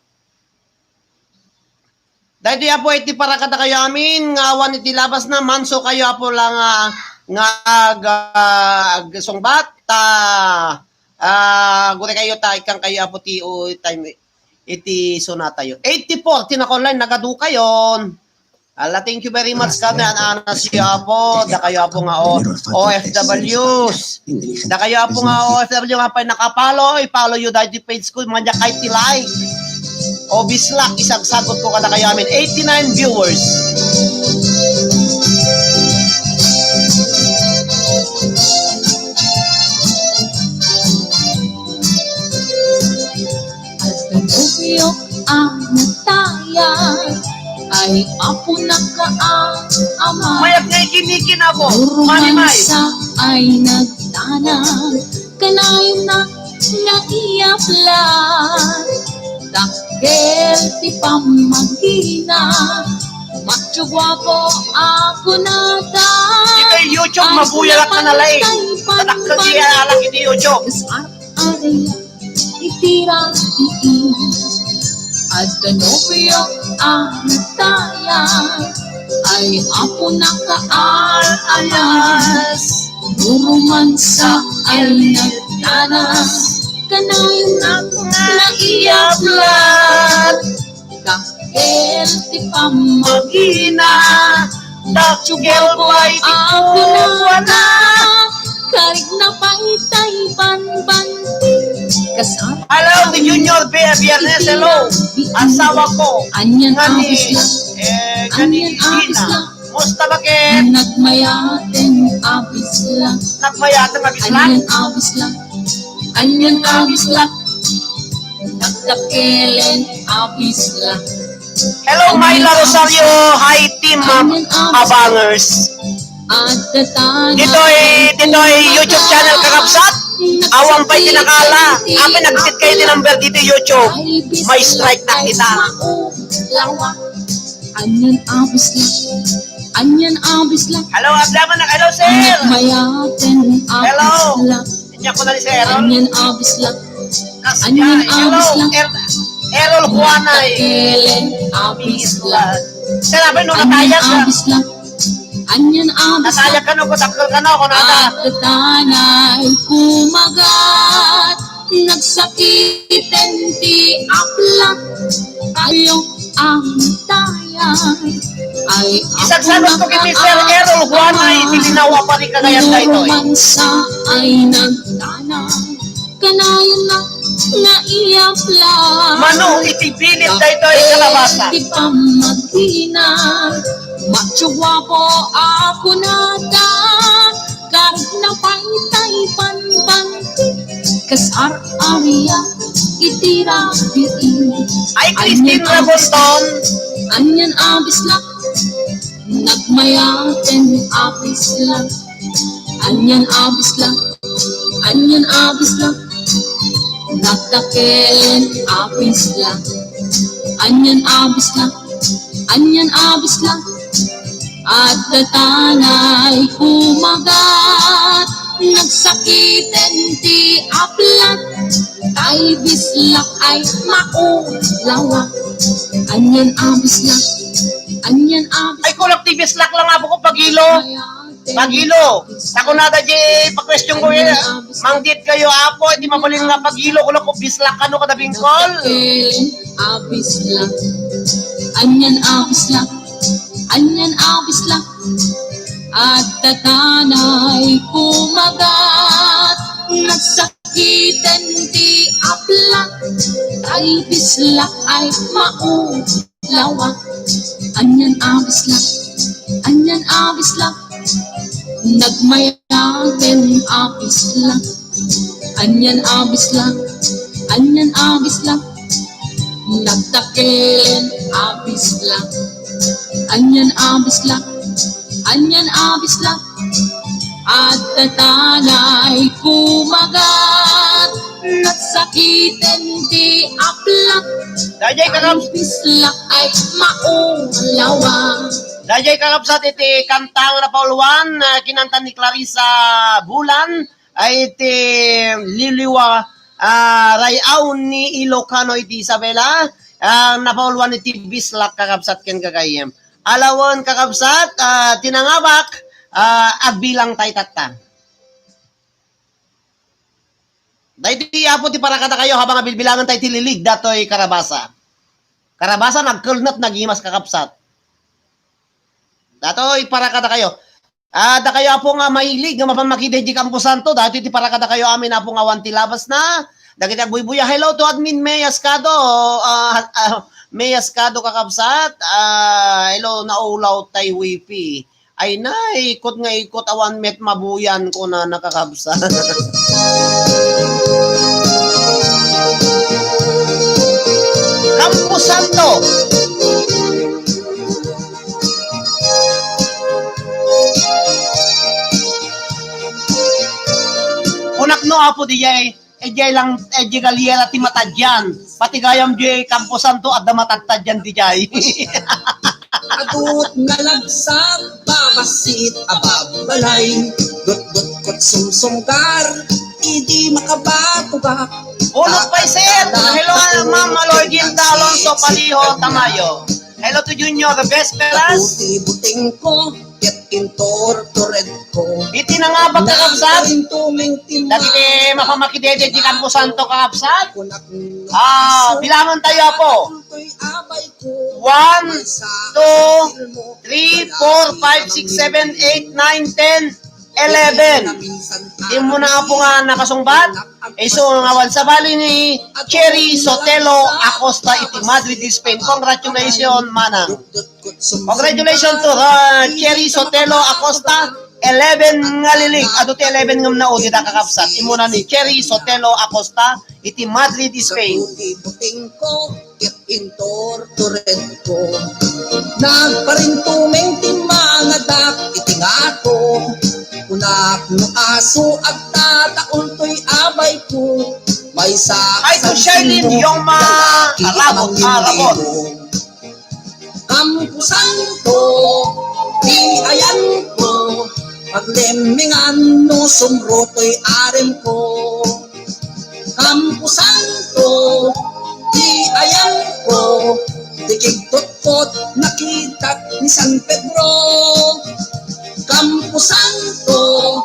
daytoy, apo, iti para kadakayo amin nga awan iti labasna, manso kayo, apo, la nga, nga ag-, agsungbat, ta, ah, guri kayo ta, ikkan kayo, apo, ti, o, time, iti sunatayo. Eighty-four, ti naka-online, nagadukayon. Ala, thank you very much kami, an-, anas yo, apo. Dakayo, apo, nga, o, O F Ws. Dakayo, apo, nga O F W nga pay naka-follow, i-follow yo daytoy page ko, manya kay ti like. O bislak, isagsagot ko kadakayo amin. Eighty-nine viewers. As the nobyo ang nataya, ay apo na ka ang ama. Mayat nga ikinikin ako. Mani, may. Romansa ay nagtana, kanayon na nga iyapla. Dakkel ti pammagina, macho guapo ako nata. Ito'y YouTube, mabuyalak na nalay. Tatakkel ti alak iti YouTube. Iti rati, adda nobyo a nataya, Ay Apo, nakaar-alas, no romansa ay nagdana, kanayon naiablat. Dakkel ti pammagina, dakkel pay ti kukuana. Karig na pay tay banbanti. Kasar- Hello, ti Junior Bea Biernes, hello. Asawa ko. Anian a bislak. Eh, Anian a bislak. Musta ba, Ken? Nagmayaten a bislak. Nagmayaten a bislak? Anian a bislak. Anian a bislak. Nagdakkelen a bislak. Hello, Myla Rosario. Hi, Team Abangers. Ditoy, ditoy YouTube channel, kakabsat. Awan pay ti nakaala. Apay nagtit kayo ti number ditoy YouTube. May strike na kita. Anian a bislak. Anian a bislak. Hello, Ablaman na. Hello, sir. Hello. Inya ko na ni Sir Errol. Anian a bislak. Anian a bislak. Errol Juanay. Kelen a bislak. Sir, apay no natayag ka? Anian a bislak. Anian a bislak. Natayag ka no, kudakkel ka no, kung nata. Agtanay kumagat, nagsakiten ti aplak. Tayo ang tayag. Ay, isagsalut to ken Mister Errol Juanay, iti linawa pa ni Cagayan daytoy. Romansa ay nagdana. Kanayon na naiabla. Mano, iti bilin daytoy kalabasa. Ti pammagina. Macho guapo a kunada. Karig na pay tay banbanti. Kasar-aria iti rabii. Ay, Christine Rabonton. Anian a bislak. Nagmayaten a bislak. Anian a bislak. Anian a bislak. Nagdakkelen a bislak. Anian a bislak. Anian a bislak. Agtanay kumagat. Nagsakiten ti aplak. Tay bislak ay maulawa. Anian a bislak. Anian a bislak. Ay, kulak ti bislak lang, apo ko, pagilo. Pagilo. Ako na da di pa-question ko, eh. Manggit kayo, apo, di mabalin nga pagilo, kulak ko, bislak kano kada bingkol. A bislak. Anian a bislak. Anian a bislak. Agtanay kumagat. Nagsakiten ti aplak. Tay bislak ay maulawa. Anian a bislak. Anian a bislak. Nagmayaten a bislak. Anian a bislak. Anian a bislak. Nagdakkelen a bislak. Anian a bislak. Anian a bislak. Agtanay kumagat. Nagsakiten ti aplak. Daydiay, kakabs- Ay bislak ay maulawa. Daydiay, kakabsat, iti kanta nga napauluan, ah, kinanta ni Clarissa Bulan, ay iti Liliwa, ah, Ray-aw ni Ilocano iti Isabela, ah, napauluan iti bislak, kakabsat ken gagayyem. Alawen, kakabsat, ah, ti nangabak, ah, agbilang tay tatta. Daytoy, Apo, ti para kadakayo, habang abilbilangan tay ti lilig, datoy karabasa. Karabasa, nagkelnet, nagimas, kakabsat. Datoy para kadakayo. Ah, dakayo, Apo, nga mahilig nga mapan makita idiay kamposanto, daytoy ti para kadakayo amin, Apo, nga awan ti labasna. Dagiti agbuybuya, hello to admin May Ascado, ah, ah, May Ascado, kakabsat. Ah, hello, naulaw tay wifi. Ay, naikot nga ikot, awan met mabuyan, kunana, kakabsat. Kamposanto. Kunakno, Apo, dijay, eh, dijay lang, eh, dijay galiera ti matadian. Pati gayam dijay kamposanto, adda matadtadian dijay. Adut nga lagsak, babassit a babbalay, dutdutkot sumsungkar, idi makabatugak. Unot pay, sir. Hello, Ma'am Aloyginda Alonso Paliho Tamayo. Hello to Junior Vesperas. Buti-buting ko, ket intortured ko. Iti nangabak, kakabsat. Nagkarintumeng timba. Dagiti mapamakidede ti kamposanto, kakabsat. Ah, bilangan tayo, apo. One, two, three, four, five, six, seven, eight, nine, ten, eleven. Immuna, apo, nga nakasungbat. Isu nga awan sabali ni Cherry Sotelo Acosta iti Madrid, Spain. Congratulations, manang. Congratulations to, uh, Cherry Sotelo Acosta. Eleven nga lilig. Adu ti eleven ngem naudi da, kakabsat. Immuna ni Cherry Sotelo Acosta iti Madrid, Spain. Buti-buting ko, ket intortured ko. Nagparintumeng timbangadak iti ngato. Kunak no aso agtataultoy abay ko. Maysa. Hi to Shailene Yoma Arabot, Arabot. Kamposanto, ti ayanko, paglemmengan no sumrutoy aremko. Kamposanto, ti ayanko, ti kigtutkot nakitak ni San Pedro. Kamposanto,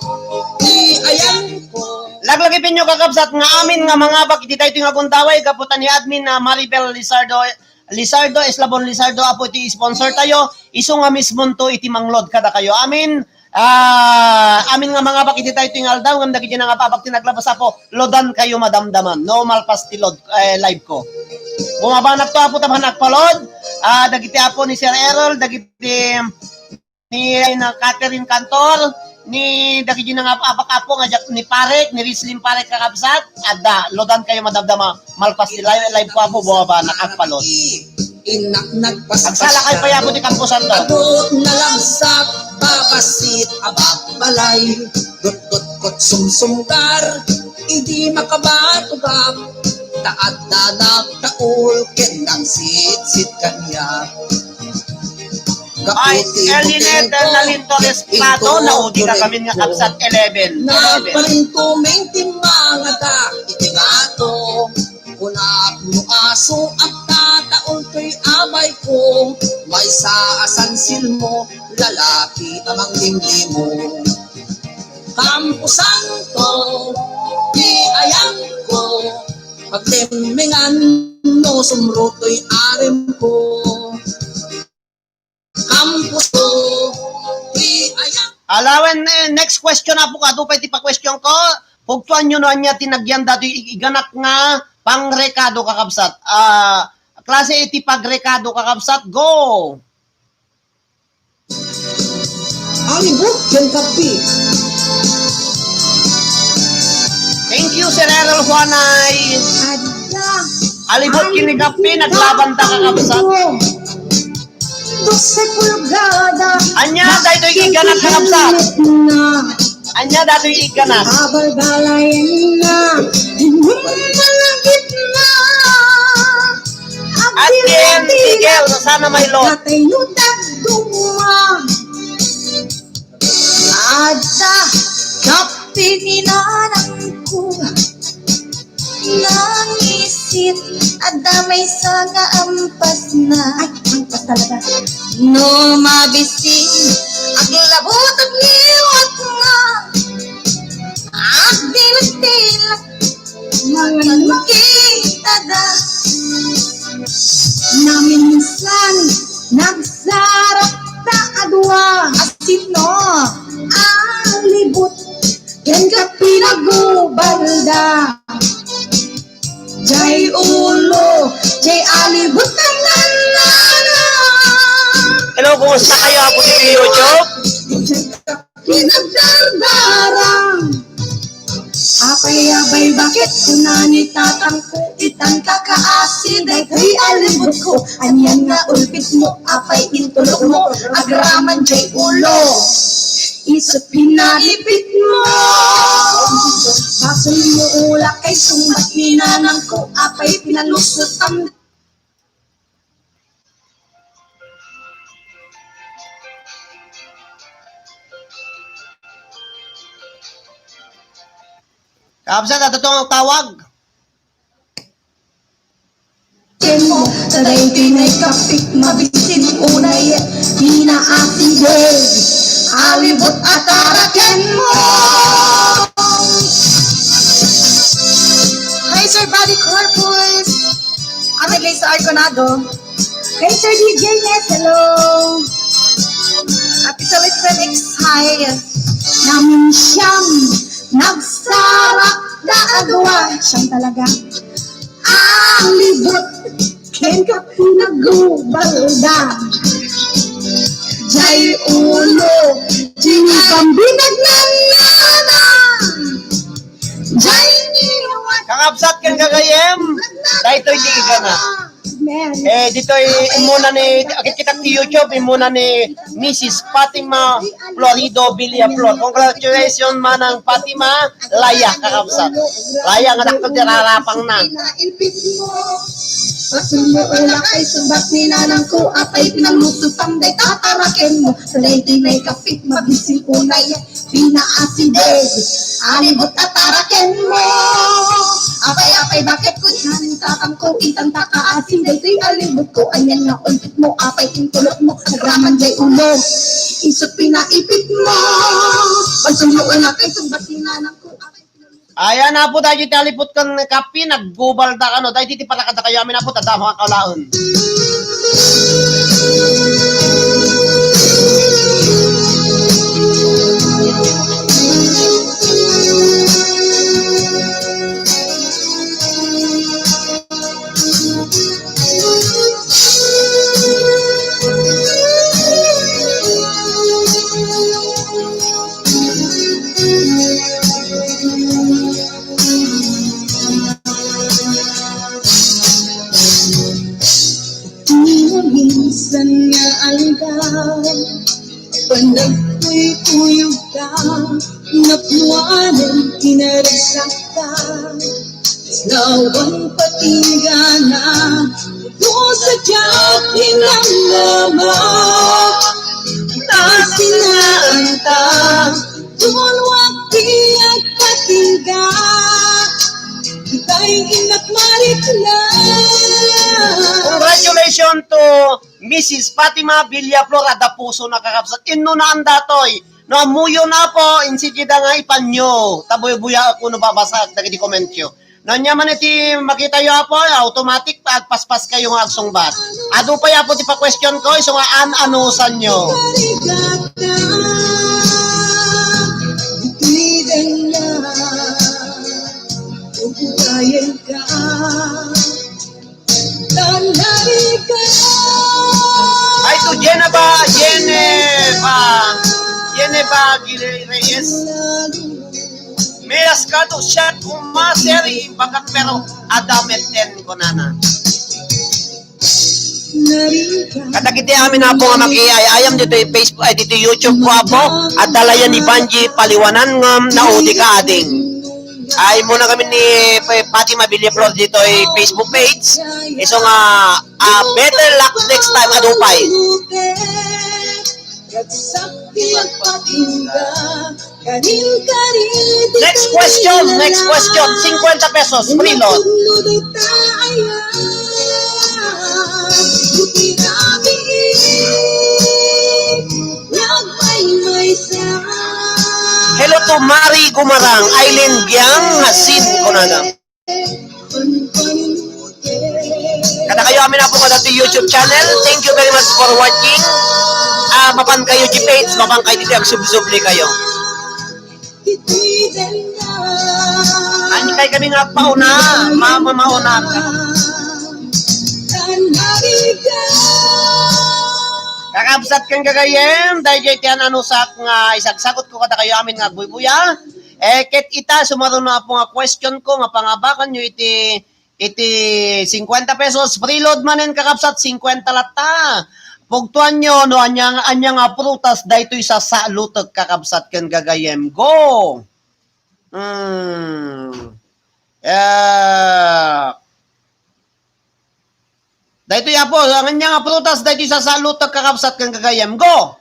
ti ayanko. Laglagipenyo, kakabsat, nga amin nga mangabak iti daytoy nga gundaway gapu ta ni admin na Maribel Lizardo Lizardo, Eslabon Lizardo, apo, iti sponsor tayo, isu nga mismonto iti mangload kadakayo. Amin, ah, amin nga mangabak iti daytoy nga aldaw, ngem dagiti nangabak ti naglabas, apo, loadan kayo madamdama. No malpas ti load, eh, live ko. Bumabanakto, apo, tapno agpa-load. Ah, dagiti apo ni Sir Errol, dagiti ni, na Catherine Cantor, ni dagiti nangabak, apo, nga diak, ni Parek, ni Rislin Parek, kakabsat, adda, loadan kayo madamdama, malpas ti live, live ko, apo, bumabanak, agpa-load. Innak nagpaspas. Agsalakay pay, apo, ti kamposanto. Abot nalagsak, babassit, abagbalay, dutdut kot sumsumgar, idi makabatugap, ta adda nagtaul ken nangsitsit kaniak. Ay, Elinette Nalin Torres Plato, naudi ka kami nga kabsat eleven. Nagparintumeng timbangadak iti ngato. Kunak no aso agtataultoy abay ko, maysa a sansilmo, lalaki a manglimlimo. Kamposanto, ti ayanko, paglemmengan no sumrutoy aremko. Kamposanto, ti ayanko. Alawen, eh, next question, apo, kadu pay ti pa-question ko. Pugtuanyo no ania ti nagyan datoy ig-iganak nga pangrekado, kakabsat. Ah, klase iti pagrekado, kakabsat. Go! Alibut ken kape. Thank you, Sir Errol Juanay. Adda. Alibut ken ni kape, naglaban ta, kakabsat. Dose pulgada. Ania daytoy iganak, kakabsat? Ania daytoy iganak? Abalbalayen na. Inom malagip na. At Ken Miguel, sana may load. Tatay no tagduma. Adda kape ni nanangko. Nangisit, adda maysa nga ampas na. Ay, ampas talaga. No mabisin, aglabut, agliwat na. Agdilagdilak, mangan makita da. Naminsan, nagsarap ta a dua. Asino? Alibut, ken kape, nagubalda. Jay ulo, jay alibut, ang nanana. Hello, kumusta kayo, apo, dito YouTube? Pinagdardarang. Apay, apay, bakit kuna ni tatangko, itan kakaasi, daytoy alibutko, anian nga ulpitmo, apay intulokmo, agraman jay ulo. Isu pinalipitmo. Basolmo, ulak kay sungbat ni nanangko, apay pinalusotam. Kabsat, ato tong tawag. Ken mo, Daytoy naikapit mabisin unay, pinaasideg, alibut a tarakenmo. Hi, Sir Buddy Corpus. Ate Grace Arconado. Hey, Sir D J Ness, hello. Ate Celestine Exile. Namin siyam, nagsarak da a dua. Siyam talaga. Alibut, ken ka pinaggubalda. Jay ulo, jay bambinag nanana. Jay niwat. Kakabsat ken gagayem, daytoy ti igana. Amen. Eh, ditoy immuna ni, akit kita ti YouTube, immuna ni Missus Fatima Florido Villaflor. Congratulations, Manang Fatima. Laya, kakabsat. Laya nga dakkel ti rarapangna. Pinaipit mo. Pasunod mo, lakay, sumbat ni nanang ko, apay pinangluto, panday tataraken mo. Sa daytoy naikapit, mabisin unay, pinaasideg. Alibut a taraken mo. Apay, apay, bakit ko inanin tatang ko, itang takaasin, daytoy alibut ko, anyan nga ulpit mo, apay intulot mo, nagraman jay ulo. Isut pinaipit mo. Pasunod mo, lakay, sumbat ni nanang ko, apay Ayan, Apo, daydi ti alibut ken kape, naggubalda kano. Daydi ti para kadakayo amin, Apo, tadamo a kaulaen. Minsan nga aldaw, panagkuykuyog ka, napuanan, kinaragsak ka, lawan patinggana, ko sa diak hinamnama, nasinaanta, Dunwak ti agpatingga, itay innak marikna. Congratulations to Missus Fatima Villaflor, adda puso na, kakabsat. Inno na ang datoy. No, ammoyo na po, insigida nga ipanyo. Tabuy-buya ako no babasa dagiti comment yo. No ania man iti makitayo, Apo, automatic agpaspas kayo nga agsungbat. Adu pay, Apo, ti pa-question ko, isu nga an-anusanyo. Ay, to Geneva, Geneva, Geneva Aguilera Reyes. Mayas kado siya kumaser imbagak pero adda metten kunana. Kadagiti amin, Apo, nga makiay-ayam ditoy Facebook, ay, ditoy YouTube ko, Apo, adda layan ni Banji Paliwanan ngem naudi ka, ading. Ay, muna kami ni Fatima Villaflor ditoy Facebook page. Isu nga, ah, better luck next time, adu pay. Next question, next question. Singkwenta pesos, free load. Hello to Mari Gumarang, Aileen Biang, Hasin, kunana. Kadakayo amin, Apo, nga dati YouTube channel. Thank you very much for watching. Ah, mapan kayo di page, mapan kayo di agsubsubli kayo. Ay, kay kami nga pauna, ma-, ma-, mauna. Kakabsat ken gagayem, dayjay ti an-anusak nga isagsagot ko kadakayo amin nga agbuybuya. Eh, ket ita, sumaruno, Apo, nga question ko nga pangabakanyo iti, iti singkwenta pesos, free load manen, kakabsat, singkwenta latta. Pugtoanyo no ania, ania nga prutas daytoy sasalutek, kakabsat ken gagayem. Go! Hmm. Eh, daytoy, Apo, ania nga prutas daytoy sasalutek, kakabsat ken gagayem. Go!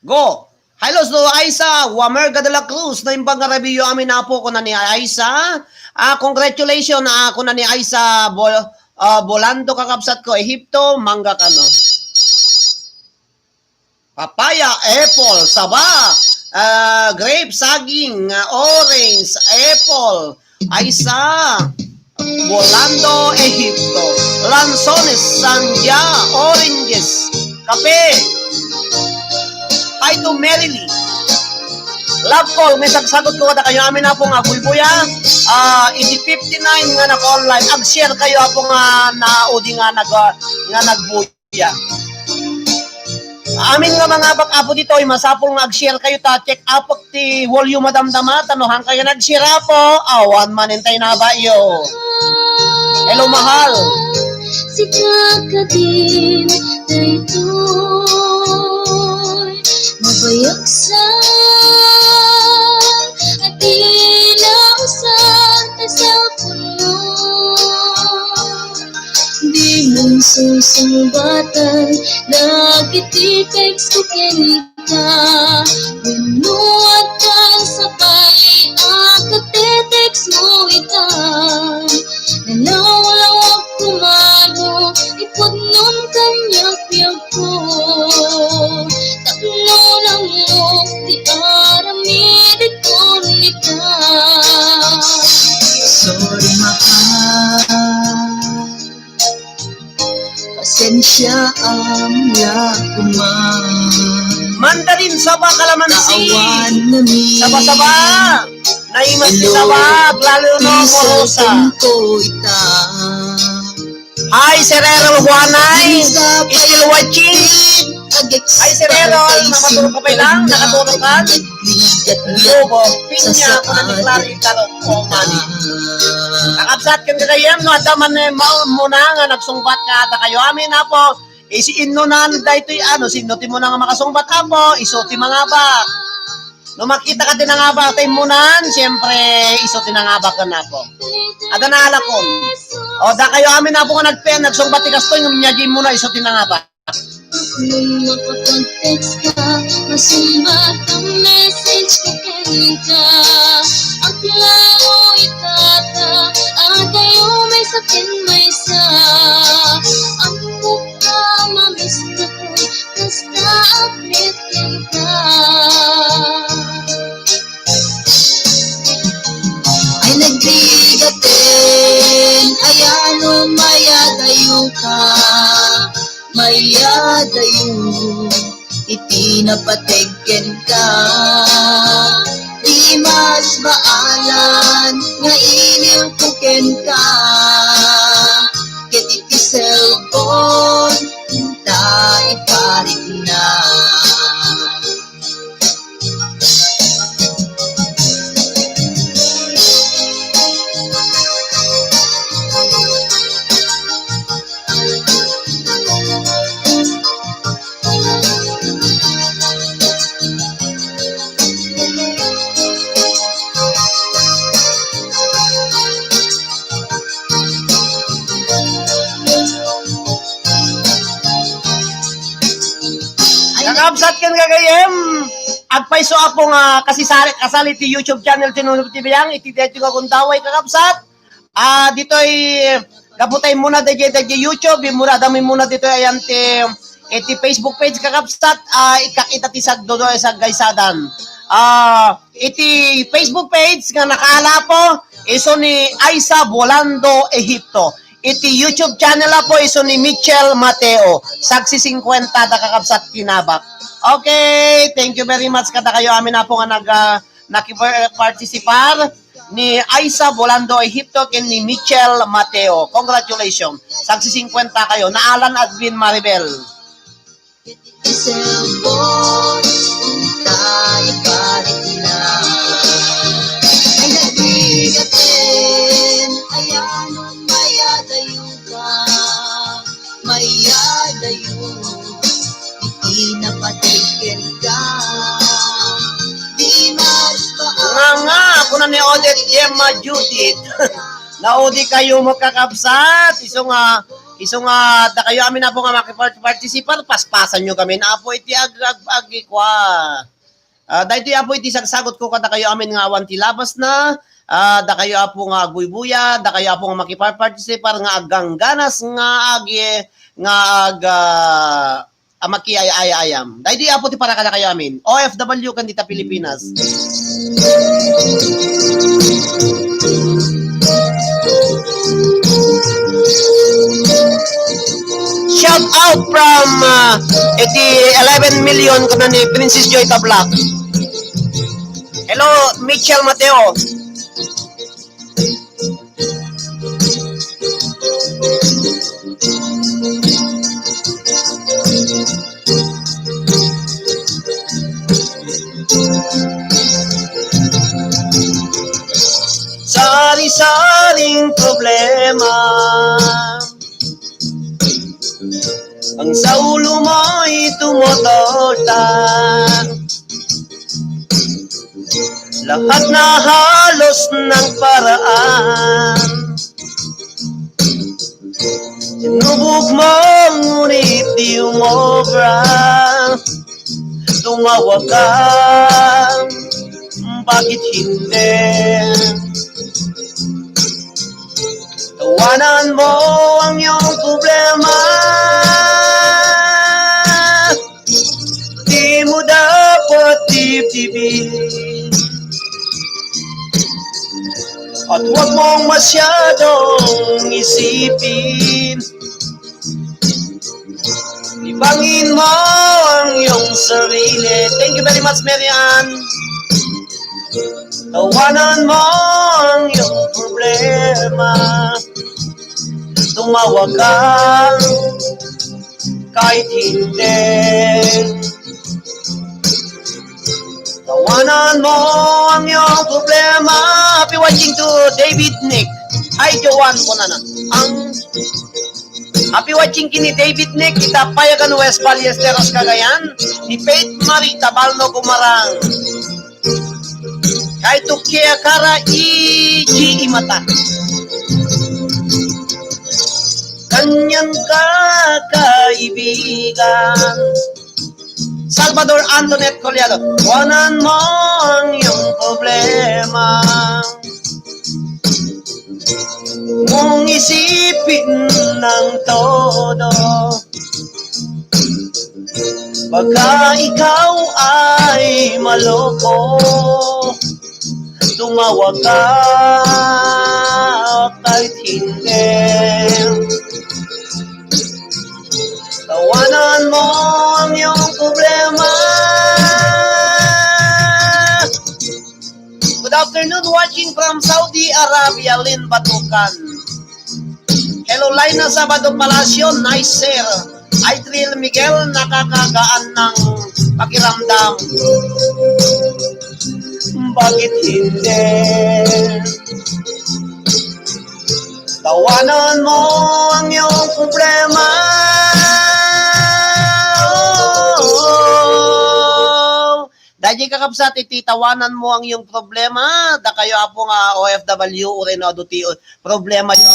Go. Hi, Los, no, Aisa, Wamerga de la Cruz, naimbag nga rabiyo amin, Apo, kuna ni Aisa. Ah, congratulations, ah, kuna ni Aisa, Bol-, ah, Bolando, kakabsat ko, Ehipto, mangga kano. Papaya, apple, saba, ah, grape, saging, ah, orange, apple, Aisa, Bolando, Ehipto, lansones, sandya, oranges, kape. Hi to Merily. Love call, may sagsagot ko kadakayo amin, Apo, nga buybuya. Ah, iti fifty-nine nga nag-online. Ag-share kayo, Apo, nga naudi nga nag-, nga nagbuya. Amin nga mangabak, Apo, ditoy, masapul nga ag-share kayo ta check up ti volume a damdama, ta no haankayo nag-share, Apo, awan man intay nabayo. Hello, mahal. Sika kadin daytoy mabayagsa, a di nausan ti cellphone mo. Di mo susungbatan dagiti text ko kenka. Wenno adda sabali a ka-text mo ita. Nalawlawag kumano, ipudnon kaniak biagko. Tapno langok ti aramidko ita. Sorry, mahal. Pasensya, amla kuman. Mandarin, saba, kalamansi. Kaawan na mi. Saba-saba. Naimas ti saba, lalo no morosa. Hi, Sir Errol Juanay. Still watching. Hi, Sir Errol. Mamatulog ka pa lang? Nakatulog ka? Lobo, pinya, kuna ni Clary Caloocan. Kakabsat, ken gagayyem, no adda man, eh, mao-, muna nga nagsungbat kadakayo amin, Apo. Eh, si inno nan daytoy, ano, sino ti muna nga makasungbat, Apo? Isu ti mangabak. No makita ka ti nangabak, ta immunan, siyempre, isu ti nangabak ken, Apo. Adda naalakon. O, dakayo amin, Apo, nga nagpen, nagsungbat ti kastoy, ngem nia diay muna, isu ti nangabak. Nung makapag-text ka, masumbat ang message ko kenka. Ang klaro itata, adayo maysa ken maysa. Ang buka, mamiss ka ko, basta update kenka. Ay, nagbigaten, ay, ano, mayadayo ka. Mayadayo iti napateg kenka. Di mas baalan nga iliw ko kenka ket iti cellphone ta iparikna. Kakabsat ken gagayyem, agpayso, Apo, nga kasisari-, kasali ti YouTube channel ti Nuno T V ang iti daytoy nga gundaway, kakabsat. Ah, ditoy, gapu ta immuna daydiay, daydiay YouTube, immuna, adda immuna ditoy ayan ti, iti Facebook page, kakabsat, ah, ikakita ti sagdudu a saggaysadan. Ah, iti Facebook page nga nakaala, Apo, isu ni Aisa Bolando Egipto. Iti YouTube channel, Apo, isu ni Mitchell Mateo. Sagsisingkwenta da, kakabsat, ti nabak. Okay, thank you very much kadakayo amin, Apo, nga nag-, ah, nakipartisipar. Ni Aisa Bolando Egipto ken ni Mitchell Mateo. Congratulations. Sagsisingkwenta kayo. Naalan Admin Maribel. Mayadayo iti napateg kenka. Di mas Nga, nga, kuna ni Odette, Gemma, Judith. Naudi kayo, kakabsat. Isu nga, isu nga, dakayo amin, Apo, nga makipart-, participar, paspasanyo kami na, Apo, iti ag-, ag-, agi-, kwa. Ah, daytoy, Apo, iti sagsagutko kadakayo amin nga awan ti labasna. Ah, dakayo, Apo, nga agbuybuya, dakayo, Apo, nga makiparpartisipar nga agangganas nga agi-, nga ag-, ah, a makiay-ay-ayam. Daydi, Apo, ti para kadakayo amin. O F W ken dita Pilipinas. Shout out from, uh, iti eleven million kuna ni Princess Joy Tablac. Hello, Mitchell Mateo. Sari-saring problema. Ang sa ulo mo'y tumutultan. Lahat na halos ng paraan. Tinubog mo, ngunit di umobra. Tumawag ka, bakit hindi? Tawanan mo ang iyong problema. Di mo dapat dibdibin. At huwag mong masyadong isipin. Libangin mo ang iyong sarili. Thank you very much, Mary Ann. Tawanan mo ang iyong problema. Tumawag ka kahit hindi. Tawanan mo ang iyong problema. Happy watching to David Nick. Hi, Joan, kunana. Ang happy watching kini David Nick, ita Payagan West, Ballesteros, Cagayan. Ni Faith Marie Tabalno Gumarang. Kay Tukia Kara, iji imata. Kanyan ka, kaibigan. Salvador Antoinette Collado, tawanan mo ang iyong problema. Mong isipin ng todo. Baka ikaw ay maloko. Tumawag ka kahit hindi. Tawanan mo ang iyong problema. Good afternoon, watching from Saudi Arabia, Lynn Batukan. Hello, Laina Sabado Palacio, nice sir. Idril Miguel, nakakagaan ng pakiramdam. Bakit hindi? Tawanan mo ang iyong problema. Daydi, kakabsat, iti tawanan mo ang iyong problema. Dakayo, Apo, nga O F W, uray no adu ti problema yo.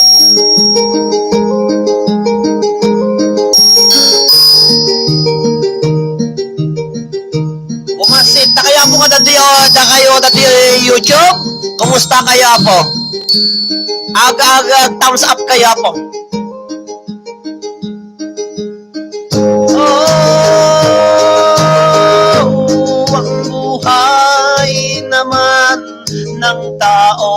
Bumasit. Dakayo, Apo, nga dadi, o, dakayo, dadi, YouTube. Kumusta kayo, Apo? Ag, ag, ag, thumbs up kayo, Apo. Oh, ang buhay naman ng tao,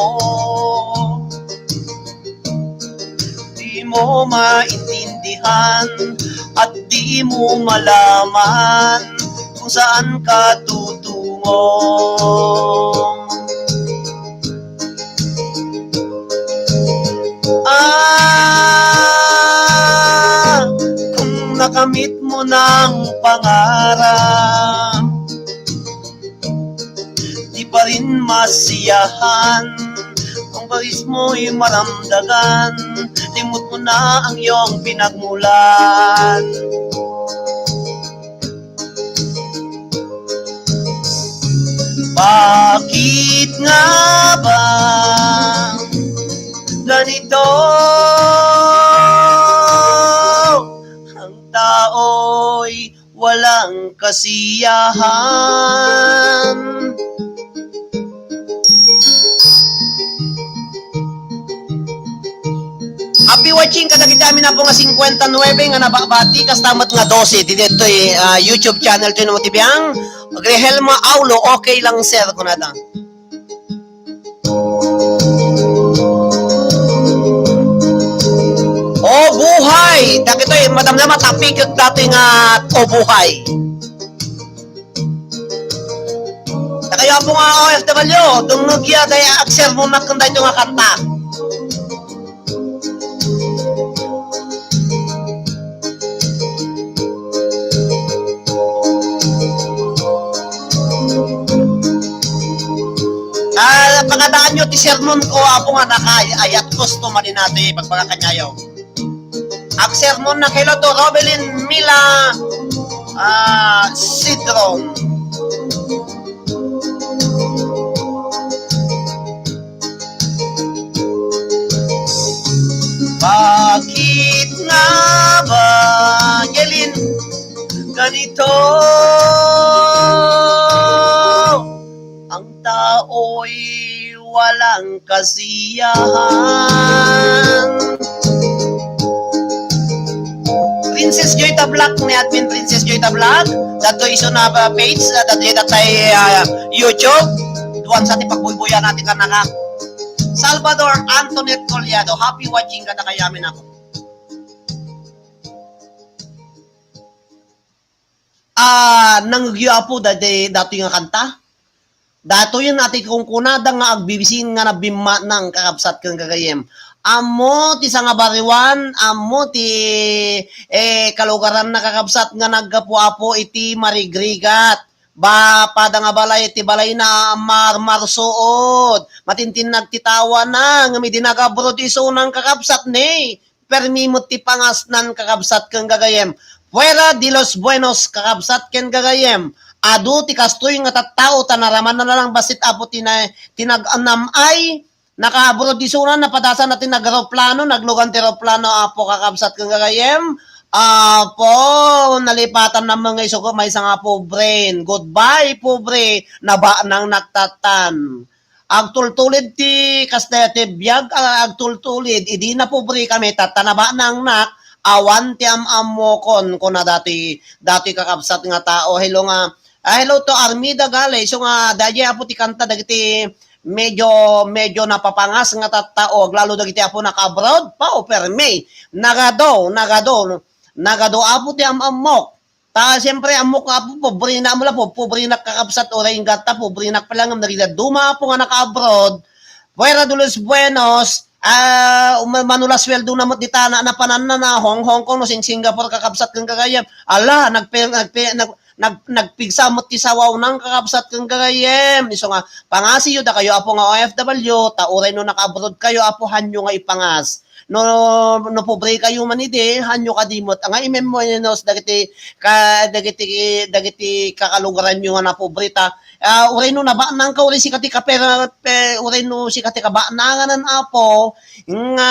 di mo maintindihan at di mo malaman kung saan ka tutungo. Ah, kung nakamit mo ng pangarap, di pa rin masiyahan. Kung paris mo'y maramdagan, limot mo na ang iyong pinagmulan. Bakit nga ba ganito? Ang tao'y walang kasiyahan. Watching kadagiti amin, Apo, nga singkwenta nuebe nga nababati, kasta met nga dose ti ditoy, ah, YouTube channel ti Numo ti Biang. Grihelma Aulo, okay lang, sir, kunada. O buhay! Dagitoy, madamdama, tapik dati nga o buhay. Dakayo, Apo, nga O F W, dungngegya, day, agsermon ken daytoy nga kanta. Ah, pangadaanyo ti sermon ko, Apo, nga nakaayat, gusto maninati, pagpakakanyayo. Agsermon na kay Loto Robelin Mila, ah, Sidron. Bakit nga ba, Jelin, ganito ang tao'y walang kasiyahan? Princess Joy Tablac, ni Admin Princess Joy Tablac, datoy isu na, ah, page, ah, datoy, datoy, ah, YouTube. Duan sa ti pagbuybuyan natin kanaka. Salvador Antoinette Collado, happy watching kadakayo amin, Apo. Ah, nangegyo, Apo, dati, datoy nga kanta? Datoyen ti kunkunada nga agbibisin nga nabimmatnang, kakabsat ken gagayyem. Ammo ti sangabariwan, ammo ti, eh, kalugaranna, kakabsat, nga naggapu, Apo, iti marigrigat. Ba, pada nga balay, ti balayna a marmarsuod. Matintinnag ti tawana, ngem idi nag-abroad isuna, kakabsat, ne, permi met ti pangasnan, kakabsat ken gagayyem. Fuera de los buenos, kakabsat ken gagayyem. Adu ti kastoy nga tattao, ta naramanna la lang bassit, Apo, ti na-, ti nag-anam-ay, naka-abroad isuna, napadasanna ti nag-eroplano, naglugan ti eroplano, Apo, kakabsat ken gagayyem. Apo, nalipatanna met nga isu ket maysa nga pobre. Goodbye, pobre, nabanangnak tattan. Agtultulid ti kasta ti biag, ah, agtultulid. Idi napobre kami, tatta nabanangnak, awan ti am-ammokon, kuna dati, dati kakabsat nga tao. Hello nga, ah, hello to Armida Gale. Isu nga, daydiay, Apo, ti kanta dagiti medyo, medyo napapangas nga tattao, aglalo dagiti, Apo, naka-abroad. Pao, permi. Nagadu, nagadu, nagadu, Apo, ti am-ammok. Ta, siyempre, ammok nga, Apo, pobrena, Apo, la, po-, pobrena, kakabsat, uray inggata, pobrena pay la ngem dagiti dadduma, Apo, nga naka-abroad, fuera de los buenos, ah, um-, mano la suweldona met dita, na-, napananna, na Hong, Hong Kong, no, Sing-, Singapore, kakabsat ken gagayyem. Ala, nagpe-, nagpe-, nag-, nag-, nagpigsa met ti sawawna, kakabsat ken gagayyem. Isu nga, pangasiyo dakayo, Apo, nga O F W, ta uray no naka-abroad kayo, Apo, hanyo nga ipangas. No, no pobre kayo man idi, hanyo kadi met nga i-memories dagiti ka-, dagiti, dagiti kakalugaranyo nga napobre ta, ah, uray no nabanang ka, uray sika ti kapera-, pe-, uray no sika ti kabanangan, Apo, nga,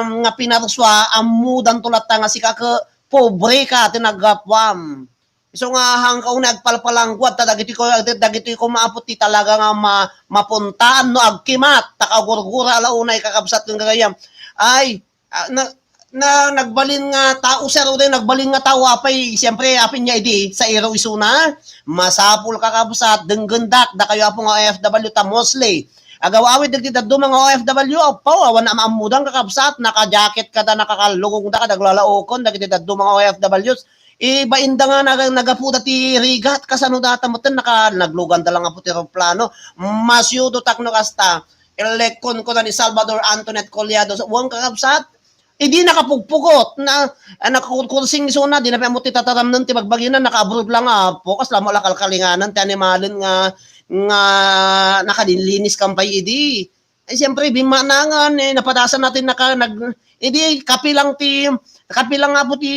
nga pinarsua, ammodanto latta nga sika ke-, pobre ka ti naggapuam. Isu nga, hangkaw nga agpalpalangguad, ta dagitoy ko-, dagitoy koma, Apo, ti talaga nga ma-, mapuntaan no agkimat, ta kagurgura la unay, kakabsat ken gagayyem. Ay, ah, na, na, nagbalin nga tao, sir, uray nagbalin nga tao, apay, siyempre, apay niya idi, sairo isuna, masapul, kakabsat, denggendak, dakayo, Apo, nga O F W, ta mostly, agaw-awid dagiti dadduma nga O F W, apo, awan am-ammodan, kakabsat, naka-jacket kada, nakakallugongda kada, aglalaokon dagiti dadduma nga O F Ws. Ibainda nga nag-, nagapuda ti rigat, kasano data metten naka-, nagluganda lang, Apo, ti eroplano. Masiudotak no kasta. Illekkon, kuna ni Salvador Antoinette Collado, wen, kakabsat, idi nakapugpugot, na, ah, nakakurkursing isuna, di na pay ammo ti tataramnen ti bagbagina, naka-abroad lang, Apo, kasla met la kalkalinganan ti animalen nga, nga nakalinlinis kan pay idi. Eh, siyempre, bimmanangan, eh, napadasan natin naka-, nag-, idi, kape lang ti, kape lang, Apo, ti,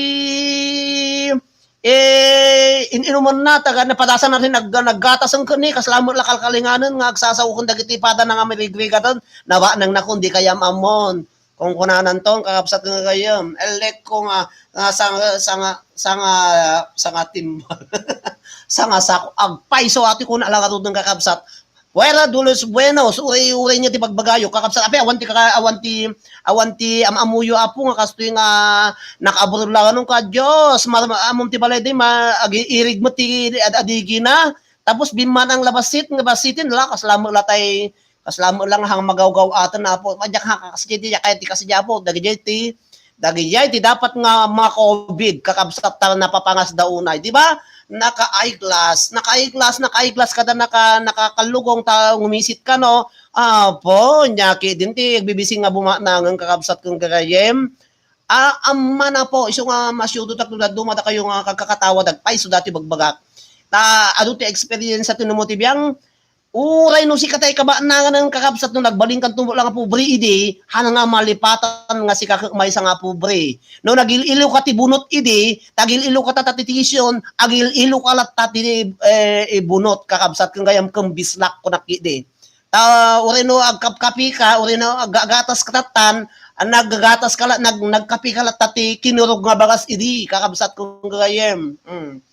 eh, in-inumanna, taga napadasan natin nag-, naggatasen ken ni, kasla met la kalkalinganen nga agsasaoken dagiti padana nga marigrigaten, nabanangnakon, dika am-ammon. Kunkunananto, kakabsat nga gagayyem, ellek ko nga, nga sanga, sanga, sanga, sanga timbal. Sanga sako, agpayso, ati ko na lang atudong, kakabsat. Fuera de los buenos, uray-uray niya ti bagbagayo, kakabsat. Apay, awan ti kaka-, awan ti, awan ti am-ammoyo, Apo, nga kastoy nga nakaburlanon ka, Dios. Mar-, ammom ti balay di, ma-, agi-, irig met ti ad-, adigina. Tapos bimmanang la bassit, nga bassiten, la, kasla met la tay, kasla met la nga hang magawgaw-aten, Apo. Madiak ha, kas-, di, di, kaya ti kasi, Apo, dagiti ti, Dagijay ti dapat nga ma-covid, kakabsat, ta napapangasda unay, di ba? Naka-eyeglass, naka-eyeglass, naka-eyeglass kada naka-, nakakallugong ta ngumisit ka, no? Apo, nia ketdin ti agbibising nga bumanangen, kakabsat ken gagayyem. Ah, amana po, isu nga masiudotak no dadduma dakayo nga kagkakatawa, dagpay isu dati bagbagak. Ta, adu ti experience ti no mo ti biang, Uray no sika tay kabanangen, kakabsat, no nagbalinkanto met la nga pobre idi, han nga malipatan nga sika ket maysa nga pobre. No nagil-ilo ka ti bunot idi, tagil-ilo ka ta ti tisyon, agil-ilo ka latta ti, eh, eh, bunot, kakabsat, ken gayam ken bislak kunak idi. Ta, uray no agkapkapi ka, uray no aggagatas ka tattan, naggagatas ka la-, nag-, nagkapi ka latta ti kinurog nga bagas idi, kakabsat, ken gayam. Mm.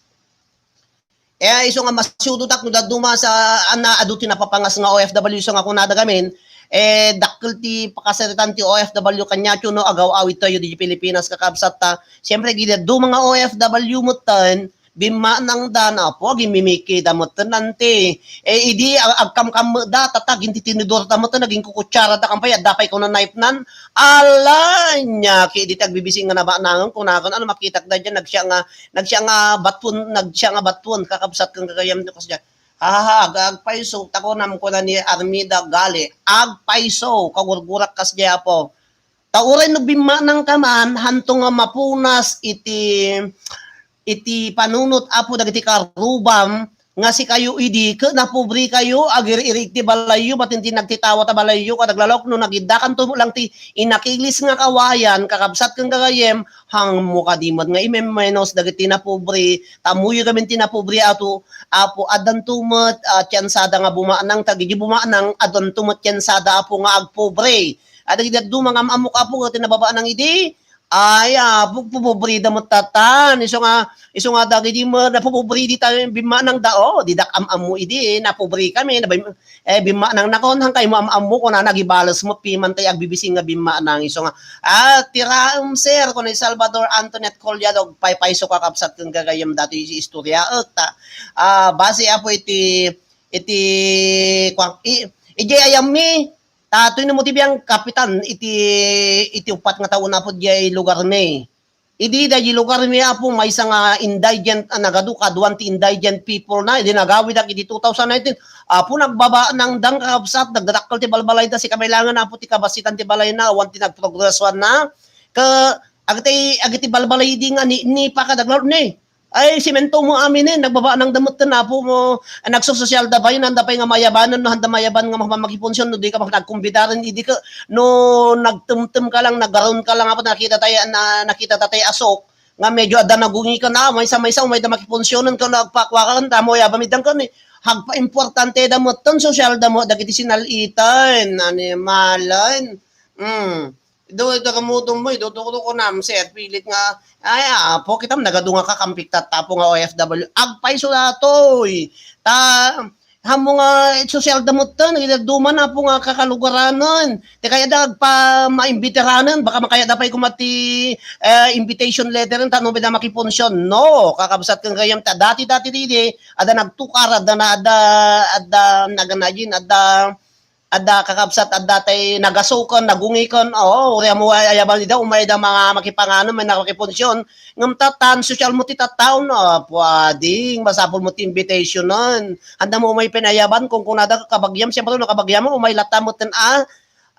Eh, isu nga masiudotak no dadduma sa, ana, adu ti napapangas nga O F W isu nga kunada gamin, eh, dakkel ti pakasaritan ti O F W kaniayo no agaw-awidtayo di Pilipinas, kakabsat, ta. Siyempre, idi dadduma nga O F W metten, bimmanangda, Apo, agimimikida metten nanti. Eh, idi ag-, agkamkammeda, tatta, gintitinidorda metten, nagingkukutsarada, kampay, adda pay kuna knife nan. Ala, nia, ki, idi ti agbibising nga nabanangen, kunakan, ano, makitak da diyan, nagsiya nga Nagsiya nga batuen, nagsiya nga batuen, kakabsat ken gagayyem, kasdiay. Haha, ag-, agpayso, ta kunam kuna ni Armida Gali, agpayso, kagurgurak kasdiay, Apo. Ta uray no bimmanangka man, hanto nga mapunas iti, iti panunot, Apo, dagiti karrubam, nga sikayo idi, ket napobrekayo, agir-irig ti balayyo, batin ti nagtitawa ta balayyo, kadaglalok, no nagiddakanto lang ti inakilis nga kawayan, kakabsat ken gagayyem, hangmo kadi met nga imemenos dagiti napobre, ta ammoyo gamin ti napobre ato, Apo, addanto met, ah, tiyansada nga bumanang, ta idi bumanang, addanto met tiyansada, Apo, nga agpobre. Adda dagiti dadduma nga am-ammo, Apo, ket nababanang idi, Ay, ah, pu-, pupubrida met tatan. Isu nga, isu nga dagidi met, napupubridi tayo, bimmanangda, oh, didak am-ammo idi, eh, napubrikami, nabim-, eh, bimmanangnakon, han kaymo am-ammo, kunana, agibales met piman tay agbibising nga bimmanang. Isu nga, ah, tiraem, sir, kuna ni Salvador Antoinette Collado, paypayso, kakabsat, ken gagayyem datoy istorya, et, ta, ah, base, Apo, iti, iti, kuan, i-, idiay ayammi, Ta toy no mo ti biang kapitan iti, iti uppat nga tawen, Apo, diay lugarmi. Idi daydi lugarmi, Apo, maysa nga indigent, ah, nagadu kaduan ti indigent people na, idi nagawidak iti two thousand nineteen, Apo, nagbabanangdan, kakabsat, nagdadakkel ti balbalayda, sika met laengen, Apo, ti kabassitan ti balayna, awan ti nagprogresoan na. Ke, agiti, agiti balbalay idi nga ni, ni pa kadaglaw ni. Ay, semento mo amin, eh, nagbabanangda metten, Apo, mo, ah, nagsososyalda pay, nanda pay nga mayabanen, no, handa mayaban nga ma-, makipunsiyon, no, di ka pa nagkumbidaren, idi ka, no, nagtemtem ka lang, nagaron ka lang, Apo, nakita tayo, na, nakita tatay asok, nga medyo adda nagungi ka na, maysa-maysa, umayda makipunsiyonen ka, no, agpakuakan, tamo, yabang midang ka, ni, hagpa importante da metten, sosyalda mo, dagiti sinal-itan, animalan, mm. Do, ita kamutom mo, iduduko ko nam, sir, pilit nga, ay, Apo, kitam, nagadu nga kakampik tatta, Apo, nga O F W. Agpayso datoy. Ta, hamo nga, eh, sosyal da metten, ita duman, Apo, nga kakalugaranen. Ti kayatda agpa-, maimbitiranen, baka makayatda pay koma ti, eh, invitation letter, ta no, pwede makipunsiyon. No, kakabsat ken gayam, ta dati-dati didi, adda nagtukar, adda na, adda, adda, naganayin, adda, Adda kakabsat, adda tay nagasuken, nagungiken, oo, uray ammo ay-, ayaban ida, umayda mga makipanganon, may nakakipunsiyon. Ngem tatan, sosyal mo ti tattaon, ah, pwading, masapul mo ti invitationan. Handa mo umay pinayaban, kung kunada ka kabagyam, siyempre, no kabagyam mo, umay latta mo ten, ah,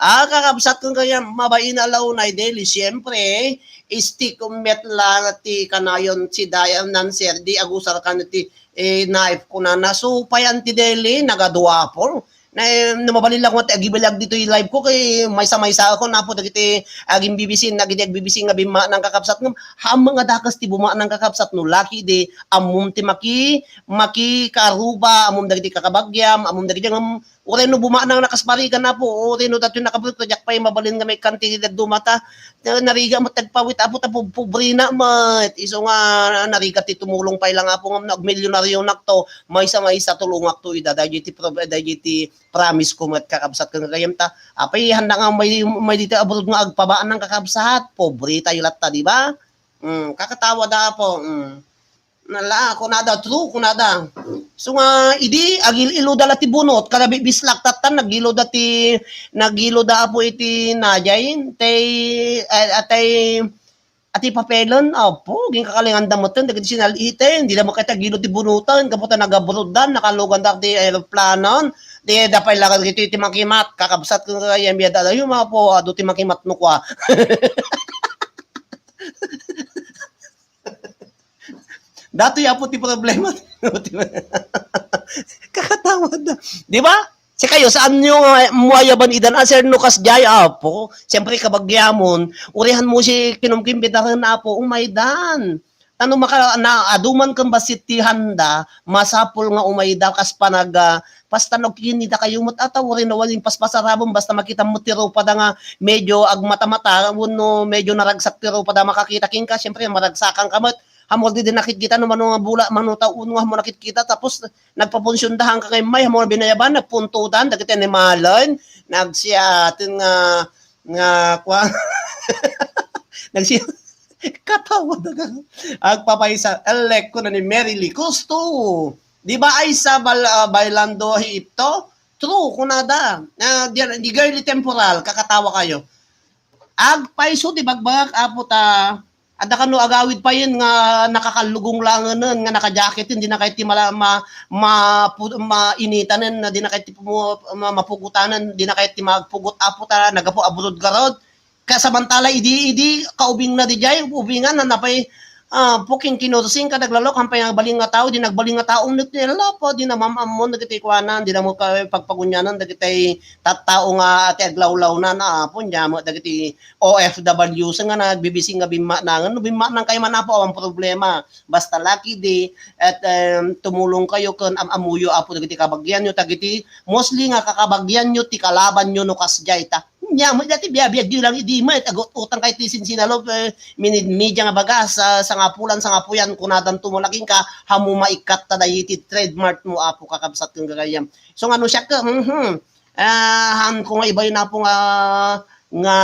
ah, kakabsat, kung kaya, mabain a launay daily, siyempre, stick met la ti kanayon, si Dayan nan, sir, di agusar kan ti, eh, knife, kunana, supay, anti daily, nagaduapol. Na, eh, no mabalin lang ko, agibilag ditoy live ko, kay maysa-maysa ako, napo dagiti agimbibisi, dagiti agbibisi nga bimmanang kakabsat ngem, hameng a dakes ti bumanang kakabsat, no laki di, ammom ti maki-, makikaruba, ammom dagiti kakabagyam, ammom dagiti ngem, Uray no bumanang nakas Marigan, Apo, uray no datoy nakabrut, diak pay mabalin nga maikkan ti dadduma ta, na-, narigat met ti agpawit, Apo, ta pub-, pobrena met. Isu nga narigat ti tumulong pay lang, Apo, ngem no agmilyonarionakto, maysa-maysa tulongakto ida, daydi ti prob-, daydi ti promise ko met, kakabsat, ken gagayyem ta, apay, handa nga may, may ditoy abroad nga agpabanang, kakabsat, pobre tayo latta, di ba? Mm, kakatawa da, Apo, mm. Nala, kunada, true, kunada. So nga, idi, agil-ilo da la ti bunot, kada bibislak, tattan, nagilo da ti, nagilo da, Apo, iti najay, tay, eh, atay, ati papelen, Apo, ginkakalingan da meten, dagiti sinal-iten, di da makita gilo ti bunotan, kaputa nagabrodan, nakalugan da ti aeroplanon, di da pay lagan iti, iti makimat, kakabsat ko nga yan, biya da, ayun, Apo, adu ti makimat no kwa. Datoy, Apo, ti problema. Kakatawa da. Di ba? Si kayo, saan nyo nga muayaban idan? Ah, sir, no, kasdiay, Apo. Siyempre, kabagyamon, urihan mo si kinumkim bitaren, Apo, umaydan. Tano maka, na, aduman kan basit ti handa, masapul nga umayda kas panag, ah, basta no kinita kayo met ataw, uri na waling paspasarabon, basta makita mo ti rupa da nga medyo agmata-mata, wenno medyo naragsak ti rupa da makakita kenka, siyempre, maragsakan ka met. Ammo di nakit kita no mano nga bula, mano taon nga ammo nakit kita, tapos nagpapunsiyon da hangka nga immay, ammo binayaban, nagpuntodan, dagiti animalen, nagsiaten nga, nga, kwa, nagsi-, katawa da ka. Agpapaysa, elek ko na ni Mary Lee Custo. Di ba, Aisa Bal-, ah, Bailando Hito? True, kunada. Ah, di, di girly temporal, kakatawa kayo. Agpayso ti bagbagak, Apo, ta adda kano agawid payen nga nakakallugong langanen, nga nakajacketen, di na kayat ti mala-, ma-, ma-, pu-, mainitanen, di na kayat ti pumu-, ma-, mapugutanen, di na kayat ti magpugot, Apo, ta nagapu abroad garud. Kasamantala idi, idi kaubingna didiay, ubingan na napay, ah, puking kinursing ka naglalok, hampay nga baling nga tao, di nagbaling nga tao, nit-, nila po, di na mam-ammon dagiti kuanan, di na mo ka-, pagpagunyanan dagiti tattao nga ati aglawlawnan, ah, Apo, nya mo dagiti O F Ws nga nagbibising nga bimmanangan, no bimmanang kayo man, Apo, awan problema. Basta lucky day, at, em, tumulong kayo ken am-amuyo, Apo, dagiti kabagianyo, dagiti mostly nga kakabagianyo, ti kalabanyo no kasdiay ta. Nya, mo dati biya-biya, di lang, idi met, agut-, utang kay ti sinsinalo, eh, minid media nga bagas, sa, sangapulan, sangapuyan, kunadan tumulaking ka, hamo maikkat ta dayiti trademark mo, Apo, kakabsat ken gagayam. So, nga no siak, mhm. Ah, han ko nga ibayon, Apo, nga, nga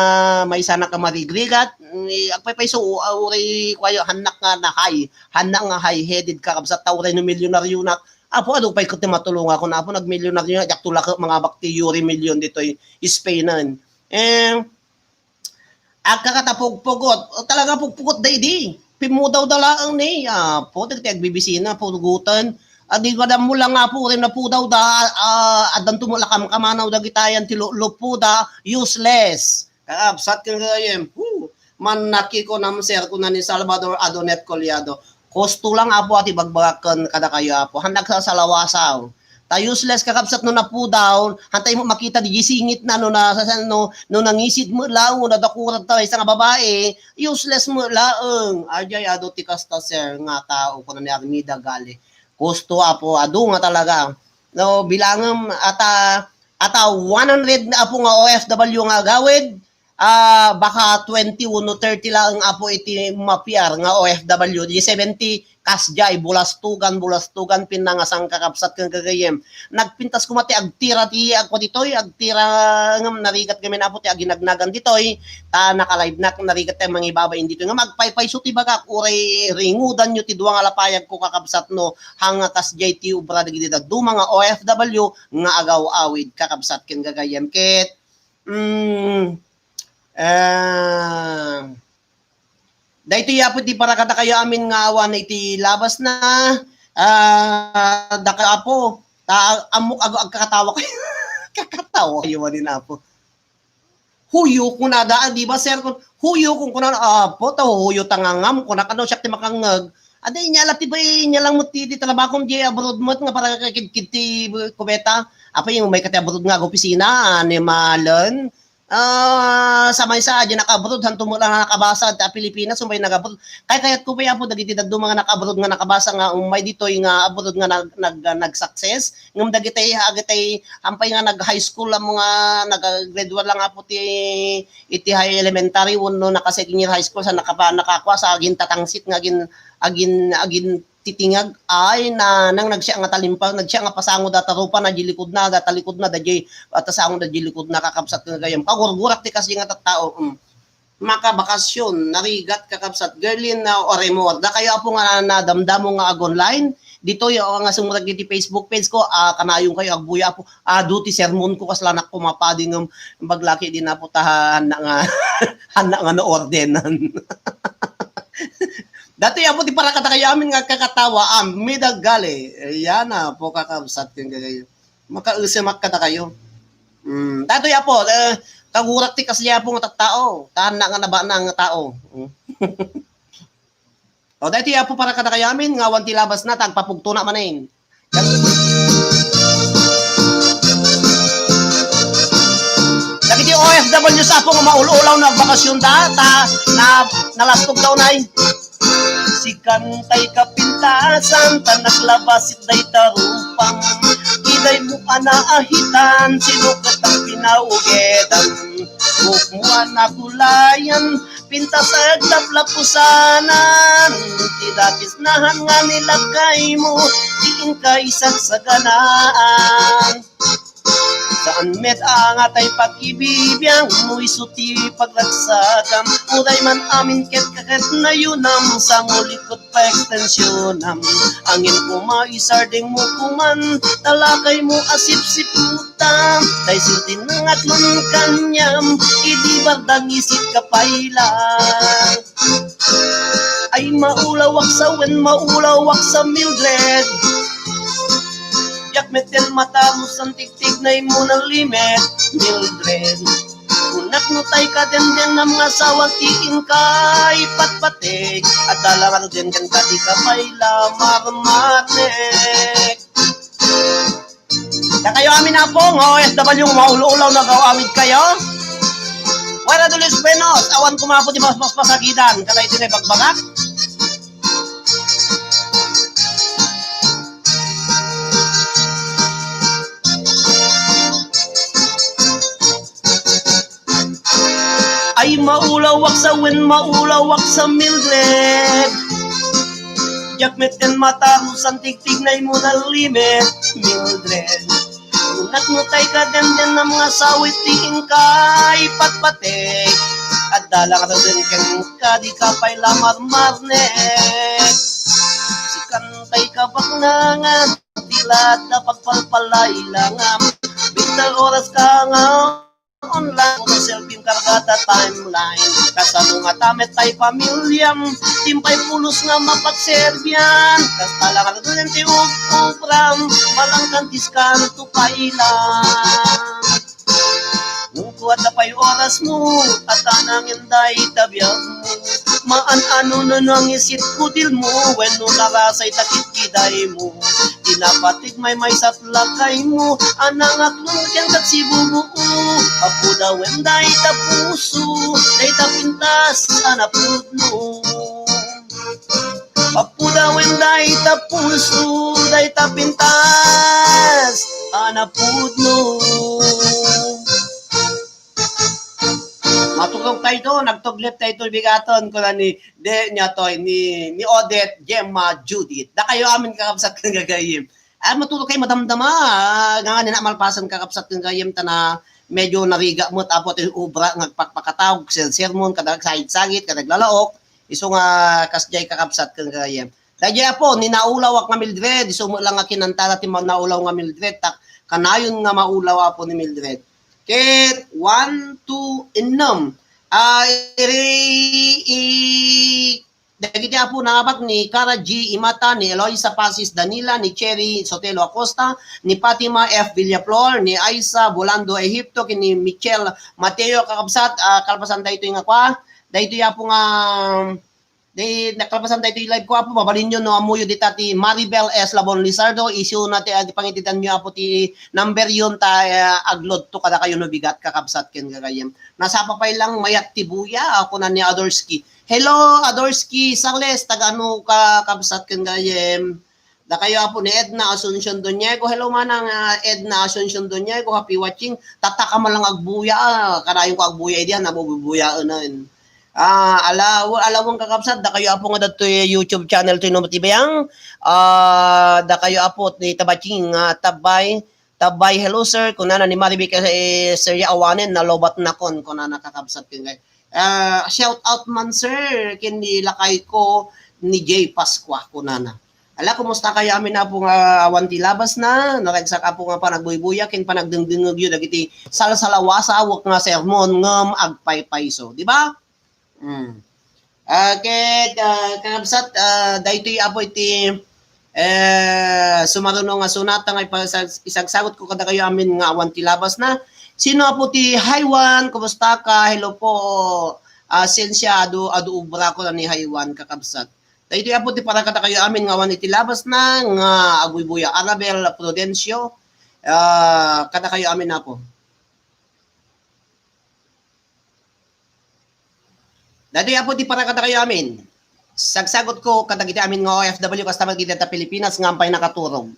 maisana ka marigrigat, ni agpaypayso, ah, uray kuayo, hannak nga na high, hannak nga high-headed ka, kabsat ta uray no milyonaryo na, Apo, adu pay ket ti matulongakon, Apo, nagmilyonaryo na, diak tulak mangabak ti Yuri Million ditoy Spain. Eh, agkakatapugpugot, o talaga pugpugot daydi. Pimmudaw da laeng ni, Apo, dagiti agbibisina, pugoten. Adi, madammo lang, Apo, uray napudaw da, ah, addanto mo la kamkamanaw dagitayan ti lulupo da, useless. Kakabsat ken gayem. Hu, mannaki ko namser, kuna ni Salvador Adonet Collado. Kosto lang, Apo, ati bagbagak ken kadakayo, Apo. Han nagsasalawasaw. Ta useless, kakabsat, no napudaw, hantay mo makita di singit na, no na, sa, no, no nangisid mo laeng, no nadakura ta, isa nga babae, useless mo laeng. Ajay, adu ti kasta, sir, nga tao, kuna ni Armida Gali. Kosto, Apo, adu nga talaga. No, bilangem, ata, ata one hundred, Apo, nga O F W nga agawid, ah, baka twenty-one o thirty laeng, Apo, iti mapiar nga O F W. Di seventy, kasdiay, bulastugan, bulastugan, pinangasang kakabsat ken gagayem. Nagpintas koma ti agtira ti agko ditoy, agtira ngem narigat ngamin, Apo, ti aginagnagan ditoy, ta nakalive nak, narigat ti mangibabain ditoy. Ngem agpaypayso ti bagak, uray ringudanyo ti dua nga lapayag ko, kakabsat, no, hanga kasdiay ti obra dagiti dadduma nga O F W nga agaw-awid, kakabsat ken gagayem. Ket, mm, Ah, daytoy, Apo, ti para kadakayo amin nga awan iti labas na, ah, daka, Apo, ta ammok ag-, agkakatawa kayo. Kakatawa kayo manin, Apo. Huyo, kunada, ah, di ba, sir, kun, huyo, kun kuna, Apo, ta huyo ta nga ngam, kuna kano siak ti makangngeg. Adi, inya la ti bay, inya lang mo ti, ti trabaho mo di abroad mo, nga para kakidkid ti kubeta. Apo, yung may kati abroad nga opisina, animalen. Ah, sa maysa, di naka-abroad, hanto mo lang nakabasa, ta Pilipinas, umbay nag-abroad. Kay kayat ko pa, Apo, dagiti dadduma nga naka-abroad nga nakabasa nga, umbay ditoy nga abroad nga nag-, nag-, nag-success. Ngem dagiti, agitay, ampay nga nag-high school lang nga, nag-grade one lang, Apo, ti, iti high elementary, wenno naka-second year high school, sa nakapa-, nakakua, sa agin tatangsit nga agin, agin, agin titingag, ay, na, nang nagsiya nga talimpaw, nagsiya nga pasango data rupa na di likod na, data likod na, da di, ah, tasango da di likod na, kakabsat ken gagayyem. Kagurgurak ti kasi nga tattao, mm. Makabakasyon, narigat, kakabsat, Gerlin na Oremor. Da kayo, Apo, nga nadamdamo nga ag-online, ditoy, o, nga sumurag iti Facebook page ko, ah, kanayon kayo, agbuya, Apo, adu ti sermon ko, kasla nak kumapadi ngem baglaki din, Apo, ta hanna nga, hanna nga na-ordenan. Datoy, Apo, ti para kadakayo amin nga agkakatawa, ah, midagali. Ayan, Apo, kakabsat ken gagayyem. Makaesemak kadakayo. Mm, datoy, Apo, eh, kagurak ti kasdi, Apo, nga tattao. Taanna nga nabana nga tao. Mm. O, daytoy, Apo, para kadakayo amin, nga awan ti labas na, ta agpapugtona manen. Dagiti O F W sa Apo nga maul-ulaw nga agbakasyon da, ta, na, nalastog da unay. Sikan tay kapintasan, ta naglabasit dayta rupam. Iday mo a naahitan, sino ket ang pinaugedan? Bukmo a nagulayan, pintas a aglaplapusanan. Ti dakes nahan nga nilakay mo, ti inka isagsaganaan. Saan met a nga tay pag-ibibiang mo isu ti paglagsakam. Uray man amin ket kaket nayunam, sango likod pa ekstensionam. Angin koma isardeng mo koman, talakay mo a sipsiputam. Tay sirdi nangatlon kaniam, idi bardang isit ka pay lang. Ay maulawak sa wen, maulawak sa Mildred. Diak met ken matarusan tigtignay mo na limet, Mildred. Kunak no tay kadendennam nga asawa ti inka ipatpatek, adda la ngaruden kenka, dika pay la marmatek. Dakayo amin, Apo, nga O F W nga maul-ulaw nga agaw-awid kayo. Fuera de los buenos, awan koma, Apo, ti mas, mas pasakitan, kadaytoy nga ibagbagak. Ay maulawak sa wen, maulawak sa Mildred. Diak met ken matarusan tigtignay mo na limet, Mildred. Kunak no tay kadendennam nga asawa ti inka ipatpatek, adda la ngaruden kenka, dika pay la marmarnek. Sikan tay kabaknangan, ti latta pagpalpalaylangam. Binta oras ka nga online, puro selfie kargada timeline. Kasano ngata met tay pamiliam, ti pay pulos nga mapagserbian. Kasta la ngaruden ti ub-, ubram, malangkan diskanto pay lang. Ngem kuadda pay oras mo, at anangen dayta biag mo. Maan-ano no nangisit kudil mo, wenno narasay ta kitkidaymo. Ti napatik maymaysa lakaymo, a nangaklon kenka ti bubuo. Apudawen dayta puso, dayta pintas a napudno. Apudawen dayta puso, dayta pintas a napudno. Maturog tayo, nagtuglip tayo, bigaton, kuna ni, de, niya to, ni, ni Odette, Gemma, Judith. Dakayo amin kakabsat ken gagayyem. Ay, maturog kay madamdama, ah, nga nga nina malpasan kakabsat ken gagayyem, ta na medyo narigat met, Apo, ti ubra nga agpakpakataw, sen-, sermon, kada agsagit-sagit, kada aglalaok, isu nga kasdiay kakabsat ken gagayyem. Daydiay, Apo, ni naulawak nga Mildred, isu met lang nga kinanta ti ma-, naulaw nga Mildred, ta kanayon nga maulaw, Apo, ni Mildred. Ket one, two, innem. Ah, iri, i-, dagiti, Apo, nangabak ni Cara G Imata, ni Eloisa Pasis Danila, ni Cherry Sotelo Acosta, ni Fatima F Villaflor, ni Aisa Bolando Egipto, ken ni Michelle Mateo, kakabsat, ah, kalpasan daytoy nga kua, daytoy, Apo, nga Di, nakalpasan tayo iti live ko, Apo, mabalinyo no ammoyo dita ti Maribel S. Labon Lizardo, isuna ti, ah, pangititanyo, Apo, ti number yun, ta, ah, agload to kadakayo no bigat, kakabsat ken gagayem. Nasapa pay lang, mayat ti buya, ako na ni Adorsky. Hello, Adorsky Sales, taga ano ka, kabsat ken gagayem? Dakayo, Apo, ni Edna Asuncion Doniego. Hello, manang, ah, Edna Asuncion Doniego. Happy watching. Tataka man lang agbuya, ah. Kanayon ko agbuya, idi, ah, nabubuyaen. Ah, ala, wa-, ala, wen kakabsat, dakayo, Apo, nga datoy YouTube channel to, Inum ti Biang. Ah, dakayo, Apo, ni Tabaching, ah, Tabay, Tabay, hello, sir. Kunana ni Marivic, eh, Sir, ya awanen, nalobat nakon, kunana kakabsat ken kay. Ah, shout out man, sir, ken ni lakay ko ni Jay Pascua, kunana. Ala, kumusta kayo amin, Apo, nga awan ti labas na? Naragsak, Apo, nga panagbuybuya ken panagdengdengngegyo dagiti salsalawasa, wek nga sermon ngem agpaypayso, di ba? Mm. Ah, ket, ah, kakabsat, ah, daytoy, Apo, iti, eh, sumaruno nga sunata nga ipasag-, isagsagot ko kadakayo amin nga awan ti labas na. Sino, Apo, ti Haiwan? Kumusta ka? Hello po. Ah, sensya, adu, adu ubra ko na ni Haiwan, kakabsat. Daytoy, Apo, ti para kadakayo amin nga awan iti labas na nga agbuybuya. Arabel Prudencio, ah, kadakayo amin, Apo. Daytoy, Apo, ti para kadakayo amin. Sagsagot ko kadagiti amin nga O F W kasta met dita Pilipinas nga ampay nakaturog.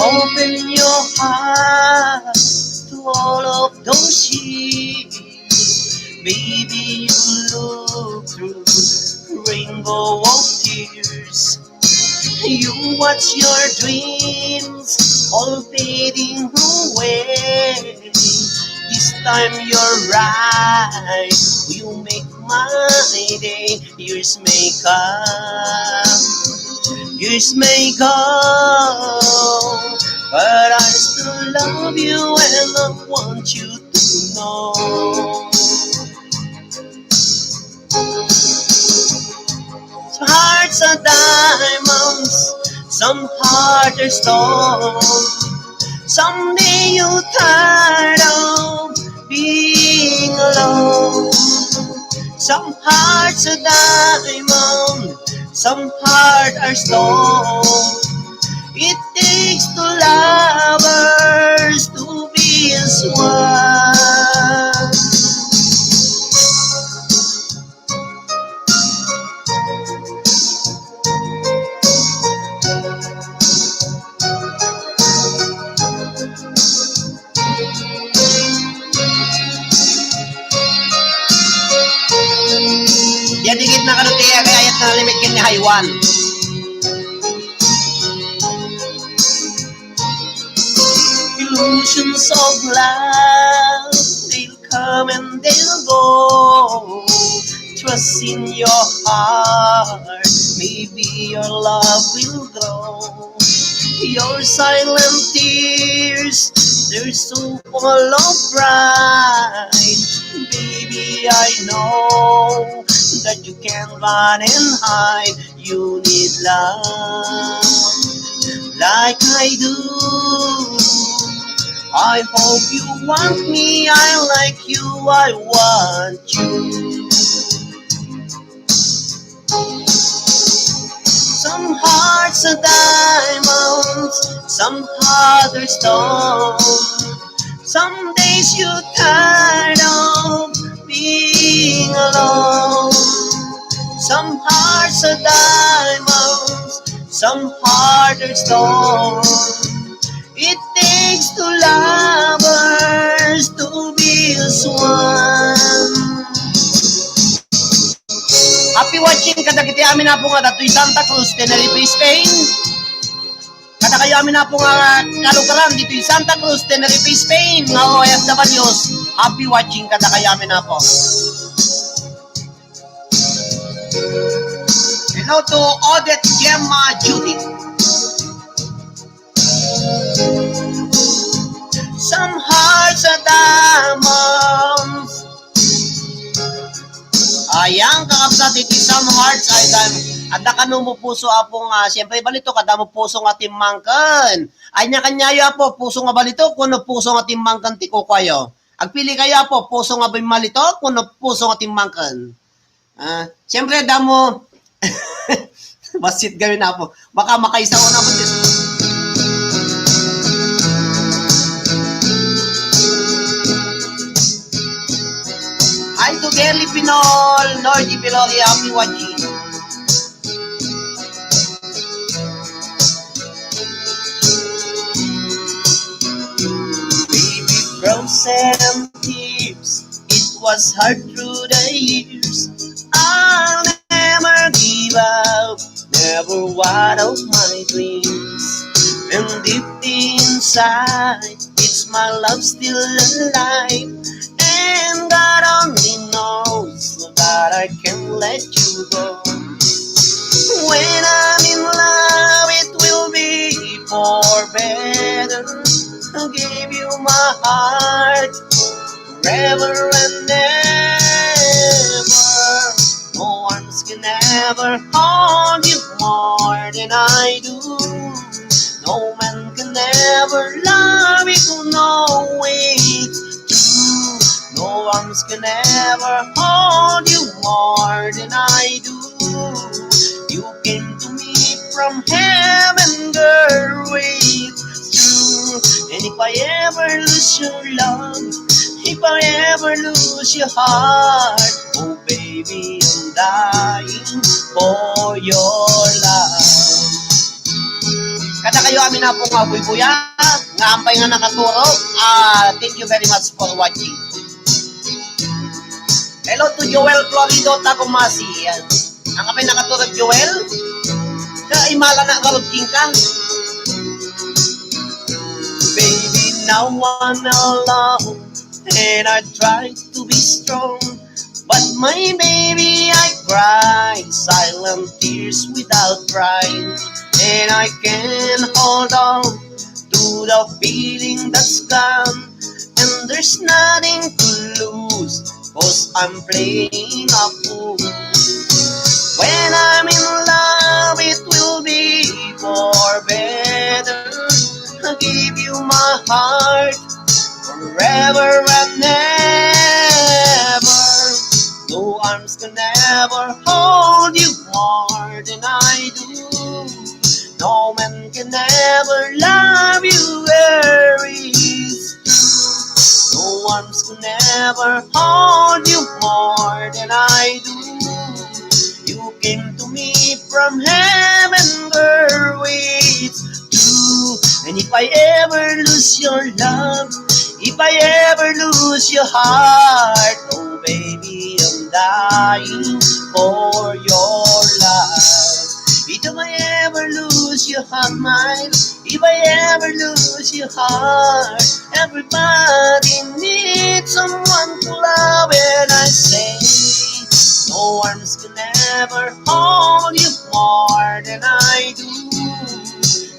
Open your heart to all of those years. Maybe you look through rainbow of tears. You watch your dreams all fading away. This time you're right, you make my day. Years may come, years may go, but I still love you and I want you to know. Some hearts are diamonds, some hearts are stone. Someday you're tired of being alone. Some hearts are diamond, some hearts are stone. It takes two lovers to be as one. Diay dikit na kano ti agayat na limit ken ni Haiwan. Illusions of love, they'll come and they'll go. Trust in your heart, maybe your love will grow. Your silent tears, they're so full of pride. Baby, I know that you can't run and hide. You need love like I do. I hope you want me, I like you, I want you. Some hearts are diamonds, some hearts are stone. Some days you're tired of being alone. Some hearts are diamonds, some hearts are stone. It takes two lovers to be as one. Happy watching kadagiti amin, Apo, nga datoy Santa Cruz, Tenerife, Spain. Kadakayo amin, Apo, nga kalugaran ditoy Santa Cruz, Tenerife, Spain, nga O F Ws. Happy watching kadakayo amin, Apo. Hello to Odette, Gemma, Judith. Some hearts are diamonds. Ayan, kakabsat, iti some hearts are diamonds. Adda kano mo puso, Apo, nga, siyempre, balitok, adda mo puso nga timmangken. Ania kaniayo, Apo, puso nga balitok, wenno puso nga timmangken ti kukuayo? Agpili kayo, Apo, puso nga bimmalitok, wenno puso nga timmangken? Ah, siyempre, adda mo. Bassit gawin, Apo. Baka makaisaw na po. Hi to Gary Pinol, Lordy Pilori, happy watching. Baby frozen hips, it was hard through the years. I'll never give up, never one of my dreams. And deep inside, it's my love still alive. And God only knows that I can't let you go. When I'm in love, it will be for better. I'll give you my heart forever and ever. No arms can ever hold you more than I do. No man can ever love you, no way to. No arms can ever hold you more than I do. You came to me from heaven, girl, with you. And if I ever lose your love, if I ever lose your heart, oh baby, I'm dying for your love. Kada kayo amin na po nga buybuya, nga ampay nga nakaturog, ah, thank you very much for watching. Hello to Joel Florido Tagumasi. Ang ampay nakaturog, Joel? Kaimala na garod king ka. Baby, now I'm alone, and I try to be strong. But my baby, I cry silent tears without crying. And I can't hold on to the feeling that's gone. And there's nothing to lose, cause I'm playing a fool. When I'm in love, it will be for better. I'll give you my heart forever and ever. No arms can ever hold you more than I do. No man can ever love you, girl, it's true. No arms can ever hold you more than I do. You came to me from heaven, girl, it's true. And if I ever lose your love, if I ever lose your heart, oh baby, I'm dying for your love. If I ever lose your heart, my, if I ever lose your heart, everybody needs someone to love, and I say, no arms can ever hold you more than I do.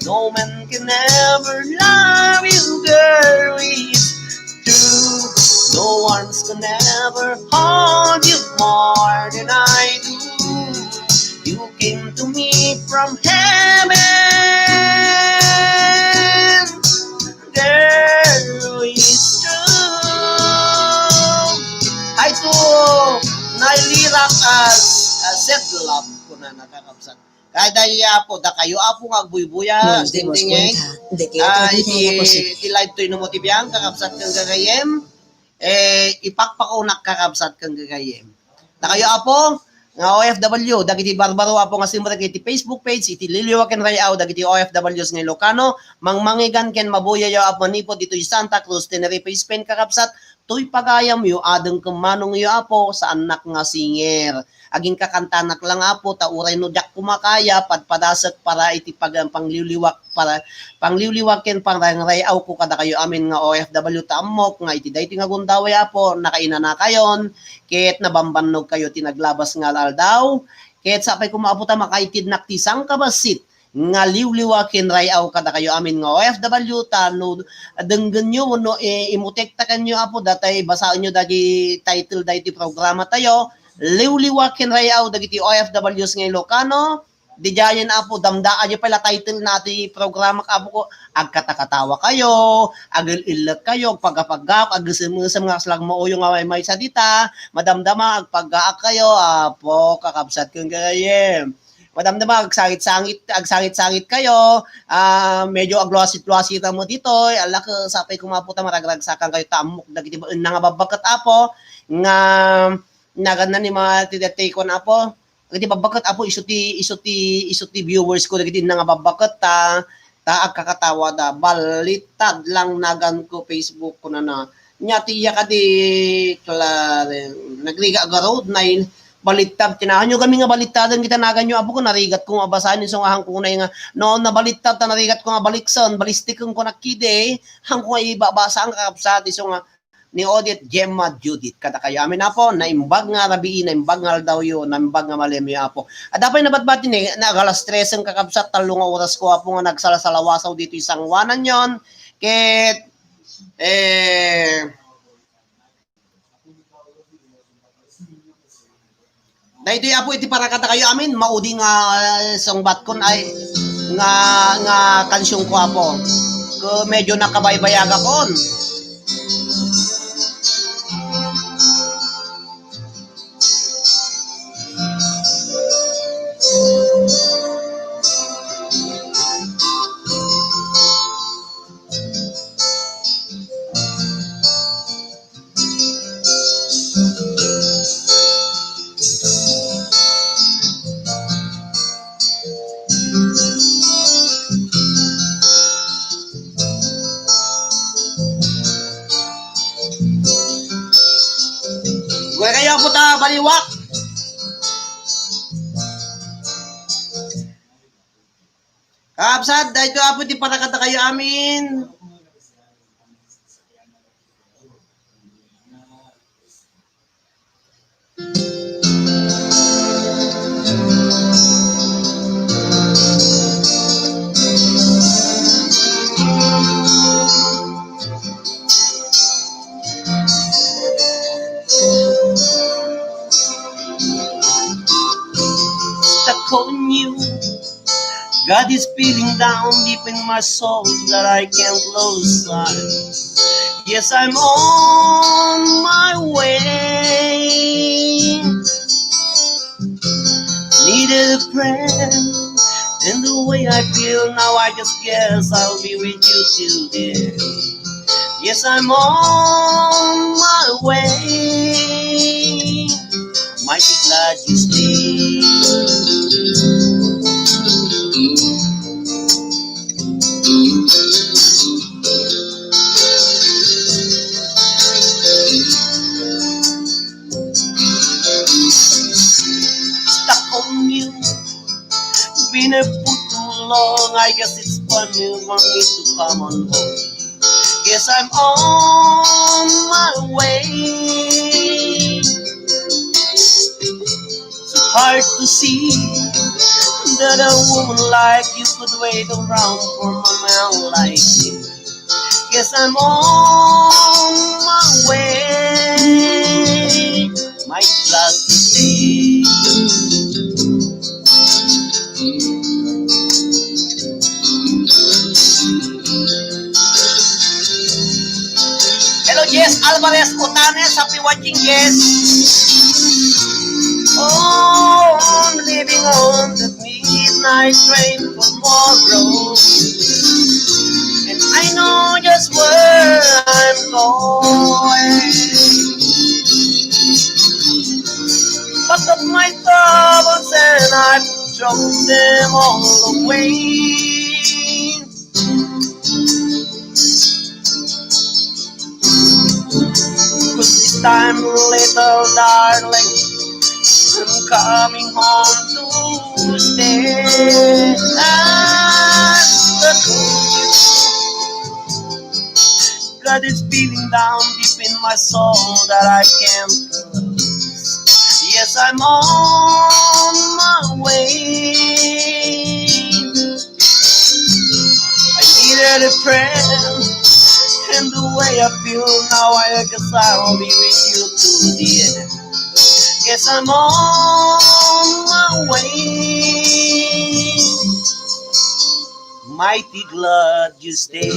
No man can ever love you, girl, it's true. No arms can ever hold you more than I do. You came to me from heaven, girl, it's true. Hi to Nailira as, as said love ko na nakakabsat. Kada iya po, dakayo, Apo, nga agbuybuya, Monday, Boss singdingit. Cuenta. Hindi kayo Ah, trabaho iti, niya, boss, eh. Iti live to inumot ibiyang, kakabsat kang gagayem. Eh, ipakpakunak, kakabsat kang gagayem. Dakayo, Apo, nga O F W, dagiti barbaro, Apo, nga simrek iti Facebook page, iti Liliwa ken Ray-aw, dagiti O F Ws nga Ilocano, mangmangigan ken mabuyayo, Apo, manipud ditoy Santa Cruz, Tenerife, Spain, kakabsat, toy pagayamyo, adeng ken manongyo, Apo, saannak nga singer. Aginkakantanak lang, Apo, ta uray no diak kumakaya, padpadasek para iti pag-, pangliwliwak, para pangliwliwak ken pangrayray-awko kadakayo amin nga O F W ta ammok nga iti daytoy nga gundaway, Apo, nakainanakayon, ket nabambannogkayo ti naglabas nga aldaw, Ket sapay koma, Apo, ta makaitednak ti sangkabassit nga liwliwa ken ray-aw kadakayo amin nga O F W ta no denggenyo wenno, eh, imutekta kenyo, Apo, datay basaenyo dagiti title dagiti programa tayo, liwliwa ken ray-aw dagiti O F Ws nga Ilocano, didiayen, Apo, damdaayo pay la title na ti programa, Apo ko, agkatakatawa kayo, agil-illet kayo, agpagapaggaak, agesem-esem nga kasla agmauyo nga maymaysa dita, madamdama, agpaggaak kayo, Apo, kakabsat ken gayem. Madamdama, agsangit-sangit, agsangit-sangit kayo, ah, medyo agluasit-luasit mo ditoy, alak, sapay koma, Apo, ta maragragsakan kayo, ta ammok dagiti inna nga babbaket, Apo, nga naganna ni mga ti, ti, kuan, Apo, dagiti babbaket, Apo, isu ti, isu ti, isu ti viewers ko, dagiti inna nga babbaket, ta, ta agkakatawa da, balittad lang nagan ko Facebook ko na na. Nya ti iya kadi, Claren, nagrigat garud, nay, balittad, tinahanyo kami nga balittadan kita naganyo, Apo, ko narigat ko nga basaen, isu nga hangko nga, no, nabalittad, ta narigat ko nga baliksen, balistiken ko nakidi, hangko nga ibabasa ang kakabsat, isu nga, ni Odette, Gemma, Judith. Kadakayo amin, Apo, naimbag nga rabii, naimbag nga aldawyo, naimbag nga malemyo, Apo. Adda pay nabatbati ni, na alas tres ang kakabsat, tallo nga oras ko, Apo, nga nagsalasalawasaw ditoy sanguanan yon. Ket, eh, Daytoy, Apo, iti para kadakayo amin, maudi nga, eh, sungbatkon ay nga, nga kansionko, Apo. Ko medyo nakabaybayagakon. Gura kayo, Apo, ta baliwak. Kakabsat, daytoy, Apo, ti para kadakayo amin. Stuck on you. God is feeling down deep in my soul that I can't lose sight. Yes, I'm on my way. Needed a friend, and the way I feel now, I just guess I'll be with you till the end. Yes, I'm on my way. Mighty glad you stay. Stuck on you. Been a fool too long. I guess it's funny for me to come on home. Guess I'm on my way. So hard to see that a woman like you could wait around for a man like me. Guess I'm on my way. My love to see. Hello, Jess Alvarez Otanes. Happy watching, Jess. Oh, I'm leaving on the midnight train tomorrow. And I know just where I'm going. Pack up my troubles and I throw them all away. Cause this time, little darling, I'm coming home to stay. Ah, but God is feeling down deep in my soul that I can't lose. Yes, I'm on my way. I needed a friend, and the way I feel now, I guess I'll be with you to the end. Guess I'm on my way. Mighty glad you stay.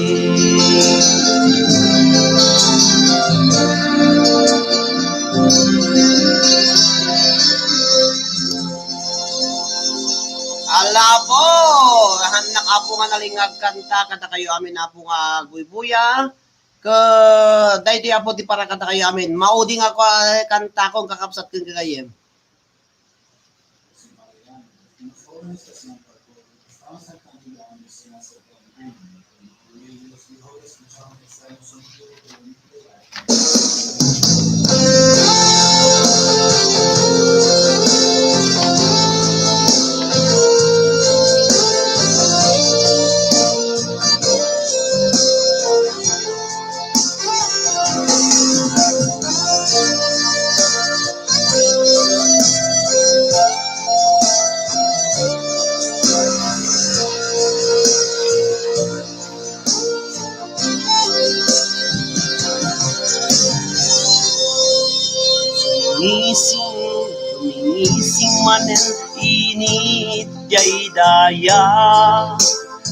Ala po, hannak Apo nga nalingag kanta, kanta kayo amin Apo nga agbuybuya. Ka, daydi Apo ti para kanta kayo amin. Maudi nga ko, eh, kanta ko, kakabsat ken kagayem. Sumingising, sumingising manen init jay daya,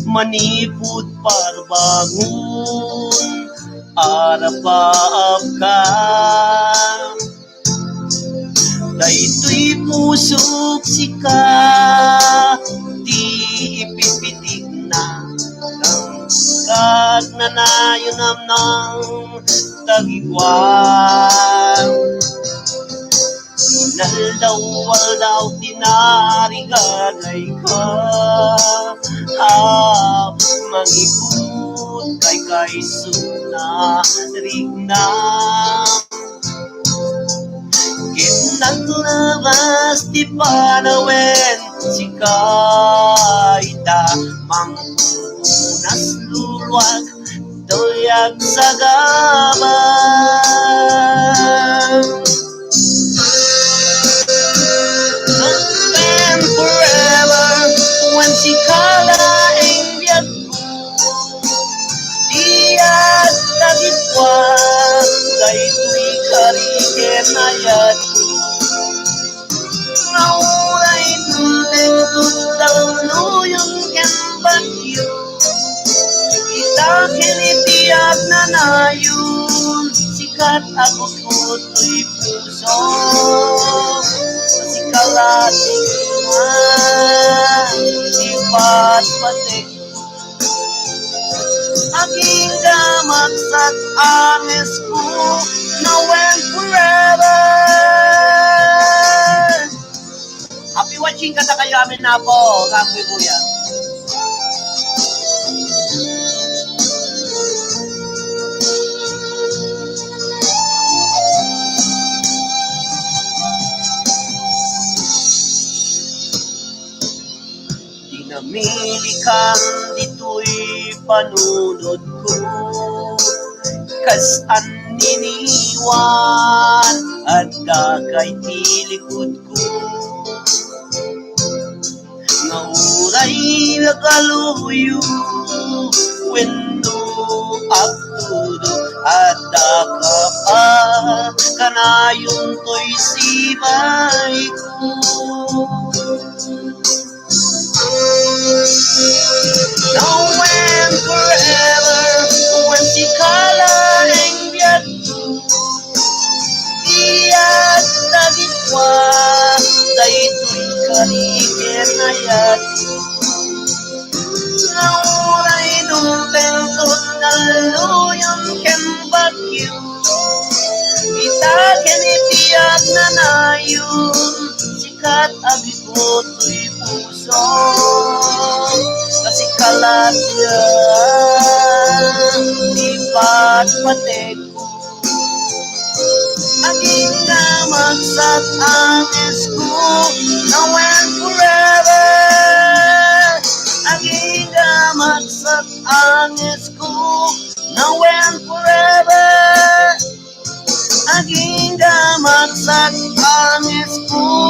manipud parbangon, arapaapka. Daytoy pusok sika ti ipipitikna, kag nanayon amnang tagikuan. Inaldaw-aldaw ti narigagayka, a mangipud kay kaisuna rigna. Ket naglabas ti panawen sika ita, mangpunas luluag, dayag sagaba. Now and forever, wen sika laeng biag Diak tagikuan daytoy kari ken ayatko. Nga uray dumtengto talloyon ken bagyo, ita ken iti agnanayon, sika ti agutguttoy puso. Sika la ti ipat patek Agingga maksat a miss ko, now and forever. Happy watching kadakayo amin, Apo, nga agbuybuya. Ti namilikan ditoy panunotko, kas anniniwan, adda kay ti likudko. Nga uray nagaluyo wenno agtudok, adda ka pa kanayon toy sibayko. Now and forever, wen sika laeng biagko. Diak tagikuan daytoy kari ken ayatko. Nga uray dumtengto talloyon ken bagyo, ita ken iti agnanayon, sika ti agikuttoy puso. Kasikalatya ti patpatekko. Agingga maksat a miss ko, now and forever. Agingga maksat a miss ko, now and forever. Agingga maksat a miss ko,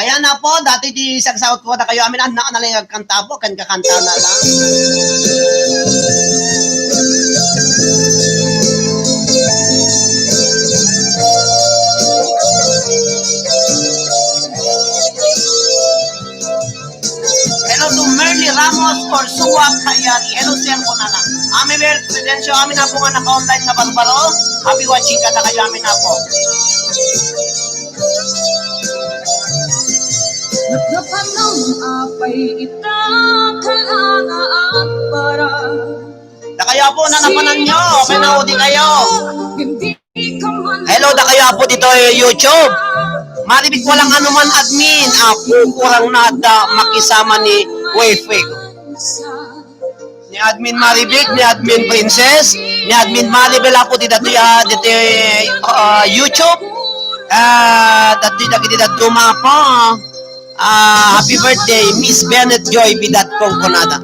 Ayan na po, dati di sagsawat po na kayo amin, anak na lang agkanta po, kan kakanta na lang. Hello to Merly Ramos Orsua Kayari. Hello, sir, kunana. Ami Mel Fidencio, amin na po nga naka-online na barbaro. Happy watching kada kayo, amin na po. Nagnapanong apay ita kalanga at para. Dakayo po, nanapanan nyo. Pinaudi kayo. Hello, dakayo po dito, eh, YouTube. Maribig, walang anuman, admin. Ako, kurang nada makisama ni wifi. Ni admin Maribig, ni admin Princess, ni admin Maribel ako dito, ah, dito, ah, YouTube. Ah, dati dagiti dadduma po. Ah, happy birthday, Miss Bennett Joy Bidat Kongkonada.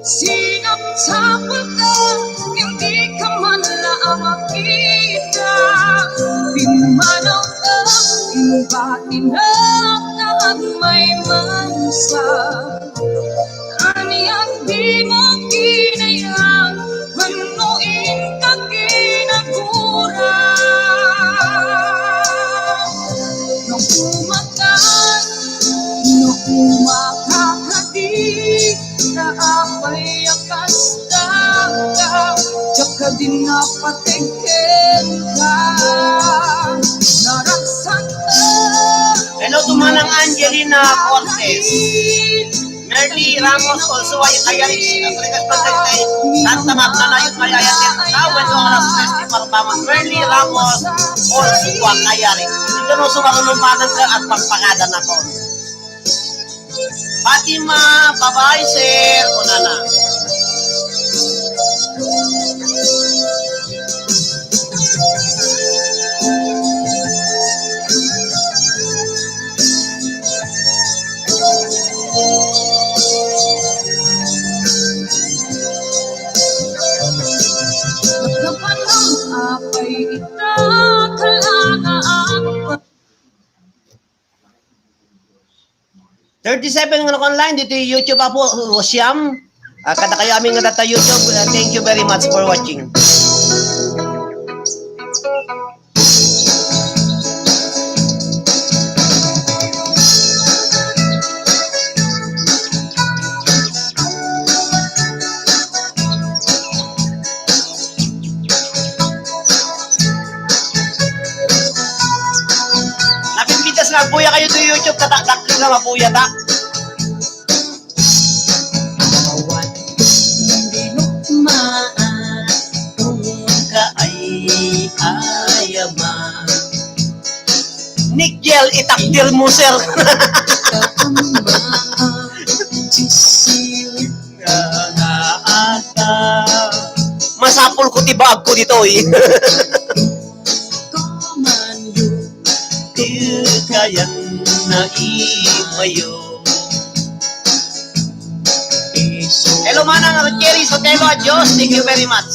Sinapsapul ka, hindi ka man lang makita. Pinmanaw ka, imbati na ang may mansa. Anian di mo kinayang wenno inka kinagura. No umakan, no umakakadi, na apay a kasta ka, diak ka din napateg kenka. Naragsak ka. Hello to Manang Angelina Cortez. Merly Ramos also ay kayari. Ang regas pagkagtay. Santa Magdala yung kayari. Tawen no alas tres di parbangon. Merly Ramos also ay kayari. Ito no sumarunumpanan ka at pagpakada na ko. Fatima, bye-bye, sir. Kunana. Thirty-seven nga naka-online ditoy YouTube, apo, o, siyam. Ah, kada kayo amin nga data YouTube, ah, thank you very much for watching. Napimpitas nga agbuya kayo to YouTube, tatakdak nga mabuya ta. Awan dinukmaan, ungka ay ayaman. Nigel, itakdir mo, sir. Masapul ko ti baag ko ditoy. Kayan na imayo. Hello, Manang Rogery Sotelo, adios. Thank you very much.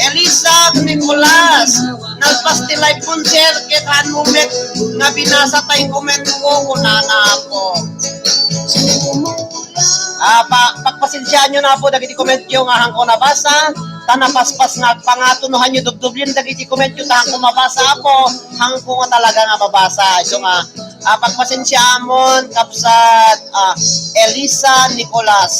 Elisa Nicolas, nalpas ti live mo, sir, ket han mo met nga binasa tay comment ko, kunana, apo. Ah, pa-, pagpasensiaan nyo na po dagiti comment yo nga hanko nabasa, ta napaspas nga agpangato no hanyo dubdublien dagiti comment yo ta hanko mabasa, apo, hanko nga talaga nga mabasa. Isu nga, ah, pagpasensiaamon, kapsat, ah, Elisa Nicolas.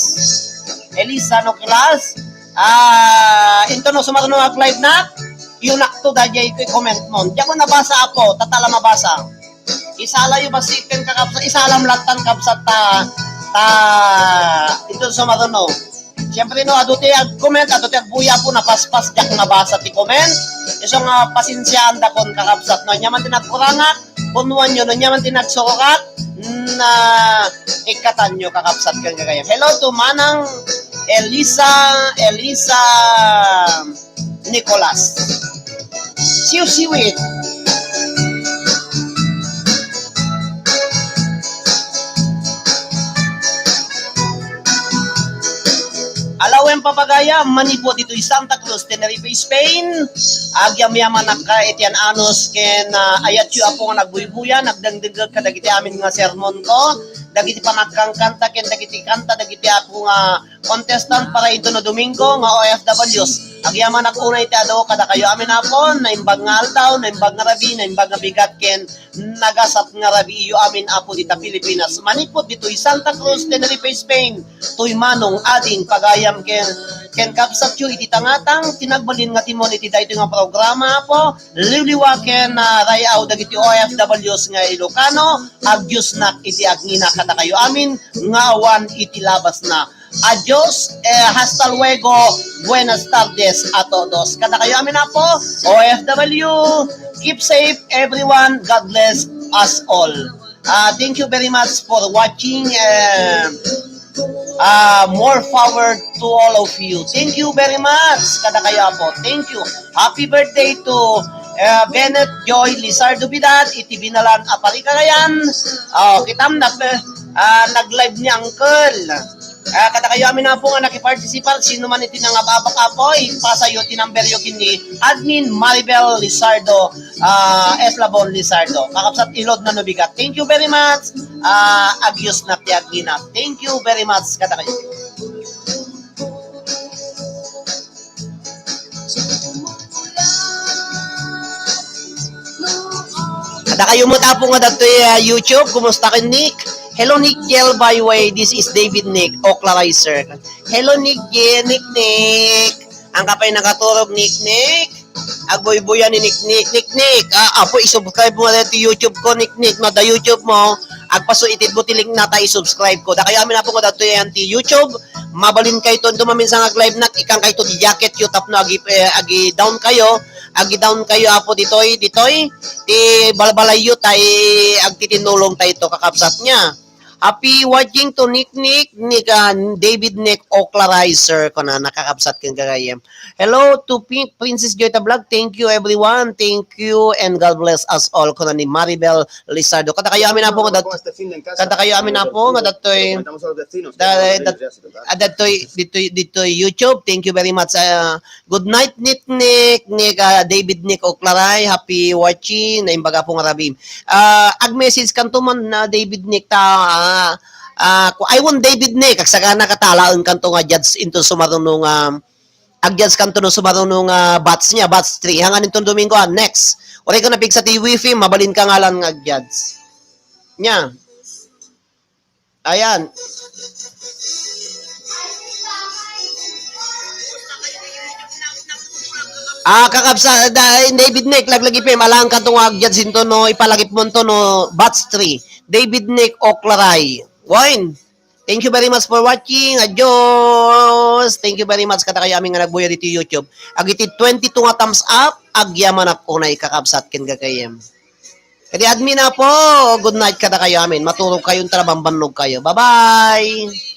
Elisa Nicolas, ah, into no sumaruno ag-live na, yun akto da jay ko i-comment mo. Diak ko nabasa, apo, tatala mabasa. Isala yo basiken, kakabsat, isalam latan, kabsat, ta, ta, ito sa maruno. Siyempre, no, adu ti ag-comment, adu ti agbuya po, napaspas, diak mabasa ti comment. Isu nga, pasensiaan dakon, kakabsat, no, ania man ti nagkurangak, punuan yo, no, ania man ti nagsururak, na, ikkatan yo, kakabsat, ken gagayam. Hello to Manang Elisa, Elisa, Nicolas. Siwsiwit. Pagayam, manipud ditoy Santa Cruz, Tenerife, Spain. Agyamyamanak iti an-anus ken, ah, ayatyo, Apo, nga nagbuybuya, nagdengdengngeg kadagiti amin nga sermonko, dagiti panagkankanta ken dagiti kanta dagiti, Apo, nga contestant para intono Domingo nga O F Ws. Agyamanak unay ti adu kadakayo amin, Apo, naimbag nga aldaw, naimbag nga rabii, naimbag nga bigat ken nagasat nga rabiiyo amin, Apo, dita Pilipinas. Manipud ditoy Santa Cruz, Tenerife, Spain, toy manong, ading, pagayam ken, ken kabsatyo iti tangatang, ti nagbalin nga timon iti daytoy nga programa, Apo, liwliwa ken, ah, ray-aw dagiti O F Ws nga Ilocano, agdiosnak iti agngina kadakayo amin nga awan iti labasna. Adios, eh, hasta luego, buenas tardes a todos. Kadakayo amin, Apo, O F W, keep safe, everyone. God bless us all. Ah, thank you very much for watching. Eh, ah, more power to all of you. Thank you very much. Kadakayo, Apo. Thank you. Happy birthday to, eh, Bennett Joy Lizardo Bidad, iti binalan a Parikagayan. Oh, kitam na, eh, ah, nag-live ni Uncle. Ah, kadakayo amin, Apo, nga nakiparticipar, sino man iti nangababak, Apo, ipasayo ti numberyo ken ni Admin Maribel Lizardo, ah, Eslabon Lizardo. Kakabsat, ilod na no bigat. Thank you very much. Ah, agyos na ti agngina. Thank you very much kadakayo. Kadakayo met, Apo, nga adtoy, ah, YouTube, kumusta ken Nick? Hello, Nick Gel, by way, this is David Nick, Oklaray, sir. Hello, Nick Gel, Nick Nick. Ang kapay nakaturog, Nick Nick. Agbuybuya ni Nick Nick. Nick Nick, ah, Apo, isubscribe mo na ti YouTube ko, Nick Nick. No, da YouTube mo, agpaso itid mo ti link na ta isubscribe ko. Dakayo amin, Apo, nga adtoy yan ti YouTube. Mabalin kayto, ito maminsan nga ag-live nak, ikkan kayto ti jacket yo tapno agi, eh, agi-down kayo, agi-down kayo, Apo, ditoy, ditoy, ti balbalayyo tay agtitinulong tayto, kakabsat niya. Happy watching to Nick Nick, Nick, ah, David Nick Oklarizer, kuna, nakakabsat ken gagayem. Hello to Pink Princess Joy Tablag. Thank you, everyone. Thank you and God bless us all, kuna ni Maribel Lizardo. Kadakayo amin, Apo, nga dat-, kadakayo amin, Apo, nga datoy, da-, dat-, ah, datoy, ditoy, ditoy YouTube. Thank you very much. Ah, good night, Nick Nick, Nick, ah, David Nick Oklaray. Happy watching. Naimbag, Apo, nga rabii. Ah, ag-message kanto man na David Nick ta, ah, ah, ku-, I want David Nick, agsagana katalaen kanto nga judge into sumaruno nga, ag-judge kanto no sumaruno nga batch niya, batch three. Hangan into Domingo, ah, next. Uray ko napigsa ti wifi, mabalin ka ngalan nga ag-judge. Nya. Ayan. Ah, kakabsa, da, David Nick, laglagipen, alangan kanto nga ag-judge into no, ipalagipmo into no, batch three. David Nick Oklaray. Wine. Thank you very much for watching. Adios. Thank you very much kadakayo amin nga nagbuya ditoy YouTube. Agiti twenty-two nga thumbs up, agyamanak unay, kakabsat ken gagayem. Kadi admin, Apo, good night kadakayo amin. Maturog kayo, tara, bambannog kayo. Bye-bye.